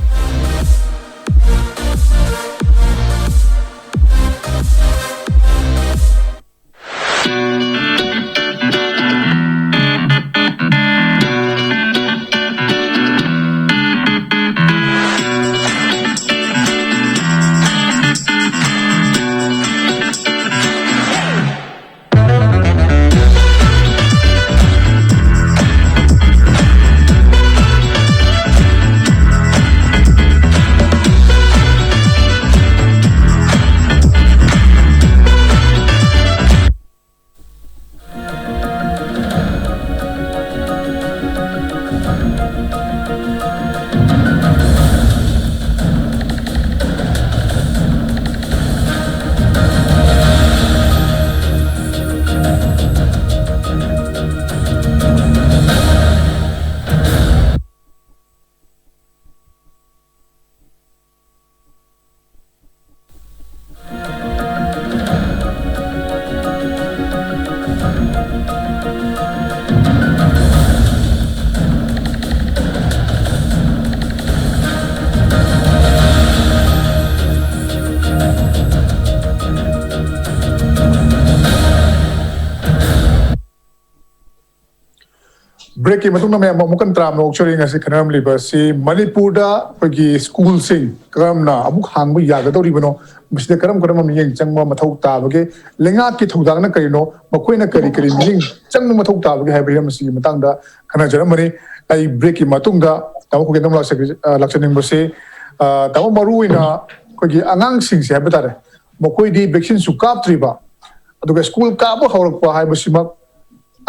ꯕ꯭ꯔꯦꯛꯀꯤ ꯃꯇꯨꯡꯗ ꯃꯌꯥꯝ ꯑꯃꯨꯛ ꯍꯟꯅ ꯇꯔꯥꯝꯅ ꯑꯣꯛꯆꯔꯤ꯫ ꯉꯁꯤ ꯈꯟꯅꯔꯝꯂꯤꯕ ꯑꯁꯤ ꯃꯅꯤꯄꯨꯔꯗ ꯑꯩꯈꯣꯏꯒꯤ ꯁ꯭ꯀꯨꯜꯁꯤꯡ ꯀꯔꯝꯅ ꯑꯃꯨꯛ ꯍꯥꯡꯕ ꯌꯥꯒꯗꯧꯔꯤꯕꯅꯣ, ꯃꯁꯤꯗ ꯀꯔꯝ ꯀꯔꯝꯕ ꯃꯤꯠꯌꯦꯡ ꯆꯪꯕ ꯃꯊꯧ ꯇꯥꯕꯒꯦ, ꯂꯩꯉꯥꯛꯀꯤ ꯊꯧꯗꯥꯡꯅ ꯀꯔꯤꯅꯣ, ꯃꯈꯣꯏꯅ ꯀꯔꯤ ꯀꯔꯤ ꯃꯤꯠꯌꯦꯡ ꯆꯪꯕ ꯃꯊꯧ ꯇꯥꯕꯒꯦ ꯍꯥꯏꯕ ꯍꯤꯔꯝ ꯑꯁꯤꯒꯤ ꯃꯇꯥꯡꯗ ꯈꯟꯅꯖꯔꯝꯕꯅꯤ꯫ ꯑꯩ ꯕ꯭ꯔꯦꯛꯀꯤ ꯃꯇꯨꯡꯗ ꯇꯥꯃꯣ ꯈꯨꯀꯦꯟꯗ꯭ꯔꯣꯝ ꯂꯥꯛꯆ-, ꯑ, ꯂꯥꯛꯆꯅꯤꯡꯕꯁꯤ, ꯑ, ꯇꯥꯃꯣ, ꯃꯔꯨ ꯑꯣꯏꯅ ꯑꯩꯈꯣꯏꯒꯤ ꯑꯉꯥꯡꯁꯤꯡꯁꯦ ꯍꯥꯏꯕ ꯇꯥꯔꯦ, ꯃꯈꯣꯏꯗꯤ ꯚꯦꯛꯁꯤꯟꯁꯨ ꯀꯥꯞꯇ꯭ꯔꯤꯕ, ꯑꯗꯨꯒ ꯁ꯭ꯀꯨꯜ ꯀꯥꯕ ꯍꯧꯔꯛꯄ ꯍꯥꯏꯕꯁꯤꯃꯛ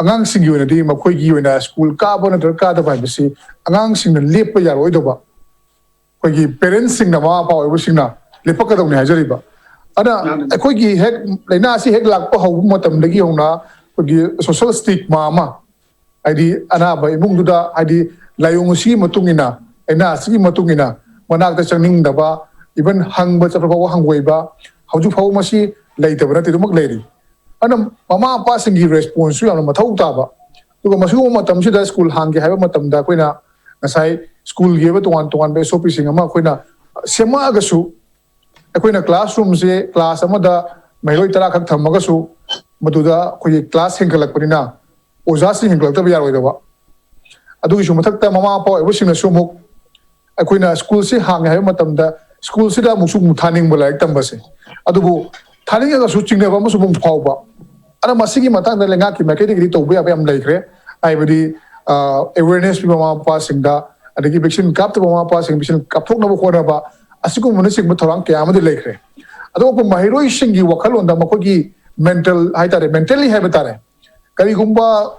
ꯑꯉꯥꯡꯁꯤꯡꯒꯤ ꯑꯣꯏꯅꯗꯤ, ꯃꯈꯣꯏꯒꯤ ꯑꯣꯏꯅ ꯁ꯭ꯀꯨꯜ ꯀꯥꯕ ꯅꯠꯇ꯭ꯔꯒ ꯀꯥꯗꯕ ꯍꯥꯏꯕꯁꯤ ꯑꯉꯥꯡꯁꯤꯡꯅ ꯂꯦꯞꯄ ꯌꯥꯔꯣꯏꯗꯧꯕ, ꯑꯩꯈꯣꯏꯒꯤ ꯄꯦꯔꯦꯟꯁꯁꯤꯡꯅ, ꯃꯃꯥ ꯃꯄꯥ ꯑꯣꯏꯕꯁꯤꯡꯅ ꯂꯦꯞꯄꯛꯀꯗꯧꯅꯤ ꯍꯥꯏꯖꯔꯤꯕ꯫ ꯑꯗꯨꯅ ꯃꯥꯅꯤ꯫ ꯑꯩꯈꯣꯏꯒꯤ ꯍꯦꯛ ꯂꯥꯏꯅꯥ ꯑꯁꯤ ꯍꯦꯛ ꯂꯥꯛꯄ ꯍꯧꯕ ꯃꯇꯝꯗꯒꯤ ꯍꯧꯅ ꯑꯩꯈꯣꯏꯒꯤ ꯁꯣꯁꯦꯜ ꯁ꯭ꯇꯤꯒꯃꯥ ꯑꯃ, ꯍꯥꯏꯗꯤ ꯑꯅꯥꯕ ꯏꯃꯨꯡꯗꯨꯗ, ꯍꯥꯏꯗꯤ ꯂꯥꯏꯑꯣꯡ ꯑꯁꯤꯒꯤ ꯃꯇꯨꯡ ꯏꯟꯅ, ꯂꯥꯏꯅꯥ ꯑꯁꯤꯒꯤ ꯃꯇꯨꯡ ꯏꯟꯅ ꯃꯅꯥꯛꯇ ꯆꯪꯅꯤꯡꯗꯕ, ꯏꯚꯟ ꯍꯪꯕ ꯆꯠꯄ ꯐꯥꯎꯕ ꯍꯪꯒꯣꯏꯕ, ꯍꯧꯖꯤꯛ ꯐꯥꯎꯕ ꯃꯁꯤ ꯂꯩꯇꯕ ꯅꯠꯇꯦ, ꯑꯗꯨꯃꯛ ꯂꯩꯔꯤ꯫ ꯑꯗꯨꯅ ꯃꯃꯥ ꯃꯄꯥꯁꯤꯡꯒꯤ ꯔꯦꯁꯄꯣꯟꯁꯁꯨ ꯌꯥꯝꯅ ꯃꯊꯧ ꯇꯥꯕ꯫ ꯑꯗꯨꯒ ꯃꯁꯤꯒꯨꯝꯕ ꯃꯇꯝꯁꯤꯗ ꯁ꯭ꯀꯨꯜ ꯍꯥꯡꯒꯦ ꯍꯥꯏꯕ ꯃꯇꯝꯗ ꯑꯩꯈꯣꯏꯅ ꯉꯁꯥꯏ ꯁ꯭ꯀꯨꯜꯒꯤ ꯑꯣꯏꯕ ꯇꯣꯉꯥꯟ ꯇꯣꯉꯥꯟꯕ ꯑꯦꯁ ꯑꯣ ꯄꯤꯁꯤꯡ ꯑꯃ ꯑꯩꯈꯣꯏꯅ ꯁꯦꯝꯃꯛꯑꯒꯁꯨ, ꯑꯩꯈꯣꯏꯅ ꯀ꯭ꯂꯥꯁꯔꯨꯝꯁꯦ, ꯀ꯭ꯂꯥꯁ ꯑꯃꯗ ꯃꯍꯩꯔꯣꯏ ꯇꯔꯥ ꯈꯛ ꯊꯝꯃꯒꯁꯨ, ꯃꯗꯨꯗ ꯑꯩꯈꯣꯏꯒꯤ ꯀ꯭ꯂꯥꯁ ꯍꯦꯟꯒꯠꯂꯛꯄꯅꯤꯅ ꯑꯣꯖꯥꯁꯤꯡ ꯍꯦꯟꯒꯠꯂꯛꯇꯕ ꯌꯥꯔꯣꯏꯗꯕ꯫ ꯑꯗꯨꯒꯤꯁꯨ ꯃꯊꯛꯇ ꯃꯃꯥ ꯃꯄꯥ ꯑꯣꯏꯕꯁꯤꯡꯅꯁꯨ ꯑꯃꯨꯛ ꯑꯩꯈꯣꯏꯅ ꯁ꯭ꯀꯨꯜꯁꯤ ꯍꯥꯡꯉꯦ ꯍꯥꯏꯕ ꯃꯇꯝꯗ ꯁ꯭ꯀꯨꯜꯁꯤꯗ ꯑꯃꯨꯛꯁꯨ ꯑꯃꯨꯛ ꯊꯥꯅꯤꯡꯕ ꯂꯥꯏꯔꯤꯛ ꯇꯝꯕꯁꯦ, ꯑꯗꯨꯕꯨ ꯊꯥꯅꯤꯡꯉꯒꯁꯨ ꯆꯤꯡꯅꯕ ꯑꯃꯁꯨ ꯑꯃꯨꯛ ꯐꯥꯎꯕ꯫ ꯑꯗꯨꯅ ꯃꯁꯤꯒꯤ ꯃꯇꯥꯡꯗ ꯂꯩꯉꯥꯛꯀꯤ ꯃꯥꯏꯀꯩꯗꯒꯤꯗꯤ ꯇꯧꯕ ꯌꯥꯕ ꯌꯥꯝ ꯂꯩꯈ꯭ꯔꯦ꯫ ꯍꯥꯏꯕꯗꯤ, ꯑꯦꯋꯦꯔꯅꯦꯁ ꯄꯤꯕ ꯃꯃꯥ ꯃꯄꯥꯁꯤꯡꯗ, ꯑꯗꯒꯤ ꯚꯦꯛꯁꯤꯟ ꯀꯥꯞꯇꯕ ꯃꯃꯥ ꯃꯄꯥꯁꯤꯡ ꯚꯦꯛꯁꯤꯟ ꯀꯥꯞꯊꯣꯛꯅꯕ ꯍꯣꯠꯅꯕ, ꯑꯁꯤꯒꯨꯝꯕꯅꯆꯤꯡꯕ ꯊꯧꯔꯥꯡ ꯀꯌꯥ ꯑꯃꯗꯤ ꯂꯩꯈ꯭ꯔꯦ꯫ ꯑꯗꯨꯒ ꯃꯍꯩꯔꯣꯏꯁꯤꯡꯒꯤ ꯋꯥꯈꯜꯂꯣꯟꯗ ꯃꯈꯣꯏꯒꯤ ꯃꯦꯟꯇꯦꯜ ꯍꯥꯏꯇꯥꯔꯦ, ꯃꯦꯟꯇꯦꯜꯂꯤ ꯍꯥꯏꯕ ꯇꯥꯔꯦ, ꯀꯔꯤꯒꯨꯝꯕ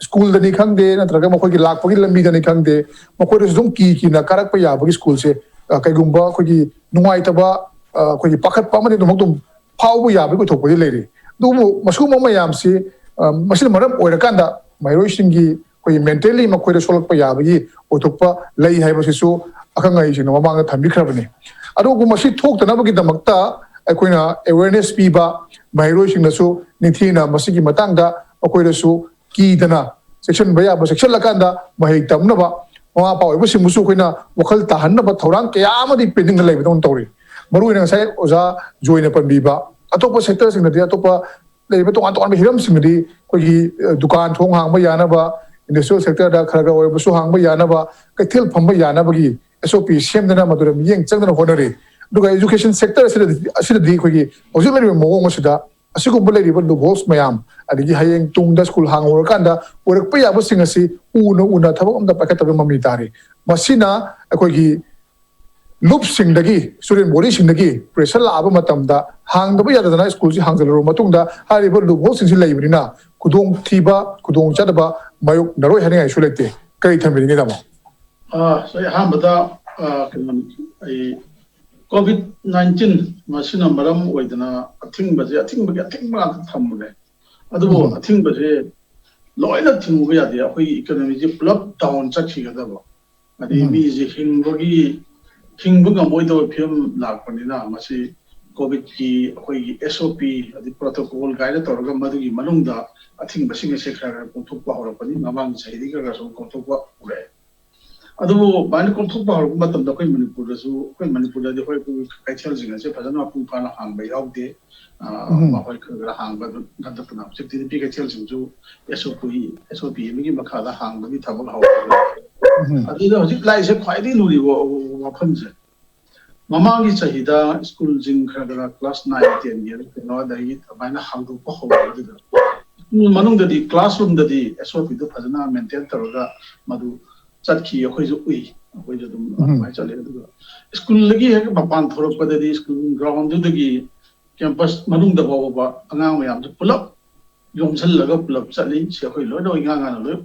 ꯁ꯭ꯀꯨꯜꯗꯅꯤ ꯈꯪꯗꯦ, ꯅꯠꯇ꯭ꯔꯒ ꯃꯈꯣꯏꯒꯤ ꯂꯥꯛꯄꯒꯤ ꯂꯝꯕꯤꯗꯅꯤ ꯈꯪꯗꯦ, ꯃꯈꯣꯏꯗꯁꯨ ꯑꯗꯨꯝ ꯀꯤ ꯀꯤꯅ ꯀꯥꯔꯛꯄ ꯌꯥꯕꯒꯤ ꯁ꯭ꯀꯨꯜꯁꯦ, ꯑ, ꯀꯩꯒꯨꯝꯕ ꯑꯩꯈꯣꯏꯒꯤ ꯅꯨꯡꯉꯥꯏꯇꯕ, ꯑ, ꯑꯩꯈꯣꯏꯒꯤ ꯄꯥꯈꯠꯄ ꯑꯃꯗꯤ ꯑꯗꯨꯝ, ꯑꯗꯨꯝ ꯐꯥꯎꯕ ꯌꯥꯕꯒꯤ ꯑꯣꯏꯊꯣꯛꯄꯗꯤ ꯂꯩꯔꯤ꯫ ꯑꯗꯨꯕꯨ ꯃꯁꯤꯒꯨꯝꯕ ꯃꯌꯥꯝꯁꯤ, ꯑ, ꯃꯁꯤꯅ ꯃꯔꯝ ꯑꯣꯏꯔꯀꯥꯟꯗ ꯃꯍꯩꯔꯣꯏꯁꯤꯡꯒꯤ ꯑꯩꯈꯣꯏꯒꯤ ꯃꯦꯟꯇꯦꯜꯂꯤ ꯃꯈꯣꯏꯗ ꯁꯣꯛꯂꯛꯄ ꯌꯥꯕꯒꯤ ꯑꯣꯏꯊꯣꯛꯄ ꯂꯩ ꯍꯥꯏꯕꯁꯤꯁꯨ ꯑꯈꯪ ꯑꯍꯩꯁꯤꯡꯅ ꯃꯃꯥꯡꯗ ꯊꯝꯕꯤꯈ꯭ꯔꯕꯅꯤ꯫ ꯑꯗꯨꯕꯨ ꯃꯁꯤ ꯊꯣꯛꯇꯅꯕꯒꯤꯗꯃꯛꯇ ꯑꯩꯈꯣꯏꯅ ꯑꯦꯋꯦꯔꯅꯦꯁ ꯄꯤꯕ, ꯃꯍꯩꯔꯣꯏꯁꯤꯡꯅꯁꯨ ꯅꯤꯡꯊꯤꯅ ꯃꯁꯤꯒꯤ ꯃꯇꯥꯡꯗ ꯃꯈꯣꯏꯗꯁꯨ ꯀꯤꯗꯅ ꯆꯦꯛꯁꯤꯟꯕ ꯌꯥꯕ ꯆꯦꯛꯁꯤꯜꯂꯀꯥꯟꯗ ꯃꯍꯩ ꯇꯝꯅꯕ ꯃꯃꯥ ꯃꯄꯥ ꯑꯣꯏꯕꯁꯤꯡꯕꯨꯁꯨ ꯑꯩꯈꯣꯏꯅ ꯋꯥꯈꯜ ꯇꯥꯍꯟꯅꯕ ꯊꯧꯔꯥꯡ ꯀꯌꯥ ꯑꯃꯗꯤ pending ꯗ ꯂꯩꯕꯗꯧꯅ ꯇꯧꯔꯤ꯫ ꯃꯔꯨꯑꯣꯏꯅ ꯉꯁꯥꯏ ꯑꯣꯖꯥ ꯖꯣꯏꯅ ꯄꯟꯕꯤꯕ, ꯑꯇꯣꯞꯄ ꯁꯦꯛꯇꯔꯁꯤꯡꯗꯗꯤ, ꯑꯇꯣꯞꯄ ꯂꯩꯔꯤꯕ ꯇꯣꯉꯥꯟ ꯇꯣꯉꯥꯟꯕ ꯍꯤꯔꯝꯁꯤꯡꯗꯗꯤ ꯑꯩꯈꯣꯏꯒꯤ, ꯑ, ꯗꯨꯀꯥꯟ ꯊꯣꯡ ꯍꯥꯡꯕ ꯌꯥꯅꯕ, ꯏꯟꯗꯁꯇ꯭ꯔꯤꯌꯦꯜ ꯁꯦꯛꯇꯔꯗ ꯈꯔ ꯈꯔ ꯑꯣꯏꯔꯕꯁꯨ ꯍꯥꯡꯕ ꯌꯥꯅꯕ, ꯀꯩꯊꯦꯜ ꯐꯝꯕ ꯌꯥꯅꯕꯒꯤ ꯑꯦꯁ ꯑꯣ ꯄꯤ ꯁꯦꯝꯗꯅ ꯃꯗꯨꯗ ꯃꯤꯠꯌꯦꯡ ꯆꯪꯗꯅ ꯍꯣꯠꯅꯔꯤ꯫ ꯑꯗꯨꯒ ꯏꯖꯨꯀꯦꯁꯟ ꯁꯦꯛꯇꯔ ꯑꯁꯤꯗꯗꯤ, ꯑꯁꯤꯗꯗꯤ ꯑꯩꯈꯣꯏꯒꯤ ꯍꯧꯖꯤꯛ ꯂꯩꯔꯤꯕ ꯃꯑꯣꯡ ꯑꯁꯤꯗ ꯑꯁꯤꯒꯨꯝꯕ ꯂꯩꯔꯤꯕ ꯂꯨꯞꯍꯣꯜꯁ ꯃꯌꯥꯝ, ꯑꯗꯒꯤ ꯍꯌꯦꯡ ꯇꯨꯡꯗ ꯁ꯭ꯀꯨꯜ ꯍꯥꯡꯍꯧꯔꯀꯥꯟꯗ ꯑꯣꯏꯔꯛꯄ ꯌꯥꯕꯁꯤꯡ ꯑꯁꯤ ꯎꯅ ꯎꯅ ꯊꯕꯛ ꯑꯝꯇ ꯄꯥꯏꯈꯠꯇꯕ ꯃꯃꯤ ꯇꯥꯔꯤ꯫ ꯃꯁꯤꯅ ꯑꯩꯈꯣꯏꯒꯤ ꯂꯨꯞꯁꯤꯡꯗꯒꯤ, ꯁ꯭ꯇꯨꯗꯦꯟ ꯕꯣꯗꯤꯁꯤꯡꯗꯒꯤ ꯄ꯭ꯔꯦꯁꯔ ꯂꯥꯛꯑꯕ ꯃꯇꯝꯗ ꯍꯥꯡꯗꯕ ꯌꯥꯗꯗꯅ ꯁ꯭ꯀꯨꯜꯁꯤ ꯍꯥꯡꯖꯜꯂꯨꯔꯕ ꯃꯇꯨꯡꯗ ꯍꯥꯏꯔꯤꯕ ꯂꯨꯞꯍꯣꯜꯁꯤꯡꯁꯤ ꯂꯩꯕꯅꯤꯅ ꯈꯨꯗꯣꯡꯊꯤꯕ, ꯈꯨꯗꯣꯡꯆꯥꯗꯕ ꯃꯥꯌꯣꯛꯅꯔꯣꯏ ꯍꯥꯏꯅꯤꯡꯉꯥꯏꯁꯨ ꯂꯩꯇꯦ꯫ ꯀꯔꯤ ꯊꯝꯕꯤꯅꯤꯡꯉꯤ, ꯇꯥꯃꯣ? ꯑꯥ, ꯑꯩ ꯑꯍꯥꯟꯕꯗ, ꯑꯥ, ꯀꯩꯅꯣ, ꯑꯩ ꯀꯣꯚꯤꯗ ꯅꯥꯏꯟꯇꯤꯟ ꯃꯁꯤꯅ ꯃꯔꯝ ꯑꯣꯏꯗꯅ ꯑꯊꯤꯡꯕꯁꯦ, ꯑꯊꯤꯡꯕꯒꯤ ꯑꯊꯤꯡꯕ ꯉꯥꯛꯇ ꯊꯝꯕꯅꯦ꯫ ꯑꯗꯨꯕꯨ ꯎꯝ꯫ ꯑꯊꯤꯡꯕꯁꯦ ꯂꯣꯏꯅ ꯊꯤꯡꯉꯨꯕ ꯌꯥꯗꯦ꯫ ꯑꯩꯈꯣꯏꯒꯤ ꯏꯀꯣꯅꯣꯃꯤꯁꯦ ꯄꯨꯂꯞ ꯗꯥꯎꯟ ꯆꯠꯈꯤꯒꯗꯕ, ꯑꯗꯩ ꯎꯝ꯫ ꯃꯤꯁꯦ ꯍꯤꯡꯕꯒꯤ, ꯍꯤꯡꯕ ꯉꯝꯃꯣꯏꯗꯕ ꯐꯤꯕꯝ ꯂꯥꯛꯄꯅꯤꯅ ꯃꯁꯤ ꯀꯣꯚꯤꯗꯀꯤ ꯑꯩꯈꯣꯏꯒꯤ ꯑꯦꯁ ꯑꯣ ꯄꯤ ꯑꯗꯩ ꯄ꯭ꯔꯣꯇꯣꯀꯣꯜ ꯀꯥꯏꯅ ꯇꯧꯔꯒ ꯃꯗꯨꯒꯤ ꯃꯅꯨꯡꯗ ꯑꯊꯤꯡꯕꯁꯤꯡ ꯑꯁꯦ ꯈꯔ ꯈꯔ ꯀꯣꯝꯊꯣꯛꯄ ꯍꯧꯔꯛꯄꯅꯤ꯫ ꯃꯃꯥꯡꯒꯤ ꯆꯍꯤꯗꯒꯤ ꯈꯔ ꯈꯔ ꯁꯨꯝ ꯀꯣꯝꯊꯣꯛꯄ ꯍꯧꯔꯛꯑꯦ꯫ ꯑꯗꯨꯕꯨ ꯑꯗꯨꯃꯥꯏꯅ ꯀꯣꯝꯊꯣꯛꯄ ꯍꯧꯔꯛꯄ ꯃꯇꯝꯗ ꯑꯩꯈꯣꯏ ꯃꯅꯤꯄꯨꯔꯗꯁꯨ, ꯑꯩꯈꯣꯏ ꯃꯅꯤꯄꯨꯔꯗꯗꯤ ꯍꯣꯏ, ꯑꯩꯈꯣꯏ ꯀꯩꯊꯦꯜꯁꯤꯡ ꯑꯁꯦ ꯐꯖꯅ ꯃꯄꯨꯡ ꯐꯥꯅ ꯍꯥꯡꯕ ꯌꯥꯎꯗꯦ꯫ ꯑ, ꯎꯝ꯫ ꯃꯈꯣꯏ ꯈꯔ ꯈꯔ ꯍꯥꯡꯕ ꯑꯗꯨ ꯅꯠꯇꯅ ꯍꯧꯖꯤꯛꯇꯤ ꯅꯨꯄꯤ ꯀꯩꯊꯦꯜꯁꯤꯡꯁꯨ ꯑꯦꯁ ꯑꯣ ꯄꯤ, ꯑꯦꯁ ꯑꯣ ꯄꯤ ꯑꯃꯒꯤ ꯃꯈꯥꯗ ꯍꯥꯡꯕꯒꯤ ꯊꯕꯛ ꯍꯧꯔꯛꯄ꯫ ꯎꯝ꯫ ꯑꯗꯨꯗ ꯍꯧꯖꯤꯛ ꯂꯥꯛꯏꯁꯦ ꯈ꯭ꯋꯥꯏꯗꯒꯤ ꯂꯨꯔꯤꯕ ꯋꯥꯐꯝꯁꯦ, ꯃꯃꯥꯡꯒꯤ ꯆꯍꯤꯗ ꯁ꯭ꯀꯨꯜꯁꯤꯡ ꯈꯔ ꯈꯔ ꯀ꯭ꯂꯥꯁ ꯅꯥꯏꯟ, ꯇꯦꯟꯒꯤ ꯀꯩꯅꯣ ꯑꯗꯒꯤ ꯑꯗꯨꯃꯥꯏꯅ ꯍꯥꯡꯗꯣꯛꯄ ꯍꯧꯔꯛꯄꯗꯨꯗ ꯁ꯭ꯀꯨꯜ ꯃꯅꯨꯡꯗꯗꯤ, ꯀ꯭ꯂꯥꯁꯔꯨꯝꯗꯗꯤ ꯑꯦꯁ ꯑꯣ ꯄꯤꯗꯨ ꯐꯖꯅ ꯃꯦꯟꯇꯦꯟ ꯇꯧꯔꯒ ꯃꯗꯨ ꯆꯠꯈꯤ꯫ ꯑꯩꯈꯣꯏꯁꯨ ꯎꯏ, ꯑꯩꯈꯣꯏꯁꯨ ꯑꯗꯨꯝ ꯎꯝ꯫ ꯑꯗꯨꯃꯥꯏꯅ ꯆꯠꯂꯦ꯫ ꯑꯗꯨꯒ ꯁ꯭ꯀꯨꯜꯗꯒꯤ ꯍꯦꯛ ꯃꯄꯥꯟ ꯊꯣꯛꯂꯛꯄꯗꯗꯤ ꯁ꯭ꯀꯨꯜ ꯒ꯭ꯔꯥꯎꯟꯗꯨꯗꯒꯤ ꯀꯦꯝꯄꯁ ꯃꯅꯨꯡꯗ ꯐꯥꯎꯕ ꯑꯉꯥꯡ ꯃꯌꯥꯝꯗꯨ ꯄꯨꯂꯞ ꯌꯣꯝꯁꯤꯜꯂꯒ ꯄꯨꯂꯞ ꯆꯠꯂꯤ꯫ ꯁꯤ ꯑꯩꯈꯣꯏ ꯂꯣꯏꯅ ꯏꯉꯥꯡ ꯉꯥꯟꯅ ꯂꯣꯏ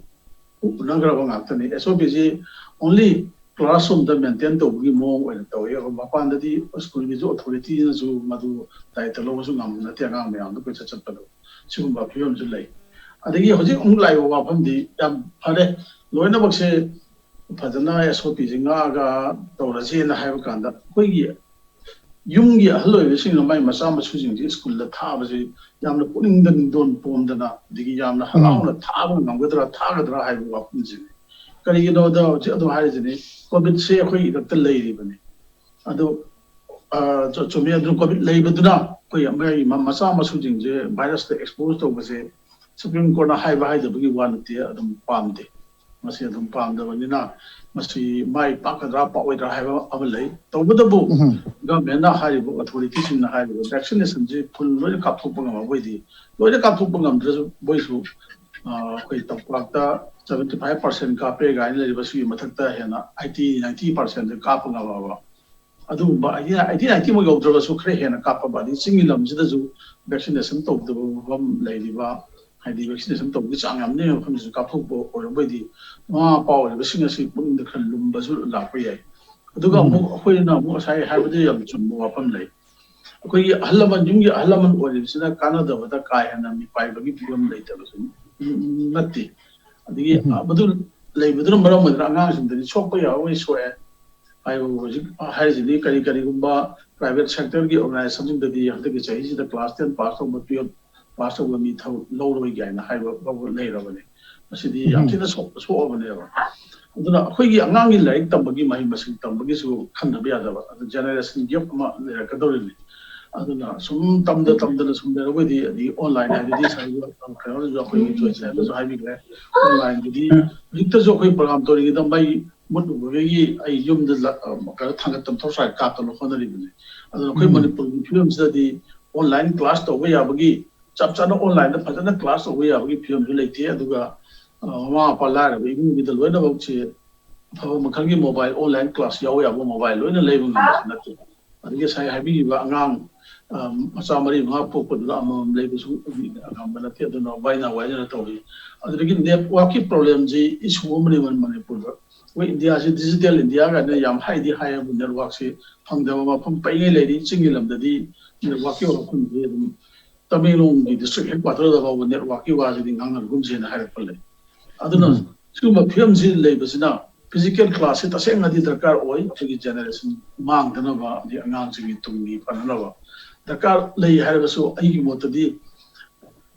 ꯎꯅꯈ꯭ꯔꯕ ꯉꯥꯛꯇꯅꯤ꯫ ꯑꯦꯁ ꯑꯣ ꯄꯤꯁꯤ ꯑꯣꯟꯂꯤ ꯀ꯭ꯂꯥꯁꯔꯨꯝꯗ ꯃꯦꯟꯇꯦꯟ ꯇꯧꯕꯒꯤ ꯃꯑꯣꯡ ꯑꯣꯏꯅ ꯇꯧꯋꯤ꯫ ꯑꯩꯈꯣꯏ ꯃꯄꯥꯟꯗꯗꯤ ꯁ꯭ꯀꯨꯜꯒꯤꯁꯨ ꯑꯣꯊꯣꯔꯤꯇꯤꯅꯁꯨ ꯃꯗꯨ ꯗꯥꯏꯇ ꯂꯧꯕꯁꯨ ꯉꯝꯕ ꯅꯠꯇꯦ, ꯑꯉꯥꯡ ꯃꯌꯥꯝꯗꯣ ꯀꯣꯏꯆꯠ ꯆꯠꯄꯗꯣ꯫ ꯁꯤꯒꯨꯝꯕ ꯐꯤꯕꯝꯁꯨ ꯂꯩ꯫ ꯑꯗꯒꯤ ꯍꯧꯖꯤꯛ ꯑꯃꯨꯛ ꯂꯥꯛꯏꯕ ꯋꯥꯐꯝꯗꯤ ꯌꯥꯝ ꯐꯔꯦ, ꯂꯣꯏꯅꯃꯛꯁꯦ ꯐꯖꯅ ꯑꯦꯁ ꯑꯣ ꯄꯤꯁꯦ ꯉꯥꯛꯑꯒ ꯇꯧꯔꯁꯦꯅ ꯍꯥꯏꯕ ꯀꯥꯟꯗ ꯑꯩꯈꯣꯏꯒꯤ ꯌꯨꯝꯒꯤ ꯑꯍꯜ ꯑꯣꯏꯕꯁꯤꯡꯅ ꯃꯥꯏ ꯃꯆꯥ ꯃꯁꯨꯁꯤꯡꯁꯤ ꯁ꯭ꯀꯨꯜꯗ ꯊꯥꯕꯁꯤ ꯌꯥꯝꯅ ꯄꯨꯛꯅꯤꯡꯗ ꯅꯤꯡꯗꯣꯟ ꯄꯣꯝꯗꯅ, ꯑꯗꯒꯤ ꯌꯥꯝꯅ ꯍꯔꯥꯎꯅ ꯊꯥꯕ ꯉꯝꯒꯗ꯭ꯔꯥ, ꯊꯥꯒꯗ꯭ꯔꯥ ꯍꯥꯏꯕ ꯋꯥꯐꯝꯁꯤꯅꯤ꯫ ꯀꯔꯤꯒꯤꯅꯣꯗ ꯍꯧꯖꯤꯛ ꯑꯗꯨꯝ ꯍꯥꯏꯔꯤꯁꯤꯅꯤ, ꯀꯣꯚꯤꯗꯁꯦ ꯑꯩꯈꯣꯏ ꯏꯔꯛꯇ ꯂꯩꯔꯤꯕꯅꯤ꯫ ꯑꯗꯨ, ꯑ, ꯆꯨ-, ꯆꯨꯝꯃꯤ꯫ ꯑꯗꯨ ꯀꯣꯚꯤꯗ ꯂꯩꯕꯗꯨꯅ ꯑꯩꯈꯣꯏ ꯃꯥꯒꯤ ꯃ-, ꯃꯆꯥ ꯃꯁꯨꯁꯤꯡꯁꯦ ꯚꯥꯏꯔꯁꯇ ꯑꯦꯛꯁꯄꯣꯖ ꯇꯧꯕꯁꯦ ꯁꯨꯄ꯭ꯔꯤꯝ ꯀꯣꯔꯠꯅ ꯍꯥꯏꯕ ꯍꯥꯏꯗꯕꯒꯤ ꯋꯥ ꯅꯠꯇꯦ, ꯑꯗꯨꯝ ꯄꯥꯝꯗꯦ꯫ ꯃꯁꯤ ꯑꯗꯨꯝ ꯄꯥꯝꯗꯕꯅꯤꯅ ꯃꯁꯤ ꯃꯥꯏ ꯄꯥꯛꯀꯗ꯭ꯔꯥ ꯄꯥꯛꯑꯣꯏꯗ꯭ꯔꯥ ꯍꯥꯏꯕ ꯑꯃ ꯂꯩ꯫ ꯇꯧꯕꯇꯕꯨ ꯎꯝ. ꯒꯚꯔꯟꯃꯦꯟꯠꯅ ꯍꯥꯏꯔꯤꯕ, ꯑꯣꯊꯣꯔꯤꯇꯤꯁꯤꯡꯅ ꯍꯥꯏꯔꯤꯕ, ꯚꯦꯛꯁꯤꯅꯦꯁꯟꯁꯤ ꯐꯨꯜ ꯂꯣꯏꯅ ꯀꯥꯞꯊꯣꯛꯄ ꯉꯝꯃꯕꯣꯏꯗꯤ, ꯂꯣꯏꯅ ꯀꯥꯞꯊꯣꯛꯄ ꯉꯝꯗ꯭ꯔꯁꯨ ꯕꯣꯏꯁꯨ, ꯑ, ꯑꯩꯈꯣꯏ ꯇꯝꯄꯥꯛꯇ ꯁꯕꯦꯟꯇꯤ ꯐꯥꯏꯚ ꯄꯥꯔꯁꯦꯟ ꯀꯥꯞꯄꯦ ꯀꯥꯏꯅ ꯂꯩꯔꯤꯕ ꯁꯤꯒꯤ ꯃꯊꯛꯇ ꯍꯦꯟꯅ ꯑꯩꯠꯇꯤ ꯅꯥꯏꯟꯇꯤ ꯄꯥꯔꯁꯦꯟꯗ ꯀꯥꯞꯄ ꯉꯝꯃꯕ, ꯑꯗꯨꯒꯨꯝꯕ ꯑꯩꯠꯇꯤ ꯅꯥꯏꯟꯇꯤꯃꯛ ꯌꯧꯗ꯭ꯔꯕꯁꯨ ꯈꯔ ꯍꯦꯟꯅ ꯀꯥꯞꯄꯕ, ꯑꯗꯩ ꯆꯤꯡꯒꯤ ꯂꯝꯁꯤꯗꯁꯨ ꯚꯦꯛꯁꯤꯅꯦꯁꯟ ꯇꯧꯗꯕ ꯃꯐꯝ ꯂꯩꯔꯤꯕ, ꯍꯥꯏꯗꯤ ꯚꯦꯛꯁꯤꯅꯦꯁꯟ ꯇꯧꯕꯒꯤ ꯆꯥꯡ ꯌꯥꯝ ꯅꯦꯝꯕ ꯃꯐꯝꯗꯁꯨ ꯀꯥꯞꯊꯣꯛꯄ ꯑꯣꯏꯔꯕꯣꯏꯗꯤ, ꯃꯃꯥ ꯃꯄꯥ ꯑꯣꯏꯔꯤꯕꯁꯤꯡ ꯑꯁꯤ ꯄꯨꯛꯅꯤꯡꯗ ꯈꯔ ꯂꯨꯝꯕꯁꯨ ꯂꯥꯛꯄ ꯌꯥꯏ꯫ ꯑꯗꯨꯒ ꯎꯝ. ꯑꯃꯨꯛ ꯑꯩꯈꯣꯏꯅ ꯑꯃꯨꯛ ꯉꯁꯥꯏ ꯍꯥꯏꯕꯗꯨ ꯌꯥꯝ ꯆꯨꯝꯕ ꯋꯥꯐꯝ ꯂꯩ꯫ ꯑꯩꯈꯣꯏꯒꯤ ꯑꯍꯜ ꯂꯃꯟ, ꯌꯨꯝꯒꯤ ꯑꯍꯜ ꯂꯃꯟ ꯑꯣꯏꯔꯤꯕꯁꯤꯅ ꯀꯥꯟꯅꯗꯕꯗ ꯀꯥ ꯍꯦꯟꯅ ꯃꯤꯄꯥꯏꯕꯒꯤ ꯐꯤꯕꯝ ꯂꯩꯇꯕꯁꯨ ꯅꯠꯇꯦ꯫ ꯑꯗꯒꯤ ꯎꯝ. ꯃꯗꯨ ꯂꯩꯕꯗꯨꯅ ꯃꯔꯝ ꯑꯣꯏꯗꯨꯅ ꯑꯉꯥꯡꯁꯤꯡꯗꯗꯤ ꯁꯣꯛꯄ ꯌꯥꯎꯔꯤ, ꯁꯣꯛꯑꯦ꯫ ꯍꯥꯏꯕꯕꯨ ꯍꯧꯖꯤꯛ ꯍꯥꯏꯔꯤꯁꯤꯗꯤ ꯀꯔꯤ ꯀꯔꯤꯒꯨꯝꯕ ꯄ꯭ꯔꯥꯏꯚꯦꯠ ꯁꯦꯛꯇꯔꯒꯤ ꯑꯣꯔꯒꯅꯥꯏꯖꯦꯁꯟꯁꯤꯡꯗꯗꯤ ꯍꯟꯗꯛꯀꯤ ꯆꯍꯤꯁꯤꯗ ꯀ꯭ꯂꯥꯁ ꯇꯦꯟ ꯄꯥꯁ ꯇꯧꯕ, ꯇꯨꯌꯦꯜꯞ ꯄꯥꯁ ꯇꯧꯕ ꯃꯤ ꯊꯕꯛ ꯂꯧꯔꯣꯏ ꯀꯥꯏꯅ ꯍꯥꯏꯕ ꯐꯥꯎꯕ ꯂꯩꯔꯕꯅꯤ꯫ ꯃꯁꯤꯗꯤ ꯌꯥꯝ ꯎꯝ. ꯊꯤꯅ ꯁꯣꯛ-, ꯁꯣꯛꯑꯕꯅꯦꯕ꯫ ꯑꯗꯨꯅ ꯑꯩꯈꯣꯏꯒꯤ ꯑꯉꯥꯡꯒꯤ ꯂꯥꯏꯔꯤꯛ ꯇꯝꯕꯒꯤ, ꯃꯍꯩ ꯃꯁꯤꯡ ꯇꯝꯕꯒꯤꯁꯨ ꯈꯟꯗꯕ ꯌꯥꯗꯕ, ꯑꯗꯨ ꯖꯦꯅꯦꯔꯦꯁꯟ ꯒꯦꯞ ꯑꯃ ꯂꯩꯔꯛꯀꯗꯧꯔꯤꯕꯅꯤ꯫ ꯑꯗꯨꯅ ꯁꯨꯝ ꯇꯝꯗ ꯇꯝꯗꯅ ꯁꯨꯝ ꯂꯩꯔꯒꯗꯤ, ꯑꯗꯩ ꯑꯣꯟꯂꯥꯏꯟ ꯍꯥꯏꯗꯨꯗꯤ ꯉꯁꯥꯏꯒꯤ ꯀꯩꯅꯣꯅꯁꯨ, ꯑꯩꯈꯣꯏꯒꯤ ꯖꯣꯏꯁꯅꯁꯨ ꯍꯥꯏꯕꯤꯈ꯭ꯔꯦ, ꯑꯣꯟꯂꯥꯏꯟꯗꯨꯗꯤ ꯍꯧꯖꯤꯛꯇꯁꯨ ꯑꯩꯈꯣꯏ ꯄ꯭ꯔꯣꯒꯥꯝ ꯇꯧꯔꯤꯉꯩꯗ ꯃꯩ ꯃꯨꯠꯂꯨꯕꯗꯒꯤ ꯑꯩ ꯌꯨꯝꯗ ꯂ-, ꯑ, ꯀꯩꯅꯣ ꯊꯥꯡꯒꯠꯇꯅ ꯇꯣꯔꯆ ꯂꯥꯏꯠ ꯀꯥꯞꯇꯅ ꯍꯣꯠꯅꯔꯤꯕꯅꯤ꯫ ꯑꯗꯨꯅ ꯑꯩꯈꯣꯏ ꯎꯝ. ꯃꯅꯤꯄꯨꯔꯒꯤ ꯐꯤꯕꯝꯁꯤꯗꯗꯤ ꯑꯣꯟꯂꯥꯏꯟ ꯀ꯭ꯂꯥꯁ ꯇꯧꯕ ꯌꯥꯕꯒꯤ, ꯆꯞ ꯆꯥꯅ ꯑꯣꯟꯂꯥꯏꯟꯗ ꯐꯖꯅ ꯀ꯭ꯂꯥꯁ ꯇꯧꯕ ꯌꯥꯕꯒꯤ ꯐꯤꯕꯝꯁꯨ ꯂꯩꯇꯦ꯫ ꯑꯗꯨꯒ, ꯑ, ꯃꯃꯥ ꯃꯄꯥ ꯂꯥꯏꯔꯕ ꯏꯃꯨꯡꯒꯤꯗ ꯂꯣꯏꯅꯃꯛꯁꯦ ꯑꯐꯕ ꯃꯈꯜꯒꯤ ꯃꯣꯕꯥꯏꯜ, ꯑꯣꯟꯂꯥꯏꯟ ꯀ꯭ꯂꯥꯁ ꯌꯥꯎꯕ ꯌꯥꯕ ꯃꯣꯕꯥꯏꯜ ꯂꯣꯏꯅ ꯂꯩꯕ ꯉꯝꯕꯁꯨ ꯅꯠꯇꯦ꯫ ꯑꯗꯒꯤ ꯉꯁꯥꯏ ꯍꯥꯏꯕꯤꯈꯤꯕ ꯑꯉꯥꯡ, ꯑ, ꯃꯆꯥ ꯃꯔꯤ ꯃꯉꯥ ꯄꯣꯛꯄꯗꯨꯗ ꯑꯃꯃꯝ ꯂꯩꯕꯁꯨ ꯉꯝꯕ ꯅꯠꯇꯦ꯫ ꯑꯗꯨꯅ ꯋꯥꯏꯅ ꯋꯥꯏꯅꯅ ꯇꯧꯔꯤ꯫ ꯑꯗꯨꯗꯒꯤ ꯅꯦꯠꯋꯥꯛꯀꯤ ꯄ꯭ꯔꯣꯕ꯭ꯂꯦꯝꯁꯤ ꯏꯁꯨ ꯑꯃꯅꯤ ꯃꯅꯤꯄꯨꯔꯗ꯫ ꯑꯩꯈꯣꯏ ꯏꯟꯗꯤꯌꯥꯁꯤ ꯗꯤꯖꯤꯇꯦꯜ ꯏꯟꯗꯤꯌꯥ ꯀꯥꯏꯅ ꯌꯥꯝ ꯍꯥꯏꯗꯤ ꯍꯥꯏꯌꯦꯕꯨ, ꯅꯦꯠꯋꯥꯛꯁꯤ ꯐꯪꯗꯕ ꯃꯐꯝ ꯄꯩꯉꯩ ꯂꯩꯔꯤ꯫ ꯆꯤꯡꯒꯤ ꯂꯝꯗꯗꯤ ꯅꯦꯠꯋꯥꯛꯀꯤ ꯋꯥꯐꯝꯁꯤ ꯑꯗꯨꯝ ꯇꯃꯦꯡꯂꯣꯡꯒꯤ ꯗꯤꯁꯇ꯭ꯔꯤꯛ ꯍꯦꯗ ꯀ꯭ꯋꯥꯇꯔꯗ ꯐꯥꯎꯕ ꯅꯦꯠꯋꯥꯛꯀꯤ ꯋꯥꯁꯤꯗꯤ ꯉꯥꯡꯅꯔꯒꯨꯝꯁꯦꯅ ꯍꯥꯏꯔꯛꯄ ꯂꯩ꯫ ꯑꯗꯨꯅ ꯎꯝ. ꯁꯤꯒꯨꯝꯕ ꯐꯤꯕꯝꯁꯤ ꯂꯩꯕꯁꯤꯅ ꯐꯤꯖꯤꯀꯦꯜ ꯀ꯭ꯂꯥꯁꯁꯤ ꯇꯁꯦꯡꯅꯗꯤ ꯗꯔꯀꯥꯔ ꯑꯣꯏ, ꯑꯩꯈꯣꯏꯒꯤ ꯖꯦꯅꯦꯔꯦꯁꯟ ꯃꯥꯡꯗꯅꯕ, ꯑꯃꯗꯤ ꯑꯉꯥꯡꯁꯤꯡꯒꯤ ꯇꯨꯡꯒꯤ ꯐꯅꯅꯕ꯫ ꯗꯔꯀꯥꯔ ꯂꯩ ꯍꯥꯏꯔꯒꯁꯨ ꯑꯩꯒꯤ ꯃꯣꯠꯇꯗꯤ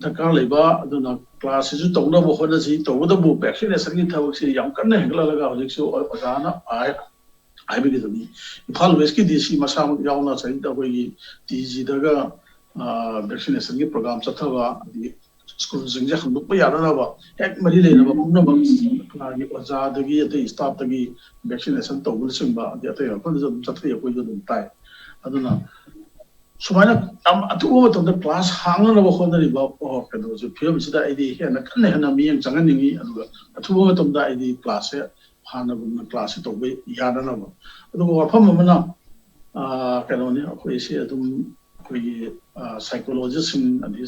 ꯗꯔꯀꯥꯔ ꯂꯩꯕ, ꯑꯗꯨꯅ ꯀ꯭ꯂꯥꯁꯁꯤꯁꯨ ꯇꯧꯅꯕ ꯍꯣꯠꯅꯁꯤ꯫ ꯇꯧꯕꯇꯕꯨ ꯚꯦꯛꯁꯤꯅꯦꯁꯟꯒꯤ ꯊꯕꯛꯁꯤ ꯌꯥꯝ ꯀꯟꯅ ꯍꯦꯟꯒꯠꯍꯜꯂꯒ ꯍꯧꯖꯤꯛꯁꯨ ꯑꯣꯖꯥꯅ ꯍꯥꯏ-, ꯍꯥꯏꯕꯤꯒꯗꯕꯅꯤ꯫ ꯏꯝꯐꯥꯜ ꯋꯦꯁꯀꯤ ꯗꯤ ꯁꯤ ꯃꯁꯥꯃꯛ ꯌꯥꯎꯅ ꯆꯍꯤꯗ ꯑꯩꯈꯣꯏꯒꯤ ꯇꯤ ꯖꯤꯗꯒ, ꯑ, ꯚꯦꯛꯁꯤꯅꯦꯁꯟꯒꯤ ꯄ꯭ꯔꯣꯒ꯭ꯔꯥꯝ ꯆꯠꯊꯕ, ꯑꯗꯒꯤ ꯁ꯭ꯀꯨꯜꯁꯤꯡꯁꯦ ꯍꯥꯡꯗꯣꯛꯄ ꯌꯥꯅꯅꯕ ꯍꯦꯛ ꯃꯔꯤ ꯂꯩꯅꯕ ꯄꯨꯝꯅꯃꯛ ꯀꯅꯥꯒꯤ ꯑꯣꯖꯥꯗꯒꯤ ꯑꯇꯩ ꯁ꯭ꯇꯥꯐꯇꯒꯤ ꯚꯦꯛꯁꯤꯅꯦꯁꯟ ꯇꯧꯕꯅꯆꯤꯡꯕ ꯑꯗꯩ ꯑꯇꯩ ꯃꯐꯝꯗꯁꯨ ꯑꯗꯨꯝ ꯆꯠꯊꯩ, ꯑꯩꯈꯣꯏꯁꯨ ꯑꯗꯨꯝ ꯇꯥꯏ꯫ ꯑꯗꯨꯅ ꯁꯨꯃꯥꯏꯅ ꯌꯥꯝ ꯑꯊꯨꯕ ꯃꯇꯝꯗ ꯀ꯭ꯂꯥꯁ ꯍꯥꯡꯅꯅꯕ ꯍꯣꯠꯅꯔꯤꯕ ꯀꯩꯅꯣꯁꯦ, ꯐꯤꯕꯝꯁꯤꯗ ꯑꯩꯗꯤ ꯍꯦꯟꯅ ꯀꯟꯅ ꯍꯦꯟꯅ ꯃꯤꯠꯌꯦꯡ ꯆꯪꯍꯟꯅꯤꯡꯉꯤ꯫ ꯑꯗꯨꯒ ꯑꯊꯨꯕ ꯃꯇꯝꯗ ꯑꯩꯗꯤ ꯀ꯭ꯂꯥꯁꯁꯦ ꯍꯥꯟꯅꯒꯨꯝꯅ ꯀ꯭ꯂꯥꯁꯁꯦ ꯇꯧꯕ ꯌꯥꯅꯅꯕ꯫ ꯑꯗꯨꯒ ꯋꯥꯐꯝ ꯑꯃꯅ ꯀꯩꯅꯣꯅꯤ, ꯑꯩꯈꯣꯏꯁꯦ ꯑꯗꯨꯝ ꯑꯩꯈꯣꯏꯒꯤ ꯁꯥꯏꯀꯣꯂꯣꯖꯤꯁꯁꯤꯡ ꯑꯗꯒꯤ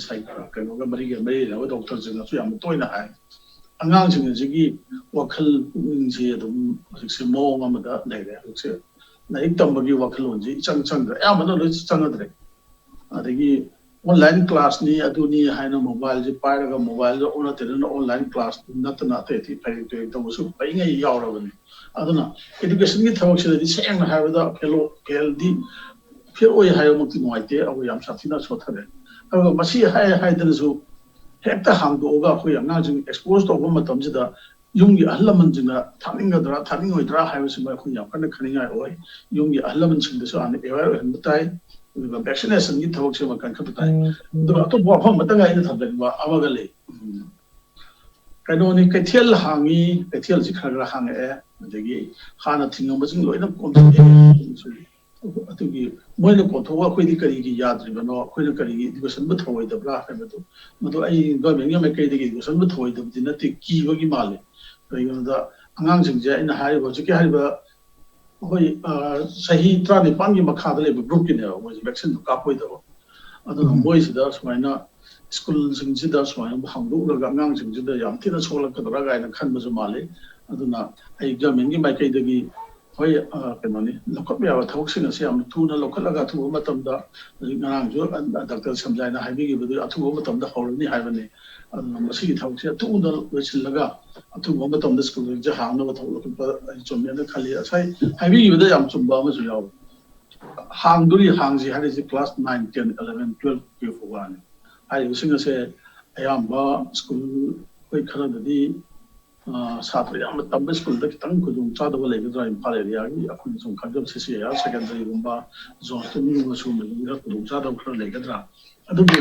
ꯀꯩꯅꯣꯒ ꯃꯔꯤꯒ ꯃꯔꯤ ꯂꯩꯅꯕ ꯗꯣꯛꯇꯔꯁꯤꯡꯅꯁꯨ ꯌꯥꯝꯅ ꯇꯣꯏꯅ ꯍꯥꯏ, ꯑꯉꯥꯡꯁꯤꯡ ꯑꯁꯤꯒꯤ ꯋꯥꯈꯜ ꯄꯨꯛꯅꯤꯡꯁꯦ ꯑꯗꯨꯝ ꯍꯧꯖꯤꯛꯁꯦ ꯃꯑꯣꯡ ꯑꯃꯗ ꯂꯩꯔꯦ꯫ ꯍꯧꯖꯤꯛꯁꯦ ꯂꯥꯏꯔꯤꯛ ꯇꯝꯕꯒꯤ ꯋꯥꯈꯜꯂꯣꯟꯁꯦ ꯏꯆꯪ ꯆꯪꯗ꯭ꯔꯦ, ꯑꯌꯥꯝꯕꯅ ꯂꯣꯏ ꯆꯪꯅꯗ꯭ꯔꯦ꯫ ꯑꯗꯒꯤ ꯑꯣꯟꯂꯥꯏꯟ ꯀ꯭ꯂꯥꯁꯅꯤ ꯑꯗꯨꯅꯤ ꯍꯥꯏꯅ ꯃꯣꯕꯥꯏꯜꯁꯦ ꯄꯥꯏꯔꯒ ꯃꯣꯕꯥꯏꯜꯗ ꯑꯣꯟꯅ ꯇꯩꯅꯅ ꯑꯣꯟꯂꯥꯏꯟ ꯀ꯭ꯂꯥꯁ ꯅꯠꯇꯅ ꯑꯇꯩ ꯑꯇꯩ ꯐꯩꯔꯦꯛ ꯇꯨꯔꯦꯛ ꯇꯧꯕꯁꯨ ꯄꯩꯉꯩ ꯌꯥꯎꯔꯕꯅꯤ꯫ ꯑꯗꯨꯅ ꯏꯗꯨꯀꯦꯁꯟꯒꯤ ꯊꯕꯛꯁꯤꯗꯗꯤ ꯁꯦꯡꯅ ꯍꯥꯏꯔꯕꯗ ꯐꯦꯜ ꯐꯦꯜꯗꯤ ꯐꯦꯜ ꯑꯣꯏ ꯍꯥꯏꯕꯃꯛꯇꯤ ꯅꯨꯡꯉꯥꯏꯇꯦ, ꯑꯩꯈꯣꯏ ꯌꯥꯝ ꯁꯥꯊꯤꯅ ꯁꯣꯠꯊꯔꯦ꯫ ꯑꯗꯨꯒ ꯃꯁꯤ ꯍꯥꯏ ꯍꯥꯏꯗꯅꯁꯨ ꯍꯦꯛꯇ ꯍꯥꯡꯗꯣꯛꯑꯒ ꯑꯩꯈꯣꯏ ꯑꯉꯥꯡꯁꯤꯡ ꯑꯦꯛꯁꯄꯣꯖ ꯇꯧꯕ ꯃꯇꯝꯁꯤꯗ ꯌꯨꯝꯒꯤ ꯑꯍꯜ ꯂꯃꯟꯁꯤꯡꯅ ꯊꯥꯅꯤꯡꯒꯗ꯭ꯔꯥ ꯊꯥꯅꯤꯡꯉꯣꯏꯗ꯭ꯔꯥ ꯍꯥꯏꯕꯁꯤꯃ ꯑꯩꯈꯣꯏ ꯌꯥꯝ ꯀꯟꯅ ꯈꯟꯅꯤꯡꯉꯥꯏ ꯑꯣꯏ꯫ ꯌꯨꯝꯒꯤ ꯑꯍꯜ ꯂꯃꯟꯁꯤꯡꯗꯁꯨ ꯍꯥꯟꯅ ꯑꯦꯋꯦꯌꯔ ꯑꯣꯏꯍꯟꯕ ꯇꯥꯏ꯫ ꯑꯗꯨꯒ ꯚꯦꯛꯁꯤꯅꯦꯁꯟꯒꯤ ꯊꯕꯛꯁꯤꯃ ꯀꯟꯈꯠꯄ ꯇꯥꯏ꯫ ꯑꯗꯨꯒ ꯑꯇꯣꯞꯄ ꯋꯥꯐꯝ ꯑꯃꯇꯪ ꯑꯩꯅ ꯊꯝꯖꯅꯤꯡꯕ ꯑꯃꯒ ꯂꯩ꯫ ꯎꯝ, ꯀꯩꯅꯣꯅꯤ, ꯀꯩꯊꯦꯜ ꯍꯥꯡꯉꯤ, ꯀꯩꯊꯦꯜꯁꯤ ꯈꯔ ꯈꯔ ꯍꯥꯡꯉꯛꯑꯦ꯫ ꯑꯗꯒꯤ ꯍꯥꯟꯅ ꯊꯤꯡꯉꯝꯕꯁꯤꯡ ꯂꯣꯏꯅ ꯀꯣꯝꯊꯣꯛꯑꯦ꯫ ꯑꯗꯨꯒꯤ ꯃꯣꯏꯅ ꯀꯣꯝꯊꯣꯛꯑꯒ ꯑꯩꯈꯣꯏꯗꯤ ꯀꯔꯤꯒꯤ ꯌꯥꯗ꯭ꯔꯤꯕꯅꯣ, ꯑꯩꯈꯣꯏꯅ ꯀꯔꯤꯒꯤ ꯏꯗꯨꯀꯦꯁꯟꯕꯨ ꯊꯧꯑꯣꯏꯗꯕ꯭ꯔꯥ ꯍꯥꯏꯕꯗꯨ, ꯃꯗꯨ ꯑꯩ ꯒꯚꯔꯟꯃꯦꯟꯒꯤ ꯃꯥꯏꯀꯩꯗꯒꯤ ꯏꯗꯨꯀꯦꯁꯟꯕꯨ ꯊꯧꯑꯣꯏꯗꯕꯗꯤ ꯅꯠꯇꯦ, ꯀꯤꯕꯒꯤ ꯃꯥꯜꯂꯤ꯫ ꯀꯔꯤꯒꯤꯅꯣꯗ ꯑꯉꯥꯡꯁꯤꯡꯁꯦ ꯑꯩꯅ ꯍꯥꯏꯔꯤꯕ ꯍꯧꯖꯤꯛꯀꯤ ꯍꯥꯏꯔꯤꯕ ꯑꯩꯈꯣꯏ ꯆꯍꯤ ꯇꯔꯥꯅꯤꯄꯥꯟꯒꯤ ꯃꯈꯥꯗ ꯂꯩꯕ ꯒ꯭ꯔꯨꯞꯀꯤꯅꯦꯕ ꯃꯣꯏꯁꯦ ꯚꯦꯛꯁꯤꯟꯗꯣ ꯀꯥꯞꯄꯣꯏꯗꯕ꯫ ꯑꯗꯨꯅ ꯃꯣꯏꯁꯤꯗ ꯁꯨꯃꯥꯏꯅ ꯁ꯭ꯀꯨꯜꯁꯤꯡꯁꯤꯗ ꯁꯨꯃꯥꯏꯅ ꯍꯥꯡꯗꯣꯛꯎꯔꯒ ꯑꯉꯥꯡꯁꯤꯡꯁꯤꯗ ꯌꯥꯝ ꯊꯤꯅ ꯁꯣꯛꯂꯛꯀꯗ꯭ꯔꯥ ꯀꯥꯏꯅ ꯈꯟꯕꯁꯨ ꯃꯥꯜꯂꯤ꯫ ꯑꯗꯨꯅ ꯑꯩ ꯒꯚꯔꯟꯃꯦꯟꯒꯤ ꯃꯥꯏꯀꯩꯗꯒꯤ ꯍꯣꯏ, ꯀꯩꯅꯣꯅꯤ, ꯂꯧꯈꯠꯄ ꯌꯥꯕ ꯊꯕꯛꯁꯤꯡ ꯑꯁꯤ ꯌꯥꯝ ꯊꯨꯅ ꯂꯧꯈꯠꯂꯒ ꯑꯊꯨꯕ ꯃꯇꯝꯗ, ꯍꯧꯖꯤꯛ ꯉꯔꯥꯡꯁꯨ ꯗꯥꯛꯇꯔ ꯁꯟꯖꯥꯏꯅ ꯍꯥꯏꯕꯤꯈꯤꯕꯗꯨ ꯑꯊꯨꯕ ꯃꯇꯝꯗ ꯍꯧꯔꯅꯤ ꯍꯥꯏꯕꯅꯤ꯫ ꯑꯗꯨꯅ ꯃꯁꯤꯒꯤ ꯊꯕꯛꯁꯦ ꯑꯊꯨꯕꯗ ꯂꯣꯏꯁꯤꯜꯂꯒ ꯑꯊꯨꯕ ꯃꯇꯝꯗ ꯁ꯭ꯀꯨꯜꯁꯤꯡꯁꯦ ꯍꯥꯡꯅꯕ ꯊꯕꯛ ꯂꯧꯈꯠꯄ ꯑꯩ ꯆꯨꯝꯃꯦꯅ ꯈꯜꯂꯤ꯫ ꯉꯁꯥꯏ ꯍꯥꯏꯕꯤꯈꯤꯕꯗ ꯌꯥꯝ ꯆꯨꯝꯕ ꯑꯃꯁꯨ ꯌꯥꯎꯔꯤ꯫ ꯍꯥꯡꯗꯣꯔꯤ, ꯍꯥꯡꯁꯤ ꯍꯥꯏꯔꯤꯁꯤ class nine, ten, eleven, twelve ꯀꯤ ꯐꯥꯎꯕꯅꯤ꯫ ꯍꯥꯏꯔꯤꯕꯁꯤꯡ ꯑꯁꯦ ꯑꯌꯥꯝꯕ ꯁ꯭ꯀꯨꯜ ꯑꯩꯈꯣꯏ ꯈꯔꯗꯗꯤ ꯁꯥꯇ꯭ꯔ ꯌꯥꯝꯅ ꯇꯝꯕ ꯁ꯭ꯀꯨꯜꯗ ꯈꯤꯇꯪ ꯈꯨꯗꯣꯡ ꯆꯥꯗꯕ ꯂꯩꯒꯗ꯭ꯔꯥ? ꯏꯝꯐꯥꯜ ꯑꯦꯔꯤꯌꯥꯒꯤ ꯑꯩꯈꯣꯏꯅ ꯁꯨꯝ ꯈꯟꯖꯕ ꯁꯤ ꯁꯤ ꯑꯦ ꯑꯥꯔ ꯁꯦꯀꯦꯟꯗꯔꯤꯒꯨꯝꯕ, ꯖꯣꯟꯁꯇꯣꯟꯒꯨꯝꯕ ꯁꯤꯒꯨꯝꯕꯁꯤꯡꯗ ꯈꯨꯗꯣꯡ ꯆꯥꯗꯕ ꯈꯔ ꯂꯩꯒꯗ꯭ꯔꯥ? ꯑꯗꯨꯕꯨ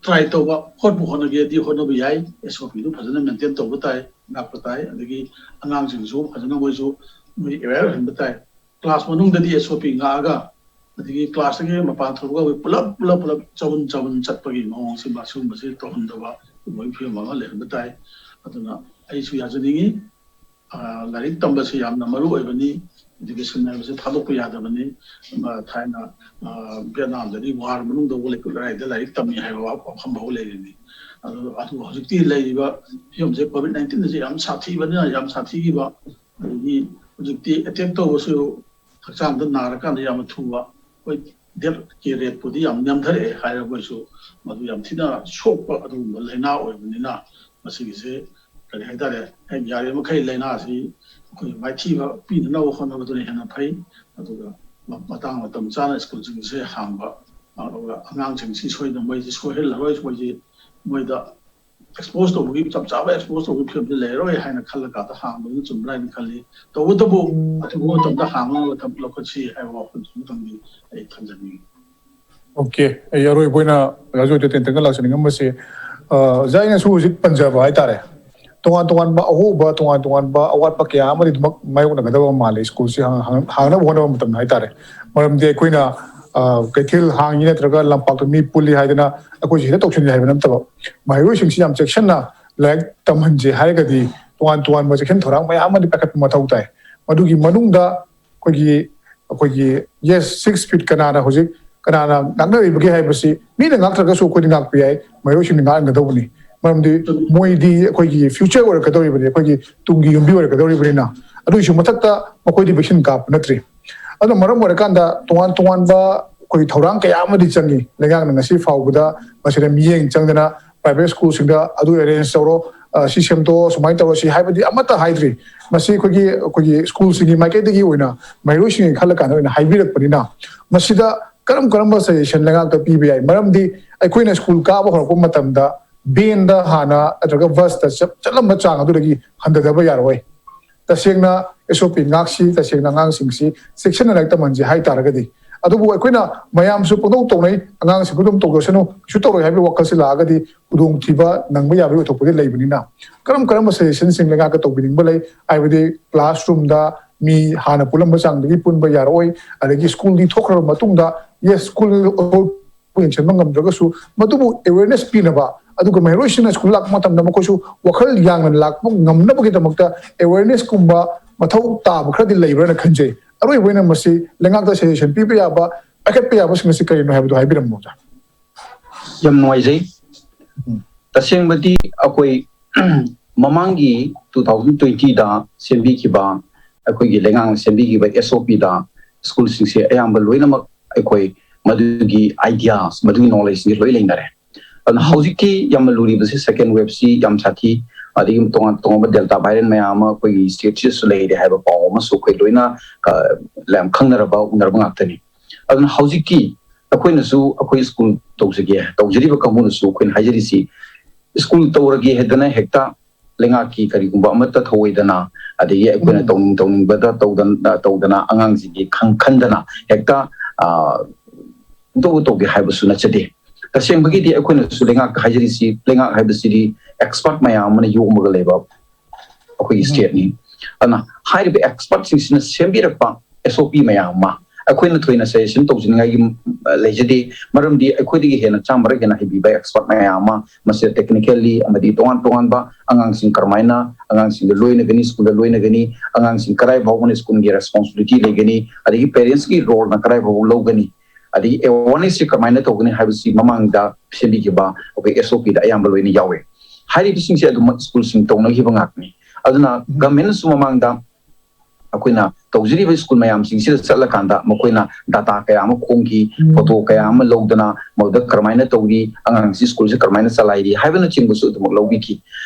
ꯇ꯭ꯔꯥꯏ ꯇꯧꯕ, ꯍꯣꯠꯄꯨ ꯍꯣꯠꯅꯒꯦꯗꯤ ꯍꯣꯠꯅꯕ ꯌꯥꯏ꯫ ꯑꯦꯁ ꯑꯣ ꯄꯤꯗꯨ ꯐꯖꯅ ꯃꯦꯟꯇꯦꯟ ꯇꯧꯕ ꯇꯥꯏ, ꯉꯥꯛꯄ ꯇꯥꯏ꯫ ꯑꯗꯒꯤ ꯑꯉꯥꯡꯁꯤꯡꯁꯨ ꯐꯖꯅ ꯃꯣꯏꯁꯨ ꯃꯣꯏ ꯑꯦꯋꯦꯌꯔ ꯑꯣꯏꯍꯟꯕ ꯇꯥꯏ꯫ ꯀ꯭ꯂꯥꯁ ꯃꯅꯨꯡꯗꯗꯤ ꯑꯦꯁ ꯑꯣ ꯄꯤ ꯉꯥꯛꯑꯒ, ꯑꯗꯒꯤ ꯀ꯭ꯂꯥꯁꯇꯒꯤ ꯃꯄꯥꯟ ꯊꯣꯛꯂꯒ ꯑꯩꯈꯣꯏ ꯄꯨꯂꯞ ꯄꯨꯂꯞ ꯄꯨꯂꯞ ꯆꯥꯎꯟ ꯆꯥꯎꯟ ꯆꯠꯄꯒꯤ ꯃꯑꯣꯡꯁꯤ, ꯃꯁꯤꯒꯨꯝꯕꯁꯤ ꯇꯧꯍꯟꯗꯕ ꯑꯗꯨꯒꯨꯝꯕꯒꯤ ꯐꯤꯕꯝ ꯑꯃ ꯂꯩꯍꯟꯕ ꯇꯥꯏ꯫ ꯑꯗꯨꯅ ꯑꯩꯁꯨ ꯌꯥꯖꯅꯤꯡꯉꯤ꯫ ꯑ, ꯂꯥꯏꯔꯤꯛ ꯇꯝꯕꯁꯤ ꯌꯥꯝꯅ ꯃꯔꯨ ꯑꯣꯏꯕꯅꯤ꯫ ꯏꯗꯨꯀꯦꯁꯟ ꯍꯥꯏꯕꯁꯤ ꯊꯥꯗꯣꯛꯄ ꯌꯥꯗꯕꯅꯤ꯫ ꯑ, ꯊꯥꯏꯅ, ꯑ, ꯚꯤꯌꯦꯠꯅꯥꯝꯗꯗꯤ ꯋꯥꯔ ꯃꯅꯨꯡꯗ ꯂꯩꯀꯨꯠ ꯂꯥꯏꯔꯤꯗ ꯂꯥꯏꯔꯤꯛ ꯇꯝꯃꯤ ꯍꯥꯏꯕ ꯋꯥꯐꯝ ꯐꯥꯎꯕ ꯂꯩꯔꯤꯅꯤ꯫ ꯑꯗꯨ, ꯑꯗꯨ ꯍꯧꯖꯤꯛꯇꯤ ꯂꯩꯔꯤꯕ ꯐꯤꯕꯝꯁꯦ ꯀꯣꯚꯤꯗ ꯅꯥꯏꯟꯇꯤꯟ ꯑꯁꯤ ꯌꯥꯝ ꯁꯥꯊꯤꯕꯅꯤꯅ, ꯌꯥꯝ ꯁꯥꯊꯤꯈꯤꯕ, ꯑꯗꯒꯤ ꯍꯧꯖꯤꯛꯇꯤ ꯑꯦꯇꯦꯛ ꯇꯧꯕꯁꯨ ꯍꯛꯆꯥꯡꯗ ꯅꯥꯔꯀꯥꯟꯗ ꯌꯥꯝꯅ ꯊꯨꯕ, ꯑꯩꯈꯣꯏ ꯗꯦꯠꯀꯤ ꯔꯦꯠꯄꯨꯗꯤ ꯌꯥꯝ ꯅꯦꯝꯊꯔꯛꯑꯦ ꯍꯥꯏꯔꯒꯁꯨ, ꯃꯗꯨ ꯌꯥꯝ ꯊꯤꯅ ꯁꯣꯛꯄ ꯑꯗꯨꯒꯨꯝꯕ ꯂꯥꯏꯅꯥ ꯑꯣꯏꯕꯅꯤꯅ, ꯃꯁꯤꯒꯤꯁꯦ ꯀꯔꯤ ꯍꯥꯏꯇꯥꯔꯦ, ꯍꯦꯛ ꯌꯥꯔꯤꯕ ꯃꯈꯩ ꯂꯥꯏꯅꯥꯁꯤ ꯑꯩꯈꯣꯏ ꯃꯥꯏꯊꯤꯕ ꯄꯤꯅꯅꯕ ꯍꯣꯠꯅꯕꯗꯨꯅ ꯍꯦꯟꯅ ꯐꯩ꯫ ꯑꯗꯨꯒ ꯃ-, ꯃꯇꯥꯡ ꯃꯇꯝ ꯆꯥꯅ ꯁ꯭ꯀꯨꯜꯁꯤꯡꯁꯦ ꯍꯥꯡꯕ, ꯑꯗꯨꯒ ꯑꯉꯥꯡꯁꯤꯡꯁꯤ ꯁꯣꯏꯗꯅ ꯃꯣꯏꯁꯤ ꯁꯣꯏꯍꯜꯂꯔꯣꯏ, ꯃꯣꯏꯁꯤ, ꯃꯣꯏꯗ ꯑꯦꯛꯁꯄꯣꯖ ꯇꯧꯕꯒꯤ, ꯆꯞ ꯆꯥꯕ ꯑꯦꯛꯁꯄꯣꯖ ꯇꯧꯕꯒꯤ ꯐꯤꯕꯝꯁꯤ ꯂꯩꯔꯔꯣꯏ ꯍꯥꯏꯅ ꯈꯜꯂꯀꯥꯟꯗ ꯍꯥꯡꯕꯗꯨꯅ ꯆꯨꯝꯕ꯭ꯔꯥ ꯍꯥꯏꯅ ꯈꯜꯂꯤ꯫ ꯇꯧꯕꯇꯕꯨ ꯑꯊꯨꯕ ꯃꯇꯝꯗ ꯍꯥꯡꯅꯕ ꯊꯕꯛ ꯂꯧꯈꯠꯁꯤ ꯍꯥꯏꯕ ꯋꯥꯐꯝꯁꯤꯃꯇꯪꯗꯤ ꯑꯩ ꯊꯝꯖꯅꯤꯡꯉꯤ꯫ ꯑꯣꯀꯦ, ꯑꯩ ꯑꯔꯣꯏꯕ ꯑꯣꯏꯅ ꯑꯣꯖꯥ ꯖꯣꯏꯇꯣꯟ ꯇꯦꯟꯇꯪꯒ ꯂꯥꯛꯆꯅꯤꯡꯉꯝꯕꯁꯦ, ꯑ, ꯑꯣꯖꯥ, ꯑꯩꯅꯁꯨ ꯍꯧꯖꯤꯛ ꯄꯟꯖꯕ ꯍꯥꯏꯇꯥꯔꯦ, ꯇꯣꯉꯥꯟ ꯇꯣꯉꯥꯟꯕ ꯑꯍꯣꯕ, ꯇꯣꯉꯥꯟ ꯇꯣꯉꯥꯟꯕ ꯑꯋꯥꯠꯄ ꯀꯌꯥ ꯑꯃꯗꯤ ꯑꯗꯨꯃꯛ ꯃꯥꯌꯣꯛꯅꯒꯗꯕ ꯃꯥꯜꯂꯦ ꯁ꯭ꯀꯨꯜꯁꯤ ꯍꯥꯡ-, ꯍꯥꯡ-, ꯍꯥꯡꯅꯕ ꯍꯣꯠꯅꯕ ꯃꯇꯝꯗ ꯍꯥꯏꯇꯥꯔꯦ꯫ ꯃꯔꯝꯗꯤ ꯑꯩꯈꯣꯏꯅ, ꯑ, ꯀꯩꯊꯦꯜ ꯍꯥꯡꯉꯤ ꯅꯠꯇ꯭ꯔꯒ ꯂꯝꯄꯥꯛꯇ ꯃꯤ ꯄꯨꯜꯂꯤ ꯍꯥꯏꯗꯅ ꯑꯩꯈꯣꯏꯁꯤ ꯍꯦꯛꯇ ꯇꯧꯁꯤꯟꯁꯦ ꯍꯥꯏꯕ ꯅꯠꯇꯕ, ꯃꯍꯩꯔꯣꯏꯁꯤꯡꯁꯤ ꯌꯥꯝ ꯆꯦꯛꯁꯤꯟꯅ ꯂꯥꯏꯔꯤꯛ ꯇꯝꯍꯟꯁꯦ ꯍꯥꯏꯔꯒꯗꯤ ꯇꯣꯉꯥꯟ ꯇꯣꯉꯥꯟꯕ ꯆꯦꯛꯁꯤꯟ ꯊꯧꯔꯥꯡ ꯃꯌꯥꯝ ꯑꯃꯗꯤ ꯄꯥꯏꯈꯠꯄ ꯃꯊꯧ ꯇꯥꯏ꯫ ꯃꯗꯨꯒꯤ ꯃꯅꯨꯡꯗ ꯑꯩꯈꯣꯏꯒꯤ, ꯑꯩꯈꯣꯏꯒꯤ ꯌꯦꯁ, ꯁꯤꯛꯁ ꯐꯤꯠ ꯀꯅꯥꯅ ꯍꯧꯖꯤꯛ ꯀꯅꯥꯅ ꯉꯥꯛꯅꯔꯤꯕꯒꯦ ꯍꯥꯏꯕꯁꯤ ꯃꯤꯅ ꯉꯥꯛꯇ꯭ꯔꯒꯁꯨ ꯑꯩꯈꯣꯏꯗꯤ ꯉꯥꯛꯄ ꯌꯥꯏ, ꯃꯍꯩꯔꯣꯏꯁꯤꯡꯅ ꯉꯥꯛꯍꯟꯒꯗꯧꯕꯅꯤ꯫ ꯃꯔꯝꯗꯤ ꯃꯣꯏꯗꯤ ꯑꯩꯈꯣꯏꯒꯤ ꯐ꯭ꯌꯨꯆꯔ ꯑꯣꯏꯔꯛꯀꯗꯧꯔꯤꯕꯅꯤ, ꯑꯩꯈꯣꯏꯒꯤ ꯇꯨꯡꯒꯤ ꯌꯨꯝꯕꯤ ꯑꯣꯏꯔꯛꯀꯗꯧꯔꯤꯕꯅꯤꯅ꯫ ꯑꯗꯨꯒꯤꯁꯨ ꯃꯊꯛꯇ ꯃꯈꯣꯏꯗꯤ ꯚꯦꯛꯁꯤꯟ ꯀꯥꯞꯄ ꯅꯠꯇ꯭ꯔꯤ꯫ ꯑꯗꯨꯅ ꯃꯔꯝ ꯑꯣꯏꯔꯀꯥꯟꯗ ꯇꯣꯉꯥꯟ ꯇꯣꯉꯥꯟꯕ ꯑꯩꯈꯣꯏꯒꯤ ꯊꯧꯔꯥꯡ ꯀꯌꯥ ꯑꯃꯗꯤ ꯆꯪꯉꯤ꯫ ꯂꯩꯉꯥꯛꯅ ꯉꯁꯤ ꯐꯥꯎꯕꯗ ꯃꯁꯤꯗ ꯃꯤꯠꯌꯦꯡ ꯆꯪꯗꯅ ꯄ꯭ꯔꯥꯏꯚꯦꯠ ꯁ꯭ꯀꯨꯜꯁꯤꯡꯗ ꯑꯗꯨ ꯑꯦꯔꯦꯟꯖ ꯇꯧꯔꯣ, ꯑ, ꯁꯤ ꯁꯦꯝꯗꯣꯛꯑꯣ, ꯁꯨꯃꯥꯏꯅ ꯇꯧꯔꯣ, ꯁꯤ ꯍꯥꯏꯕꯗꯤ ꯑꯃꯠꯇ ꯍꯥꯏꯗ꯭ꯔꯤ꯫ ꯃꯁꯤ ꯑꯩꯈꯣꯏꯒꯤ, ꯑꯩꯈꯣꯏꯒꯤ ꯁ꯭ꯀꯨꯜꯁꯤꯡꯒꯤ ꯃꯥꯏꯀꯩꯗꯒꯤ ꯑꯣꯏꯅ ꯃꯍꯩꯔꯣꯏꯁꯤꯡꯒꯤ ꯈꯜꯂ ꯀꯥꯟꯗ ꯑꯣꯏꯅ ꯍꯥꯏꯕꯤꯔꯛꯄꯅꯤꯅ, ꯃꯁꯤꯗ ꯀꯔꯝ ꯀꯔꯝꯕ ꯁꯖꯦꯁꯟ ꯂꯩꯉꯥꯛꯇ ꯄꯤꯕ ꯌꯥꯏ? ꯃꯔꯝꯗꯤ ꯑꯩꯈꯣꯏꯅ ꯁ꯭ꯀꯨꯜ ꯀꯥꯕ ꯍꯧꯔꯛꯄ ꯃꯇꯝꯗ ꯚꯦꯟꯗ ꯍꯥꯟꯅ ꯅꯠꯇ꯭ꯔꯒ ꯕꯁꯇ ꯆꯠ-, ꯆꯠꯂꯝꯕ ꯆꯥꯡ ꯑꯗꯨꯗꯒꯤ ꯍꯟꯊꯗꯕ ꯌꯥꯔꯣꯏ꯫ ꯇꯁꯦꯡꯅ ꯑꯦꯁ ꯑꯣ ꯄꯤ ꯉꯥꯛꯁꯤ, ꯇꯁꯦꯡꯅ ꯑꯉꯥꯡꯁꯤꯡꯁꯤ ꯆꯦꯛꯁꯤꯟꯅ ꯂꯥꯏꯔꯤꯛ ꯇꯝꯍꯟꯁꯤ ꯍꯥꯏ ꯇꯥꯔꯒꯗꯤ, ꯑꯗꯨꯕꯨ ꯑꯩꯈꯣꯏꯅ ꯃꯌꯥꯝꯁꯨ ꯄꯪꯇꯧ ꯇꯧꯅꯩ, ꯑꯉꯥꯡꯁꯤꯡꯕꯨ ꯑꯗꯨꯝ ꯇꯧꯖꯁꯅꯨ, ꯀꯩꯁꯨ ꯇꯧꯔꯣꯏ ꯍꯥꯏꯕꯒꯤ ꯋꯥꯈꯜꯁꯤ ꯂꯥꯛꯑꯒꯗꯤ ꯈꯨꯗꯣꯡꯊꯤꯕ ꯅꯪꯕ ꯌꯥꯕꯒꯤ ꯑꯣꯏꯊꯣꯛꯄꯗꯤ ꯂꯩꯕꯅꯤꯅ, ꯀꯔꯝ ꯀꯔꯝꯕ ꯁꯖꯦꯁꯟꯁꯤꯡ ꯂꯩꯉꯥꯛꯀ ꯇꯧꯕꯤꯅꯤꯡꯕ ꯂꯩ? ꯍꯥꯏꯕꯗꯤ ꯀ꯭ꯂꯥꯁꯔꯨꯝꯗ ꯃꯤ ꯍꯥꯟꯅ ꯄꯨꯜꯂꯝꯕ ꯆꯥꯡꯗꯒꯤ ꯄꯨꯟꯕ ꯌꯥꯔꯛꯑꯣꯏ, ꯑꯗꯒꯤ ꯁ꯭ꯀꯨꯜꯗꯤ ꯊꯣꯛꯈ꯭ꯔꯕ ꯃꯇꯨꯡꯗ, ꯌꯦꯁ, ꯁ꯭ꯀꯨꯜ ꯌꯦꯡꯁꯤꯟꯕ ꯉꯝꯗ꯭ꯔꯒꯁꯨ ꯃꯗꯨꯕꯨ ꯑꯦꯋꯦꯔꯅꯦꯁ ꯄꯤꯅꯕ, ꯑꯗꯨꯒ ꯃꯍꯩꯔꯣꯏꯁꯤꯡꯅ ꯁ꯭ꯀꯨꯜ ꯂꯥꯛꯄ ꯃꯇꯝꯗ ꯃꯈꯣꯏꯁꯨ ꯋꯥꯈꯜ ꯌꯥꯡꯅ ꯂꯥꯛꯄ ꯉꯝꯅꯕꯒꯤꯗꯃꯛꯇ ꯑꯦꯋꯦꯔꯅꯦꯁꯀꯨꯝꯕ ꯃꯊꯧ ꯇꯥꯕ ꯈꯔꯗꯤ ꯂꯩꯕ꯭ꯔꯥꯅ ꯈꯟꯖꯩ꯫ ꯑꯔꯣꯏꯕ ꯑꯣꯏꯅ ꯃꯁꯤ ꯂꯩꯉꯥꯛꯇ ꯁꯖꯦꯁꯟ ꯄꯤꯕ ꯌꯥꯕ, ꯄꯥꯏꯈꯠꯄ ꯌꯥꯕꯁꯤꯡ ꯑꯁꯤ ꯀꯔꯤꯅꯣ ꯍꯥꯏꯕꯗꯣ ꯍꯥꯏꯕꯤꯔꯝꯃꯣ, ꯑꯣꯖꯥ꯫ ꯌꯥꯝ ꯅꯨꯡꯉꯥꯏꯖꯩ꯫ ꯇꯁꯦꯡꯕꯗꯤ ꯑꯩꯈꯣꯏ ꯃꯃꯥꯡꯒꯤ two thousand twenty ꯗ ꯁꯦꯝꯕꯤꯈꯤꯕ, ꯑꯩꯈꯣꯏꯒꯤ ꯂꯩꯉꯥꯛꯅ ꯁꯦꯝꯕꯤꯈꯤꯕ S O P ꯗ ꯁ꯭ꯀꯨꯜꯁꯤꯡꯁꯦ ꯑꯌꯥꯝꯕ ꯂꯣꯏꯅꯃꯛ ꯑꯩꯈꯣꯏ ꯃꯗꯨꯒꯤ ideas, ꯃꯗꯨꯒꯤ knowledge ꯁꯤꯡꯁꯦ ꯂꯣꯏ ꯂꯩꯅꯔꯦ꯫ ꯑꯗꯨꯅ ꯍꯧꯖꯤꯛꯀꯤ ꯌꯥꯝꯅ ꯂꯨꯔꯤꯕꯁꯤ second wave ꯁꯤ ꯌꯥꯝ ꯁꯥꯊꯤ, ꯑꯗꯒꯤ ꯇꯣꯉꯥꯟ ꯇꯣꯉꯥꯟꯕ Delta variant ꯃꯌꯥꯝ ꯑꯃ ꯑꯩꯈꯣꯏꯒꯤ state ꯁꯤꯗꯁꯨ ꯂꯩꯔꯦ ꯍꯥꯏꯕ ꯄꯥꯎ ꯑꯃꯁꯨ ꯑꯩꯈꯣꯏ ꯂꯣꯏꯅ, ꯑ, ꯌꯥꯝ ꯈꯪꯅꯔꯕ, ꯎꯅꯔꯕ ꯉꯥꯛꯇꯅꯤ꯫ ꯑꯗꯨꯅ ꯍꯧꯖꯤꯛꯀꯤ ꯑꯩꯈꯣꯏꯅꯁꯨ ꯑꯩꯈꯣꯏ ꯁ꯭ꯀꯨꯜ ꯇꯧꯖꯒꯦ, ꯇꯧꯖꯔꯤꯕ ꯀꯥꯡꯕꯨꯅꯁꯨ ꯑꯩꯈꯣꯏꯅ ꯍꯥꯏꯖꯔꯤꯁꯤ, ꯁ꯭ꯀꯨꯜ ꯇꯧꯔꯒꯦ ꯍꯥꯏꯗꯅ ꯍꯦꯛꯇ ꯂꯩꯉꯥꯛꯀꯤ ꯀꯔꯤꯒꯨꯝꯕ ꯑꯃꯠꯇ ꯊꯧꯑꯣꯏꯗꯅ, ꯑꯗꯒꯤ ꯑꯩꯈꯣꯏꯅ ꯎꯝ꯫ ꯇꯧꯅꯤꯡ ꯇꯧꯅꯤꯡꯕꯗ ꯇꯧꯗꯅ, ꯇꯧꯗꯅ ꯑꯉꯥꯡꯁꯤꯡꯒꯤ ꯈꯪ-, ꯈꯟꯗꯅ ꯍꯦꯛꯇ, ꯑ, ꯇꯧ ꯇꯧꯒꯦ ꯍꯥꯏꯕꯁꯨ ꯅꯠꯆꯗꯦ꯫ ꯇꯁꯦꯡꯕꯒꯤꯗꯤ ꯑꯩꯈꯣꯏꯅꯁꯨ ꯂꯩꯉꯥꯛꯇ ꯍꯥꯏꯖꯔꯤꯁꯤ, ꯂꯩꯉꯥꯛ ꯍꯥꯏꯕꯁꯤꯗꯤ expert ꯃꯌꯥꯝ ꯑꯃꯅ ꯌꯣꯝꯃꯒ ꯂꯩꯕ ꯑꯩꯈꯣꯏꯒꯤ ꯎꯝ꯫ State ꯅꯤ꯫ ꯑꯗꯨꯅ ꯍꯥꯏꯔꯤꯕ expert ꯁꯤꯡꯁꯤꯅ ꯁꯦꯝꯕꯤꯔꯛꯄ S O P ꯃꯌꯥꯝ ꯑꯃ ꯑꯩꯈꯣꯏꯅ ꯊꯣꯏꯅ suggestion ꯇꯧꯖꯅꯤꯡꯉꯥꯏꯒꯤ, ꯑ, ꯂꯩꯖꯗꯦ꯫ ꯃꯔꯝꯗꯤ ꯑꯩꯈꯣꯏꯗꯒꯤ ꯍꯦꯟꯅ ꯆꯥꯝꯃꯔꯛ ꯍꯦꯟꯅ ꯍꯩꯕꯤꯕ expert ꯃꯌꯥꯝ ꯑꯃ ꯃꯁꯤꯗ technically ꯑꯃꯗꯤ ꯇꯣꯉꯥꯟ ꯇꯣꯉꯥꯟꯕ ꯑꯉꯥꯡꯁꯤꯡ ꯀꯔꯝꯍꯥꯏꯅ ꯑꯉꯥꯡꯁꯤꯡꯗ ꯂꯣꯏꯅꯒꯅꯤ, ꯁ꯭ꯀꯨꯜꯗ ꯂꯣꯏꯅꯒꯅꯤ, ꯑꯉꯥꯡꯁꯤꯡ ꯀꯗꯥꯏ ꯐꯥꯎꯕꯅ ꯁ꯭ꯀꯨꯜꯒꯤ responsibility ꯂꯩꯒꯅꯤ, ꯑꯗꯒꯤ parents ꯀꯤ role ꯅ ꯀꯗꯥꯏ ꯐꯥꯎꯕ ꯂꯧꯒꯅꯤ, ꯑꯗꯒꯤ awareness ꯁꯤ ꯀꯃꯥꯏꯅ ꯇꯧꯒꯅꯤ ꯍꯥꯏꯕꯁꯤ ꯃꯃꯥꯡꯗ ꯁꯦꯝꯕꯤꯈꯤꯕ ꯑꯩꯈꯣꯏ S O P ꯗ ꯑꯌꯥꯝꯕ ꯂꯣꯏꯅ ꯌꯥꯎꯋꯦ꯫ ꯍꯥꯏꯔꯤꯕꯁꯤꯡꯁꯦ ꯑꯗꯨꯝꯃꯛ ꯁ꯭ꯀꯨꯜꯁꯤꯡ ꯇꯧꯅꯈꯤꯕ ꯉꯥꯛꯇꯅꯤ꯫ ꯑꯗꯨꯅ ꯎꯝ꯫ Government ꯅꯁꯨ ꯃꯃꯥꯡꯗ ꯑꯩꯈꯣꯏꯅ ꯇꯧꯖꯔꯤꯕ ꯁ꯭ꯀꯨꯜ ꯃꯌꯥꯝꯁꯤꯡꯁꯤꯗ ꯆꯠꯂꯀꯥꯟꯗ ꯃꯈꯣꯏꯅ data ꯀꯌꯥ ꯑꯃ ꯈꯣꯝꯈꯤ, ꯎꯝ꯫ Photo ꯀꯌꯥ ꯑꯃ ꯂꯧꯗꯅ ꯃꯗꯨꯗ ꯀꯔꯝꯍꯥꯏꯅ ꯇꯧꯔꯤ, ꯑꯉꯥꯡꯁꯤ ꯁ꯭ꯀꯨꯜꯁꯤ ꯀꯔꯝꯍꯥꯏꯅ ꯆꯂꯥꯏꯔꯤ ꯍꯥꯏꯕꯅꯆꯤꯡꯕꯁꯨ ꯑꯗꯨꯃꯛ ꯂꯧꯕꯤꯈꯤ꯫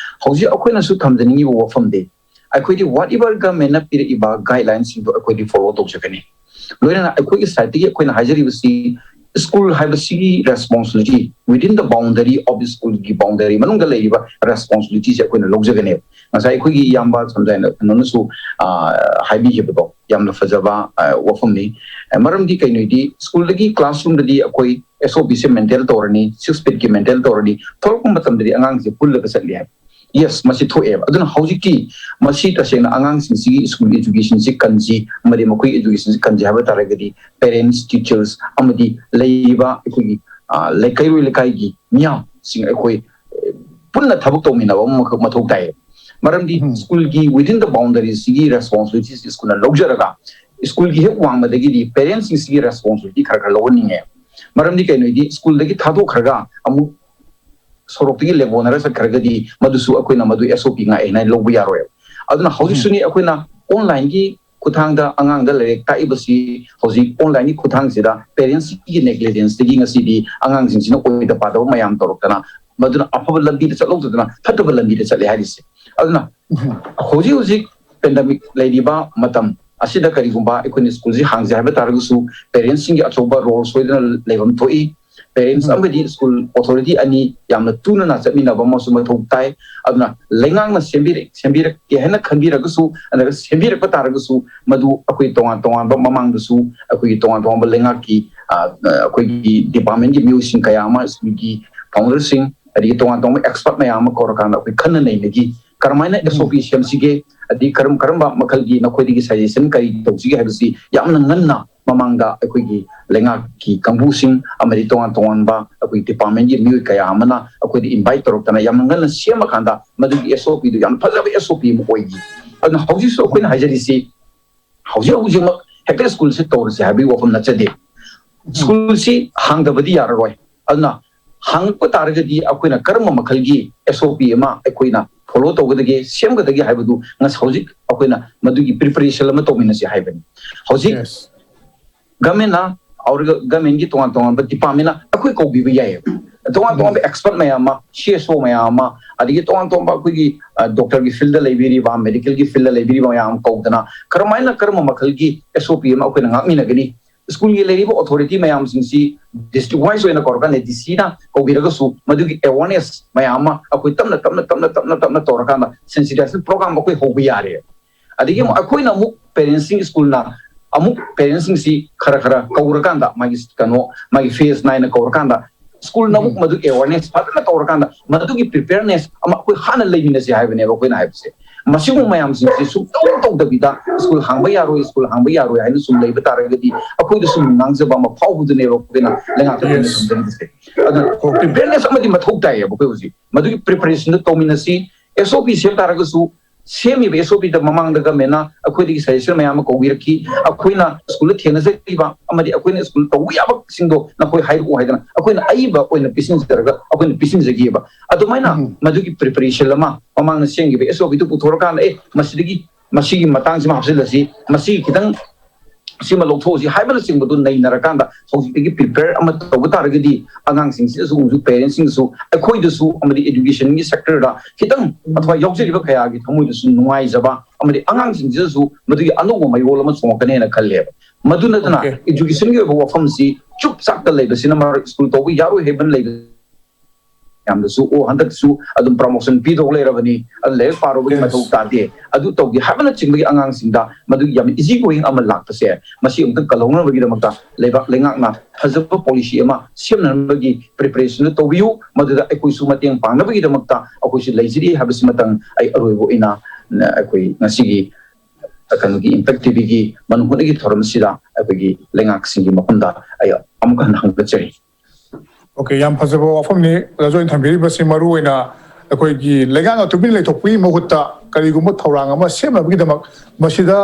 ꯍꯧꯖꯤꯛ ꯑꯩꯈꯣꯏꯅꯁꯨ ꯊꯝꯖꯅꯤꯡꯉꯤꯕ ꯋꯥꯐꯝꯗꯤ, ꯑꯩꯈꯣꯏꯗꯤ whatever government ꯅ ꯄꯤꯔꯛꯏꯕ guideline ꯁꯤꯡꯗꯣ ꯑꯩꯈꯣꯏꯗꯤ follow ꯇꯧꯖꯒꯅꯤ꯫ ꯂꯣꯏꯅꯅ ꯑꯩꯈꯣꯏꯒꯤ side ꯇꯒꯤ ꯑꯩꯈꯣꯏꯅ ꯍꯥꯏꯖꯔꯤꯕꯁꯤ, ꯁ꯭ꯀꯨꯜ ꯍꯥꯏꯕꯁꯤꯒꯤ responsibility, within the boundary of the ꯁ꯭ꯀꯨꯜꯒꯤ ꯕꯥꯎꯟꯗꯔꯤ ꯃꯅꯨꯡꯗ ꯂꯩꯔꯤꯕ ꯔꯦꯁꯄꯣꯟꯁꯤꯕꯤꯂꯤꯇꯤꯁꯦ ꯑꯩꯈꯣꯏꯅ ꯂꯧꯖꯒꯅꯦꯕ꯫ ꯉꯁꯥꯏ ꯑꯩꯈꯣꯏꯒꯤ ꯏꯌꯥꯝꯕ ꯁꯝꯖꯥꯏꯅ ꯀꯩꯅꯣꯅꯁꯨ ꯍꯥꯏꯕꯤꯈꯤꯕꯗꯣ ꯌꯥꯝꯅ ꯐꯖꯕ ꯋꯥꯐꯝꯅꯤ꯫ ꯃꯔꯝꯗꯤ ꯀꯩꯅꯣꯗꯤ ꯁ꯭ꯀꯨꯜꯗꯒꯤ, ꯀ꯭ꯂꯥꯁꯔꯨꯝꯗꯗꯤ ꯑꯩꯈꯣꯏ ꯑꯦꯁ ꯑꯣ ꯄꯤꯁꯦ ꯃꯦꯟꯇꯦꯟ ꯇꯧꯔꯅꯤ, ꯁꯤꯛꯁ ꯐꯤꯠꯀꯤ ꯃꯦꯟꯇꯦꯟ ꯇꯧꯔꯅꯤ꯫ ꯊꯣꯛꯂꯛꯄ ꯃꯇꯝꯗꯗꯤ ꯑꯉꯥꯡꯁꯦ ꯄꯨꯜꯂꯒ ꯆꯠꯂꯤ ꯍꯥꯏꯕ꯫ ꯌꯦꯁ, ꯃꯁꯤ ꯊꯣꯛꯑꯦꯕ꯫ ꯑꯗꯨꯅ ꯍꯧꯖꯤꯛꯀꯤ ꯃꯁꯤ ꯇꯁꯦꯡꯅ ꯑꯉꯥꯡꯁꯤꯡꯁꯤꯒꯤ ꯁ꯭ꯀꯨꯜ ꯑꯦꯖꯨꯀꯦꯁꯟꯁꯤ ꯀꯟꯁꯤ ꯑꯃꯗꯤ ꯃꯈꯣꯏꯒꯤ ꯑꯦꯖꯨꯀꯦꯁꯟꯁꯤ ꯀꯟꯁꯤ ꯍꯥꯏꯕ ꯇꯥꯔꯒꯗꯤ parents, teachers ꯑꯃꯗꯤ ꯂꯩꯔꯤꯕ ꯑꯩꯈꯣꯏꯒꯤ ꯂꯩꯀꯥꯏꯔꯣꯏ ꯂꯩꯀꯥꯏꯒꯤ ꯃꯤꯌꯥꯝꯁꯤꯡ ꯑꯩꯈꯣꯏ ꯄꯨꯟꯅ ꯊꯕꯛ ꯇꯧꯃꯤꯟꯅꯕ ꯑꯃꯈꯛ ꯃꯊꯧ ꯇꯥꯏꯌꯦꯕ꯫ ꯃꯔꯝꯗꯤ ꯁ꯭ꯀꯨꯜꯒꯤ within the boundary ꯁꯤꯒꯤ ꯔꯦꯁꯄꯣꯟꯁꯤꯕꯤꯂꯤꯇꯤꯁꯤ ꯁ꯭ꯀꯨꯜꯅ ꯂꯧꯖꯔꯒ ꯁ꯭ꯀꯨꯜꯒꯤ ꯍꯦꯛ ꯋꯥꯡꯃꯗꯒꯤꯗꯤ ꯄꯦꯔꯦꯟꯁꯁꯤꯡꯁꯤꯒꯤ ꯔꯦꯁꯄꯣꯟꯁꯤꯕꯤꯂꯤꯇꯤ ꯈꯔ ꯈꯔ ꯂꯧꯍꯟꯅꯤꯡꯉꯦ꯫ ꯃꯔꯝꯗꯤ ꯀꯩꯅꯣꯗꯤ ꯁ꯭ꯀꯨꯜꯗꯒꯤ ꯊꯥꯗꯣꯛꯈ꯭ꯔꯒ ꯑꯃꯨꯛ ꯁꯣꯔꯣꯛꯇꯒꯤ ꯂꯦꯕꯣꯅꯔ ꯆꯠꯈ꯭ꯔꯒꯗꯤ ꯃꯗꯨꯁꯨ ꯑꯩꯈꯣꯏꯅ ꯃꯗꯨ ꯑꯦꯁ ꯑꯣ ꯄꯤ ꯉꯥꯛꯑꯦ ꯍꯥꯏꯅ ꯂꯧꯕ ꯌꯥꯔꯣꯏꯕ꯫ ꯑꯗꯨꯅ ꯍꯧꯖꯤꯛꯁꯨꯅꯤ ꯑꯩꯈꯣꯏꯅ ꯑꯣꯟꯂꯥꯏꯟꯒꯤ ꯈꯨꯊꯥꯡꯗ ꯑꯉꯥꯡꯗ ꯂꯥꯏꯔꯤꯛ ꯇꯥꯛꯏꯕꯁꯤ ꯍꯧꯖꯤꯛ ꯑꯣꯟꯂꯥꯏꯟꯒꯤ ꯈꯨꯊꯥꯡꯁꯤꯗ ꯄꯦꯔꯦꯟꯁꯀꯤ ꯅꯦꯒ꯭ꯂꯤꯖꯦꯟꯁꯇꯒꯤ ꯉꯁꯤꯗꯤ ꯑꯉꯥꯡꯁꯤꯡꯁꯤꯅ ꯑꯣꯏꯗ ꯄꯥꯗꯕ ꯃꯌꯥꯝ ꯇꯧꯔꯛꯇꯅ ꯃꯗꯨꯅ ꯑꯐꯕ ꯂꯝꯕꯤꯗ ꯆꯠꯍꯧꯗꯗꯅ ꯐꯠꯇꯕ ꯂꯝꯕꯤꯗ ꯆꯠꯂꯦ ꯍꯥꯏꯔꯤꯁꯦ꯫ ꯑꯗꯨꯅ ꯍꯧꯖꯤꯛ ꯍꯧꯖꯤꯛ ꯄꯦꯟꯗꯃꯤꯛ ꯂꯩꯔꯤꯕ ꯃꯇꯝ ꯑꯁꯤꯗ ꯀꯔꯤꯒꯨꯝꯕ ꯑꯩꯈꯣꯏꯅ ꯁ꯭ꯀꯨꯜꯁꯤ ꯍꯥꯡꯖꯩ ꯍꯥꯏꯕ ꯇꯥꯔꯒꯁꯨ ꯄꯦꯔꯦꯟꯁꯁꯤꯡꯒꯤ ꯑꯆꯧꯕ ꯔꯣꯜ ꯁꯣꯏꯗꯅ ꯂꯩꯐꯝ ꯊꯣꯛꯏ꯫ ꯄꯦꯔꯦꯟꯁ ꯑꯃꯗꯤ ꯁ꯭ꯀꯨꯜ ꯑꯣꯊꯣꯔꯤꯇꯤ ꯑꯅꯤ ꯌꯥꯝꯅ ꯇꯨꯅꯅ ꯆꯠꯃꯤꯟꯅꯕ ꯑꯃꯁꯨ ꯃꯊꯧ ꯇꯥꯏ꯫ ꯑꯗꯨꯅ ꯂꯩꯉꯥꯛꯅ ꯁꯦꯝꯕꯤꯔꯛ ꯁꯦꯝꯕꯤꯔꯛꯀꯦ ꯍꯥꯏꯅ ꯈꯟꯕꯤꯔꯒꯁꯨ, ꯅꯠꯇ꯭ꯔꯒ ꯁꯦꯝꯕꯤꯔꯛꯄ ꯇꯥꯔꯒꯁꯨ, ꯃꯗꯨ ꯑꯩꯈꯣꯏ ꯇꯣꯉꯥꯟ ꯇꯣꯉꯥꯟꯕ ꯃꯃꯥꯡꯗꯁꯨ ꯑꯩꯈꯣꯏꯒꯤ ꯇꯣꯉꯥꯟ ꯇꯣꯉꯥꯟꯕ ꯂꯩꯉꯥꯛꯀꯤ ꯑꯩꯈꯣꯏꯒꯤ ꯗꯤꯄꯥꯔꯠꯃꯦꯟꯒꯤ ꯃꯤꯑꯣꯏꯁꯤꯡ ꯀꯌꯥ ꯑꯃ, ꯁ꯭ꯀꯨꯜꯒꯤ ꯐꯥꯎꯟꯗꯔꯁꯤꯡ, ꯑꯗꯒꯤ ꯇꯣꯉꯥꯟ ꯇꯣꯉꯥꯟꯕ ꯑꯦꯛꯁꯄꯔꯠ ꯃꯌꯥꯝ ꯑꯃ ꯀꯧꯔꯀꯥꯟꯗ ꯑꯩꯈꯣꯏ ꯈꯟꯅ ꯅꯩꯅꯈꯤ꯫ ꯀꯔꯝꯍꯥꯏꯅ ꯑꯦꯁ ꯑꯣ ꯄꯤ ꯁꯦꯝꯁꯤꯒꯦ, ꯑꯗꯒꯤ ꯀꯔꯝ ꯀꯔꯝꯕ ꯃꯈꯜꯒꯤ ꯅꯈꯣꯏꯗꯒꯤ ꯁꯖꯦꯁꯟ ꯀꯔꯤ ꯇꯧꯁꯤꯒꯦ ꯍꯥꯏꯕꯁꯤ ꯌꯥꯝꯅ ꯉꯟꯅ ꯃꯃꯥꯡꯗ ꯑꯩꯈꯣꯏꯒꯤ ꯂꯩꯉꯥꯛꯀꯤ ꯀꯥꯡꯕꯨꯁꯤꯡ ꯑꯃꯗꯤ ꯇꯣꯉꯥꯟ ꯇꯣꯉꯥꯟꯕ ꯑꯩꯈꯣꯏꯒꯤ ꯗꯤꯄꯥꯔꯠꯃꯦꯟꯒꯤ ꯃꯤꯑꯣꯏ ꯀꯌꯥ ꯑꯃꯅ ꯑꯩꯈꯣꯏꯗ ꯏꯟꯚꯥꯏꯠ ꯇꯧꯔꯛꯇꯅ ꯌꯥꯝꯅ ꯉꯟꯅ ꯁꯦꯝꯃꯀꯥꯟꯗ ꯃꯗꯨꯒꯤ ꯑꯦꯁ ꯑꯣ ꯄꯤꯗꯨ ꯌꯥꯝꯅ ꯐꯖꯕ ꯑꯦꯁ ꯑꯣ ꯄꯤ ꯑꯃ ꯑꯣꯏꯈꯤ꯫ ꯑꯗꯨꯅ ꯍꯧꯖꯤꯛꯁꯨ ꯑꯩꯈꯣꯏꯅ ꯍꯥꯏꯖꯔꯤꯁꯤ ꯍꯧꯖꯤꯛ ꯍꯧꯖꯤꯛꯃꯛ ꯍꯦꯛꯇ ꯁ꯭ꯀꯨꯜꯁꯦ ꯇꯧꯔꯁꯦ ꯍꯥꯏꯕꯒꯤ ꯋꯥꯐꯝ ꯅꯠꯆꯗꯦ꯫ ꯁ꯭ꯀꯨꯜꯁꯤ ꯍꯥꯡꯗꯕꯗꯤ ꯌꯥꯔꯔꯣꯏ꯫ ꯑꯗꯨꯅ ꯍꯥꯡꯉꯛꯄ ꯇꯥꯔꯒꯗꯤ ꯑꯩꯈꯣꯏꯅ ꯀꯔꯝꯕ ꯃꯈꯜꯒꯤ ꯑꯦꯁ ꯑꯣ ꯄꯤ ꯑꯃ ꯑꯩꯈꯣꯏꯅ ꯐꯣꯂꯣ ꯇꯧꯒꯗꯒꯦ, ꯁꯦꯝꯒꯗꯒꯦ ꯍꯥꯏꯕꯗꯨ ꯉꯁ ꯍꯧꯖꯤꯛ ꯑꯩꯈꯣꯏꯅ ꯃꯗꯨꯒꯤ ꯄ꯭ꯔꯤꯄꯦꯔꯦꯁꯟ ꯑꯃ ꯇꯧꯃꯤꯟꯅꯁꯤ ꯍꯥꯏꯕꯅꯤ꯫ ꯍꯧꯖꯤꯛ ꯒꯃꯦꯟꯅ ꯑꯣꯔꯒ ꯒꯃꯦꯟꯒꯤ ꯇꯣꯉꯥꯟ ꯇꯣꯉꯥꯟꯕ ꯗꯤꯄꯥꯔꯠꯃꯦꯟꯅ ꯑꯩꯈꯣꯏ ꯀꯧꯕꯤꯕ ꯌꯥꯏꯌꯦꯕ꯫ ꯇꯣꯉꯥꯟ ꯇꯣꯉꯥꯟꯕ ꯑꯦꯛꯁꯄꯔꯠ ꯃꯌꯥꯝ ꯑꯃ, ꯁꯤ ꯑꯦꯁ ꯑꯣ ꯃꯌꯥꯝ ꯑꯃ, ꯑꯗꯒꯤ ꯇꯣꯉꯥꯟ ꯇꯣꯉꯥꯟꯕ ꯑꯩꯈꯣꯏꯒꯤ ꯗꯣꯛꯇꯔꯒꯤ ꯐꯤꯜꯗ ꯂꯩꯕꯤꯔꯤꯕ, ꯃꯦꯗꯤꯀꯦꯜꯒꯤ ꯐꯤꯜꯗ ꯂꯩꯕꯤꯔꯤꯕ ꯃꯌꯥꯝ ꯑꯃ ꯀꯧꯗꯅ ꯀꯔꯝꯍꯥꯏꯅ ꯀꯔꯝꯕ ꯃꯈꯜꯒꯤ ꯑꯦꯁ ꯑꯣ ꯄꯤ ꯑꯃ ꯑꯩꯈꯣꯏꯅ ꯉꯥꯛꯃꯤꯟꯅꯒꯅꯤ? ꯁ꯭ꯀꯨꯜꯒꯤ ꯂꯩꯔꯤꯕ ꯑꯣꯊꯣꯔꯤꯇꯤ ꯃꯌꯥꯝꯁꯤꯡꯁꯤ ꯗꯤꯁꯇ꯭ꯔꯤꯛ ꯋꯥꯏꯁ ꯑꯣꯏꯅ ꯀꯧꯔꯀꯥꯟꯗ ꯗꯤ ꯁꯤꯅ ꯀꯧꯕꯤꯔꯒꯁꯨ ꯃꯗꯨꯒꯤ ꯑꯦꯋꯥꯔꯅꯦꯁ ꯃꯌꯥꯝ ꯑꯃ ꯑꯩꯈꯣꯏ ꯇꯞꯅ ꯇꯞꯅ ꯇꯞꯅ ꯇꯞꯅ ꯇꯞꯅ ꯇꯧꯔꯀꯥꯟꯗ ꯁꯦꯟꯁꯤꯇꯥꯏꯖꯦꯁꯟ ꯄ꯭ꯔꯣꯒ꯭ꯔꯥꯝ ꯑꯩꯈꯣꯏ ꯍꯧꯕ ꯌꯥꯔꯦ꯫ ꯑꯗꯒꯤ ꯑꯃꯨꯛ ꯑꯩꯈꯣꯏꯅ ꯑꯃꯨꯛ ꯄꯦꯔꯦꯟꯁꯤꯡ ꯁ꯭ꯀꯨꯜꯅ ꯑꯃꯨꯛ ꯄꯦꯔꯦꯟꯁꯤꯡꯁꯤ ꯈꯔ ꯈꯔ ꯀꯧꯔꯀꯥꯟꯗ ꯃꯥꯒꯤ ꯀꯩꯅꯣ ꯃꯥꯒꯤ ꯐꯦꯁ ꯅꯥꯏꯅ ꯀꯧꯔꯀꯥꯟꯗ ꯁ꯭ꯀꯨꯜꯅ ꯑꯃꯨꯛ ꯃꯗꯨ ꯑꯦꯋꯥꯔꯅꯦꯁ ꯐꯖꯅ ꯇꯧꯔꯀꯥꯟꯗ ꯃꯗꯨꯒꯤ ꯄ꯭ꯔꯤꯄꯦꯌꯔꯅꯦꯁ ꯑꯃ ꯑꯩꯈꯣꯏ ꯍꯥꯟꯅ ꯂꯩꯃꯤꯟꯅꯁꯦ ꯍꯥꯏꯕꯅꯦꯕ ꯑꯩꯈꯣꯏꯅ ꯍꯥꯏꯕꯁꯦ꯫ ꯃꯁꯤꯒꯨꯝꯕ ꯃꯌꯥꯝꯁꯤꯡꯁꯤ ꯁꯨꯡꯇꯧ ꯇꯧꯗꯕꯤꯗ ꯁ꯭ꯀꯨꯜ ꯍꯥꯡꯕ ꯌꯥꯔꯣꯏ, ꯁ꯭ꯀꯨꯜ ꯍꯥꯡꯕ ꯌꯥꯔꯣꯏ ꯍꯥꯏꯅ ꯁꯨꯝ ꯂꯩꯕ ꯇꯥꯔꯒꯗꯤ ꯑꯩꯈꯣꯏꯗ ꯁꯨꯝ ꯉꯥꯡꯖꯕ ꯑꯃ ꯐꯥꯎꯕꯗꯨꯅꯦꯕ ꯑꯩꯈꯣꯏꯅ ꯂꯩꯉꯥꯛꯇ ꯑꯩꯈꯣꯏꯅ ꯊꯝꯖꯅꯤꯡꯕꯁꯦ꯫ ꯑꯗꯨꯅ ꯄ꯭ꯔꯤꯄꯦꯌꯔꯅꯦꯁ ꯑꯃꯗꯤ ꯃꯊꯧ ꯇꯥꯏꯌꯦꯕ꯫ ꯑꯩꯈꯣꯏ ꯍꯧꯖꯤꯛ ꯃꯗꯨꯒꯤ ꯄ꯭ꯔꯤꯄꯦꯔꯦꯁꯟꯗꯨ ꯇꯧꯃꯤꯟꯅꯁꯤ꯫ ꯑꯦꯁ ꯑꯣ ꯄꯤ ꯁꯦꯝ ꯇꯥꯔꯒꯁꯨ ꯁꯦꯝꯃꯤꯕ ꯑꯦꯁ ꯑꯣ ꯄꯤꯗ ꯃꯃꯥꯡꯗ ꯒꯃꯦꯟꯅ ꯑꯩꯈꯣꯏꯗꯒꯤ ꯁꯖꯦꯁꯟ ꯃꯌꯥꯝ ꯑꯃ ꯀꯧꯕꯤꯔꯛꯈꯤ꯫ ꯑꯩꯈꯣꯏꯅ ꯁ꯭ꯀꯨꯜꯗ ꯊꯦꯡꯅꯖꯔꯤꯕ ꯑꯃꯗꯤ ꯑꯩꯈꯣꯏꯅ ꯁ꯭ꯀꯨꯜ ꯇꯧꯕ ꯌꯥꯕꯁꯤꯡꯗꯣ ꯅꯈꯣꯏ ꯍꯥꯏꯔꯛꯑꯣ ꯍꯥꯏꯗꯅ ꯑꯩꯈꯣꯏꯅ ꯑꯏꯕ ꯑꯣꯏꯅ ꯄꯤꯁꯤꯟꯖꯔꯒ ꯑꯩꯈꯣꯏꯅ ꯄꯤꯁꯤꯟꯖꯈꯤꯑꯕ꯫ ꯑꯗꯨꯃꯥꯏꯅ ꯃꯗꯨꯒꯤ ꯄ꯭ꯔꯤꯄꯦꯔꯦꯁꯟ ꯑꯃ ꯃꯃꯥꯡꯗ ꯁꯦꯝꯈꯤꯕ ꯑꯦꯁ ꯑꯣ ꯄꯤꯗꯨ ꯄꯨꯊꯣꯔꯀꯥꯟꯗ ꯑꯦ ꯃꯁꯤꯗꯒꯤ ꯃꯁꯤꯒꯤ ꯃꯇꯥꯡꯁꯤꯃ ꯍꯥꯞꯆꯤꯜꯂꯁꯤ, ꯃꯁꯤ ꯈꯤꯇꯪ ꯁꯤꯃ ꯂꯧꯊꯣꯛꯑꯁꯤ ꯍꯥꯏꯕꯅꯆꯤꯡꯕꯗꯨ ꯅꯩꯅꯔꯀꯥꯟꯗ ꯍꯧꯖꯤꯛꯇꯒꯤ ꯄ꯭ꯔꯤꯄꯦꯌꯔ ꯑꯃ ꯇꯧꯕ ꯇꯥꯔꯒꯗꯤ ꯑꯉꯥꯡꯁꯤꯡꯁꯤꯗꯁꯨ ꯑꯃꯁꯨ ꯄꯦꯔꯦꯟꯁꯁꯤꯡꯗꯁꯨ ꯑꯩꯈꯣꯏꯗꯁꯨ ꯑꯃꯗꯤ ꯏꯗꯨꯀꯦꯁꯟꯒꯤ ꯁꯦꯛꯇꯔꯗ ꯈꯤꯇꯪ ꯑꯊꯋꯥꯏ ꯌꯥꯎꯖꯔꯤꯕ ꯀꯌꯥꯒꯤ ꯊꯃꯣꯏꯗꯁꯨ ꯅꯨꯡꯉꯥꯏꯖꯕ ꯑꯃꯗꯤ ꯑꯉꯥꯡꯁꯤꯡꯁꯤꯗꯁꯨ ꯃꯗꯨꯒꯤ ꯑꯅꯧꯕ ꯃꯌꯣꯜ ꯑꯃ ꯆꯣꯡꯉꯛꯀꯅꯦꯅ ꯈꯜꯂꯦꯕ꯫ ꯃꯗꯨ ꯅꯠꯇꯅ ꯏꯗꯨꯀꯦꯁꯟꯒꯤ ꯑꯣꯏꯕ ꯋꯥꯐꯝꯁꯤ ꯆꯨꯞ ꯆꯥꯛꯇ ꯂꯩꯕꯁꯤꯅ ꯃꯔꯛ ꯁ꯭ꯀꯨꯜ ꯇꯧꯕ ꯌꯥꯔꯣꯏ ꯍꯥꯏꯕ ꯂꯩꯕ ꯌꯥꯝꯅꯁꯨ ꯑꯣ ꯍꯟꯗꯛꯁꯨ ꯑꯗꯨꯝ ꯄ꯭ꯔꯃꯣꯁꯟ ꯄꯤꯗꯧ ꯂꯩꯔꯕꯅꯤ, ꯑꯗꯨ ꯂꯥꯏꯔꯤꯛ ꯄꯥꯔꯨꯕꯒꯤ ꯃꯊꯧ ꯇꯥꯗꯦ, ꯑꯗꯨ ꯇꯧꯗꯦ ꯍꯥꯏꯕꯅꯆꯤꯡꯕꯒꯤ ꯑꯉꯥꯡꯁꯤꯡꯗ ꯃꯗꯨꯒꯤ ꯌꯥꯝꯅ ꯏꯖꯤ ꯒꯣꯌꯤꯡ ꯑꯃ ꯂꯥꯛꯄꯁꯦ ꯃꯁꯤ ꯑꯃꯨꯛꯇꯪ ꯀꯜꯍꯧꯅꯕꯒꯤꯗꯃꯛꯇ ꯂꯩꯕꯥꯛ ꯂꯩꯉꯥꯛꯅ ꯐꯖꯕ ꯄꯣꯂꯤꯁꯤ ꯑꯃ ꯁꯦꯝꯅꯅꯕꯒꯤ ꯄ꯭ꯔꯤꯄꯦꯔꯦꯁꯟꯗꯨ ꯇꯧꯕꯤꯌꯨ꯫ ꯃꯗꯨꯗ ꯑꯩꯈꯣꯏꯁꯨ ꯃꯇꯦꯡ ꯄꯥꯡꯅꯕꯒꯤꯗꯃꯛꯇ ꯑꯩꯈꯣꯏꯁꯨ ꯂꯩꯖꯔꯤ ꯍꯥꯏꯕꯁꯤꯃꯇꯪ ꯑꯩ ꯑꯔꯣꯏꯕ ꯑꯣꯏꯅ ꯑꯩꯈꯣꯏ ꯉꯁꯤꯒꯤ ꯀꯩꯅꯣꯒꯤ ꯏꯝꯄꯦꯛ ꯇꯤꯚꯤꯒꯤ ꯃꯅꯨꯡ ꯍꯨꯠꯅꯒꯤ ꯊꯧꯔꯝꯁꯤꯗ ꯑꯩꯈꯣꯏꯒꯤ ꯂꯩꯉꯥꯛꯁꯤꯡꯒꯤ ꯃꯐꯝꯗ ꯑꯩ ꯑꯃꯨꯛ ꯍꯟꯅ ꯍꯪꯒꯠꯆꯔꯤ꯫ ꯑꯣꯀꯦ, ꯌꯥꯝ ꯐꯖꯕ ꯋꯥꯐꯝꯅꯤ ꯔꯥꯖꯨꯅ ꯊꯝꯕꯤꯔꯤꯕꯁꯤ꯫ ꯃꯔꯨ ꯑꯣꯏꯅ ꯑꯩꯈꯣꯏꯒꯤ ꯂꯩꯉꯥꯛꯅ ꯇꯨꯃꯤꯟ ꯂꯩꯊꯣꯛꯄꯒꯤ ꯃꯍꯨꯠꯇ ꯀꯔꯤꯒꯨꯝꯕ ꯊꯧꯔꯥꯡ ꯑꯃ ꯁꯦꯝꯅꯕꯒꯤꯗꯃꯛ ꯃꯁꯤꯗ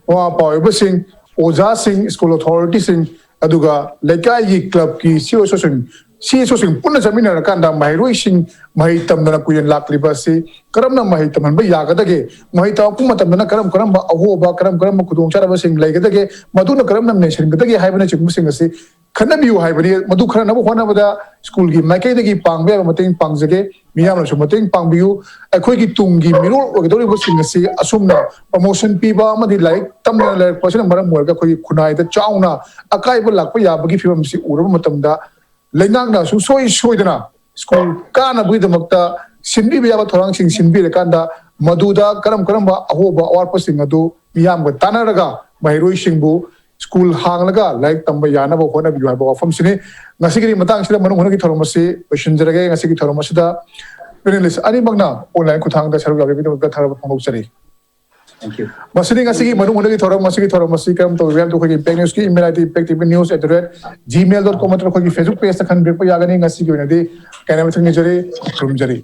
ꯃꯃꯥ ꯃꯄꯥ ꯑꯣꯏꯕꯁꯤꯡ, ꯑꯣꯖꯥꯁꯤꯡ, ꯁ꯭ꯀꯨꯜ ꯑꯣꯊꯣꯔꯤꯇꯤꯁꯤꯡ, ꯑꯗꯨꯒ ꯂꯩꯀꯥꯏꯒꯤ ꯀ꯭ꯂꯕꯀꯤ ꯁꯤ ꯑꯦꯁꯣꯁꯤꯌꯦꯁꯟ ꯁꯤ ꯏꯁꯨꯁꯤꯡ ꯄꯨꯟꯅ ꯆꯠꯃꯤꯟꯅꯔꯀꯥꯟꯗ ꯃꯍꯩꯔꯣꯏꯁꯤꯡ ꯃꯍꯩ ꯇꯝꯗꯅ ꯀꯨꯏꯅ ꯂꯥꯛꯂꯤꯕ ꯑꯁꯤ ꯀꯔꯝꯅ ꯃꯍꯩ ꯇꯝꯍꯟꯕ ꯌꯥꯒꯗꯒꯦ, ꯃꯍꯩ ꯇꯝꯃꯛꯄ ꯃꯇꯝꯗꯅ ꯀꯔꯝ ꯀꯔꯝꯕ ꯑꯍꯣꯕ, ꯀꯔꯝ ꯀꯔꯝꯕ ꯈꯨꯗꯣꯡꯆꯥꯗꯕꯁꯤꯡ ꯂꯩꯒꯗꯒꯦ, ꯃꯗꯨꯅ ꯀꯔꯝꯅ ꯃꯦꯟꯁꯤꯟꯒꯗꯒꯦ ꯍꯥꯏꯕꯅꯆꯤꯡꯕꯁꯤꯡ ꯑꯁꯤ ꯈꯟꯅꯕꯤꯌꯨ ꯍꯥꯏꯕꯅꯤ꯫ ꯃꯗꯨ ꯈꯟꯅꯅꯕ ꯍꯣꯠꯅꯕꯗ ꯁ꯭ꯀꯨꯜꯒꯤ ꯃꯥꯏꯀꯩꯗꯒꯤ ꯄꯥꯡꯕ ꯌꯥꯕ ꯃꯇꯦꯡ ꯄꯥꯡꯖꯒꯦ, ꯃꯤꯌꯥꯝꯅꯁꯨ ꯃꯇꯦꯡ ꯄꯥꯡꯕꯤꯌꯨ꯫ ꯑꯩꯈꯣꯏꯒꯤ ꯇꯨꯡꯒꯤ ꯃꯤꯔꯣꯜ ꯑꯣꯏꯒꯗꯧꯔꯤꯕꯁꯤꯡ ꯑꯁꯤ ꯑꯁꯨꯝꯅ ꯄ꯭ꯔꯃꯣꯁꯟ ꯄꯤꯕ ꯑꯃꯗꯤ ꯂꯥꯏꯔꯤꯛ ꯇꯝꯗꯅ ꯂꯩꯔꯛꯄꯁꯤꯅ ꯃꯔꯝ ꯑꯣꯏꯔꯒ ꯑꯩꯈꯣꯏꯒꯤ ꯈꯨꯟꯅꯥꯏꯗ ꯆꯥꯎꯅ ꯑꯀꯥꯏꯕ ꯂꯥꯛꯄ ꯌꯥꯕꯒꯤ ꯐꯤꯕꯝꯁꯤ ꯎꯔꯕ ꯃꯇꯝꯗ ꯂꯩꯉꯥꯛꯅ ꯁꯨꯡꯁꯣꯏ ꯁꯣꯏꯗꯅ ꯁ꯭ꯀꯨꯜ ꯀꯥꯅꯕꯒꯤꯗꯃꯛꯇ ꯁꯤꯟꯕꯤꯕ ꯌꯥꯕ ꯊꯧꯔꯥꯡꯁꯤꯡ ꯁꯤꯟꯕꯤꯔꯀꯥꯟꯗ ꯃꯗꯨꯗ ꯀꯔꯝ ꯀꯔꯝꯕ ꯑꯍꯣꯕ ꯑꯋꯥꯠꯄꯁꯤꯡ ꯑꯗꯨ ꯃꯤꯌꯥꯝꯒ ꯇꯥꯟꯅꯔꯒ ꯃꯍꯩꯔꯣꯏꯁꯤꯡꯕꯨ ꯁ꯭ꯀꯨꯜ ꯍꯥꯡꯂꯒ ꯂꯥꯏꯔꯤꯛ ꯇꯝꯕ ꯌꯥꯅꯕ ꯍꯣꯠꯅꯕꯤꯌꯨ ꯍꯥꯏꯕ ꯋꯥꯐꯝꯁꯤꯅꯤ꯫ ꯉꯁꯤꯒꯤꯗꯤ ꯃꯇꯥꯡꯁꯤꯗ ꯃꯅꯨꯡ ꯍꯨꯠꯅꯒꯤ ꯊꯧꯔꯝ ꯑꯁꯤ ꯂꯣꯏꯁꯤꯟꯖꯔꯒꯦ꯫ ꯉꯁꯤꯒꯤ ꯊꯧꯔꯝ ꯑꯁꯤꯗ ꯄꯦꯅꯦꯂꯤꯁ ꯑꯅꯤꯃꯛꯅ ꯑꯣꯟꯂꯥꯏꯟ ꯈꯨꯠꯊꯥꯡꯗ ꯁꯔꯨꯛ ꯌꯥꯕꯤꯕꯒꯤꯗꯃꯛꯇ ꯊꯥꯒꯠꯄ ꯐꯣꯡꯗꯣꯛꯆꯔꯤ꯫ Thank you. ꯃꯁꯤꯗꯤ ꯉꯁꯤꯒꯤ ꯃꯅꯨꯡ ꯍꯨꯠꯅꯒꯤ ꯊꯧꯔꯝ꯫ ꯃꯁꯤꯒꯤ ꯊꯧꯔꯝ ꯑꯁꯤ ꯀꯔꯝ ꯇꯧꯕꯤꯕ ꯍꯥꯏꯕꯗꯨ ꯑꯩꯈꯣꯏꯒꯤ Impact News ꯀꯤ email ID, impact T V news at the rate gmail dot com ꯅꯠꯇ꯭ꯔꯒ ꯑꯩꯈꯣꯏꯒꯤ Facebook page ꯇ ꯈꯟꯕꯤꯔꯛꯄ ꯌꯥꯒꯅꯤ꯫ ꯉꯁꯤꯒꯤ ꯑꯣꯏꯅꯗꯤ ꯀꯥꯏꯅꯕ ꯊꯤꯡꯖꯔꯤ, ꯈꯨꯔꯨꯝꯖꯔꯤ꯫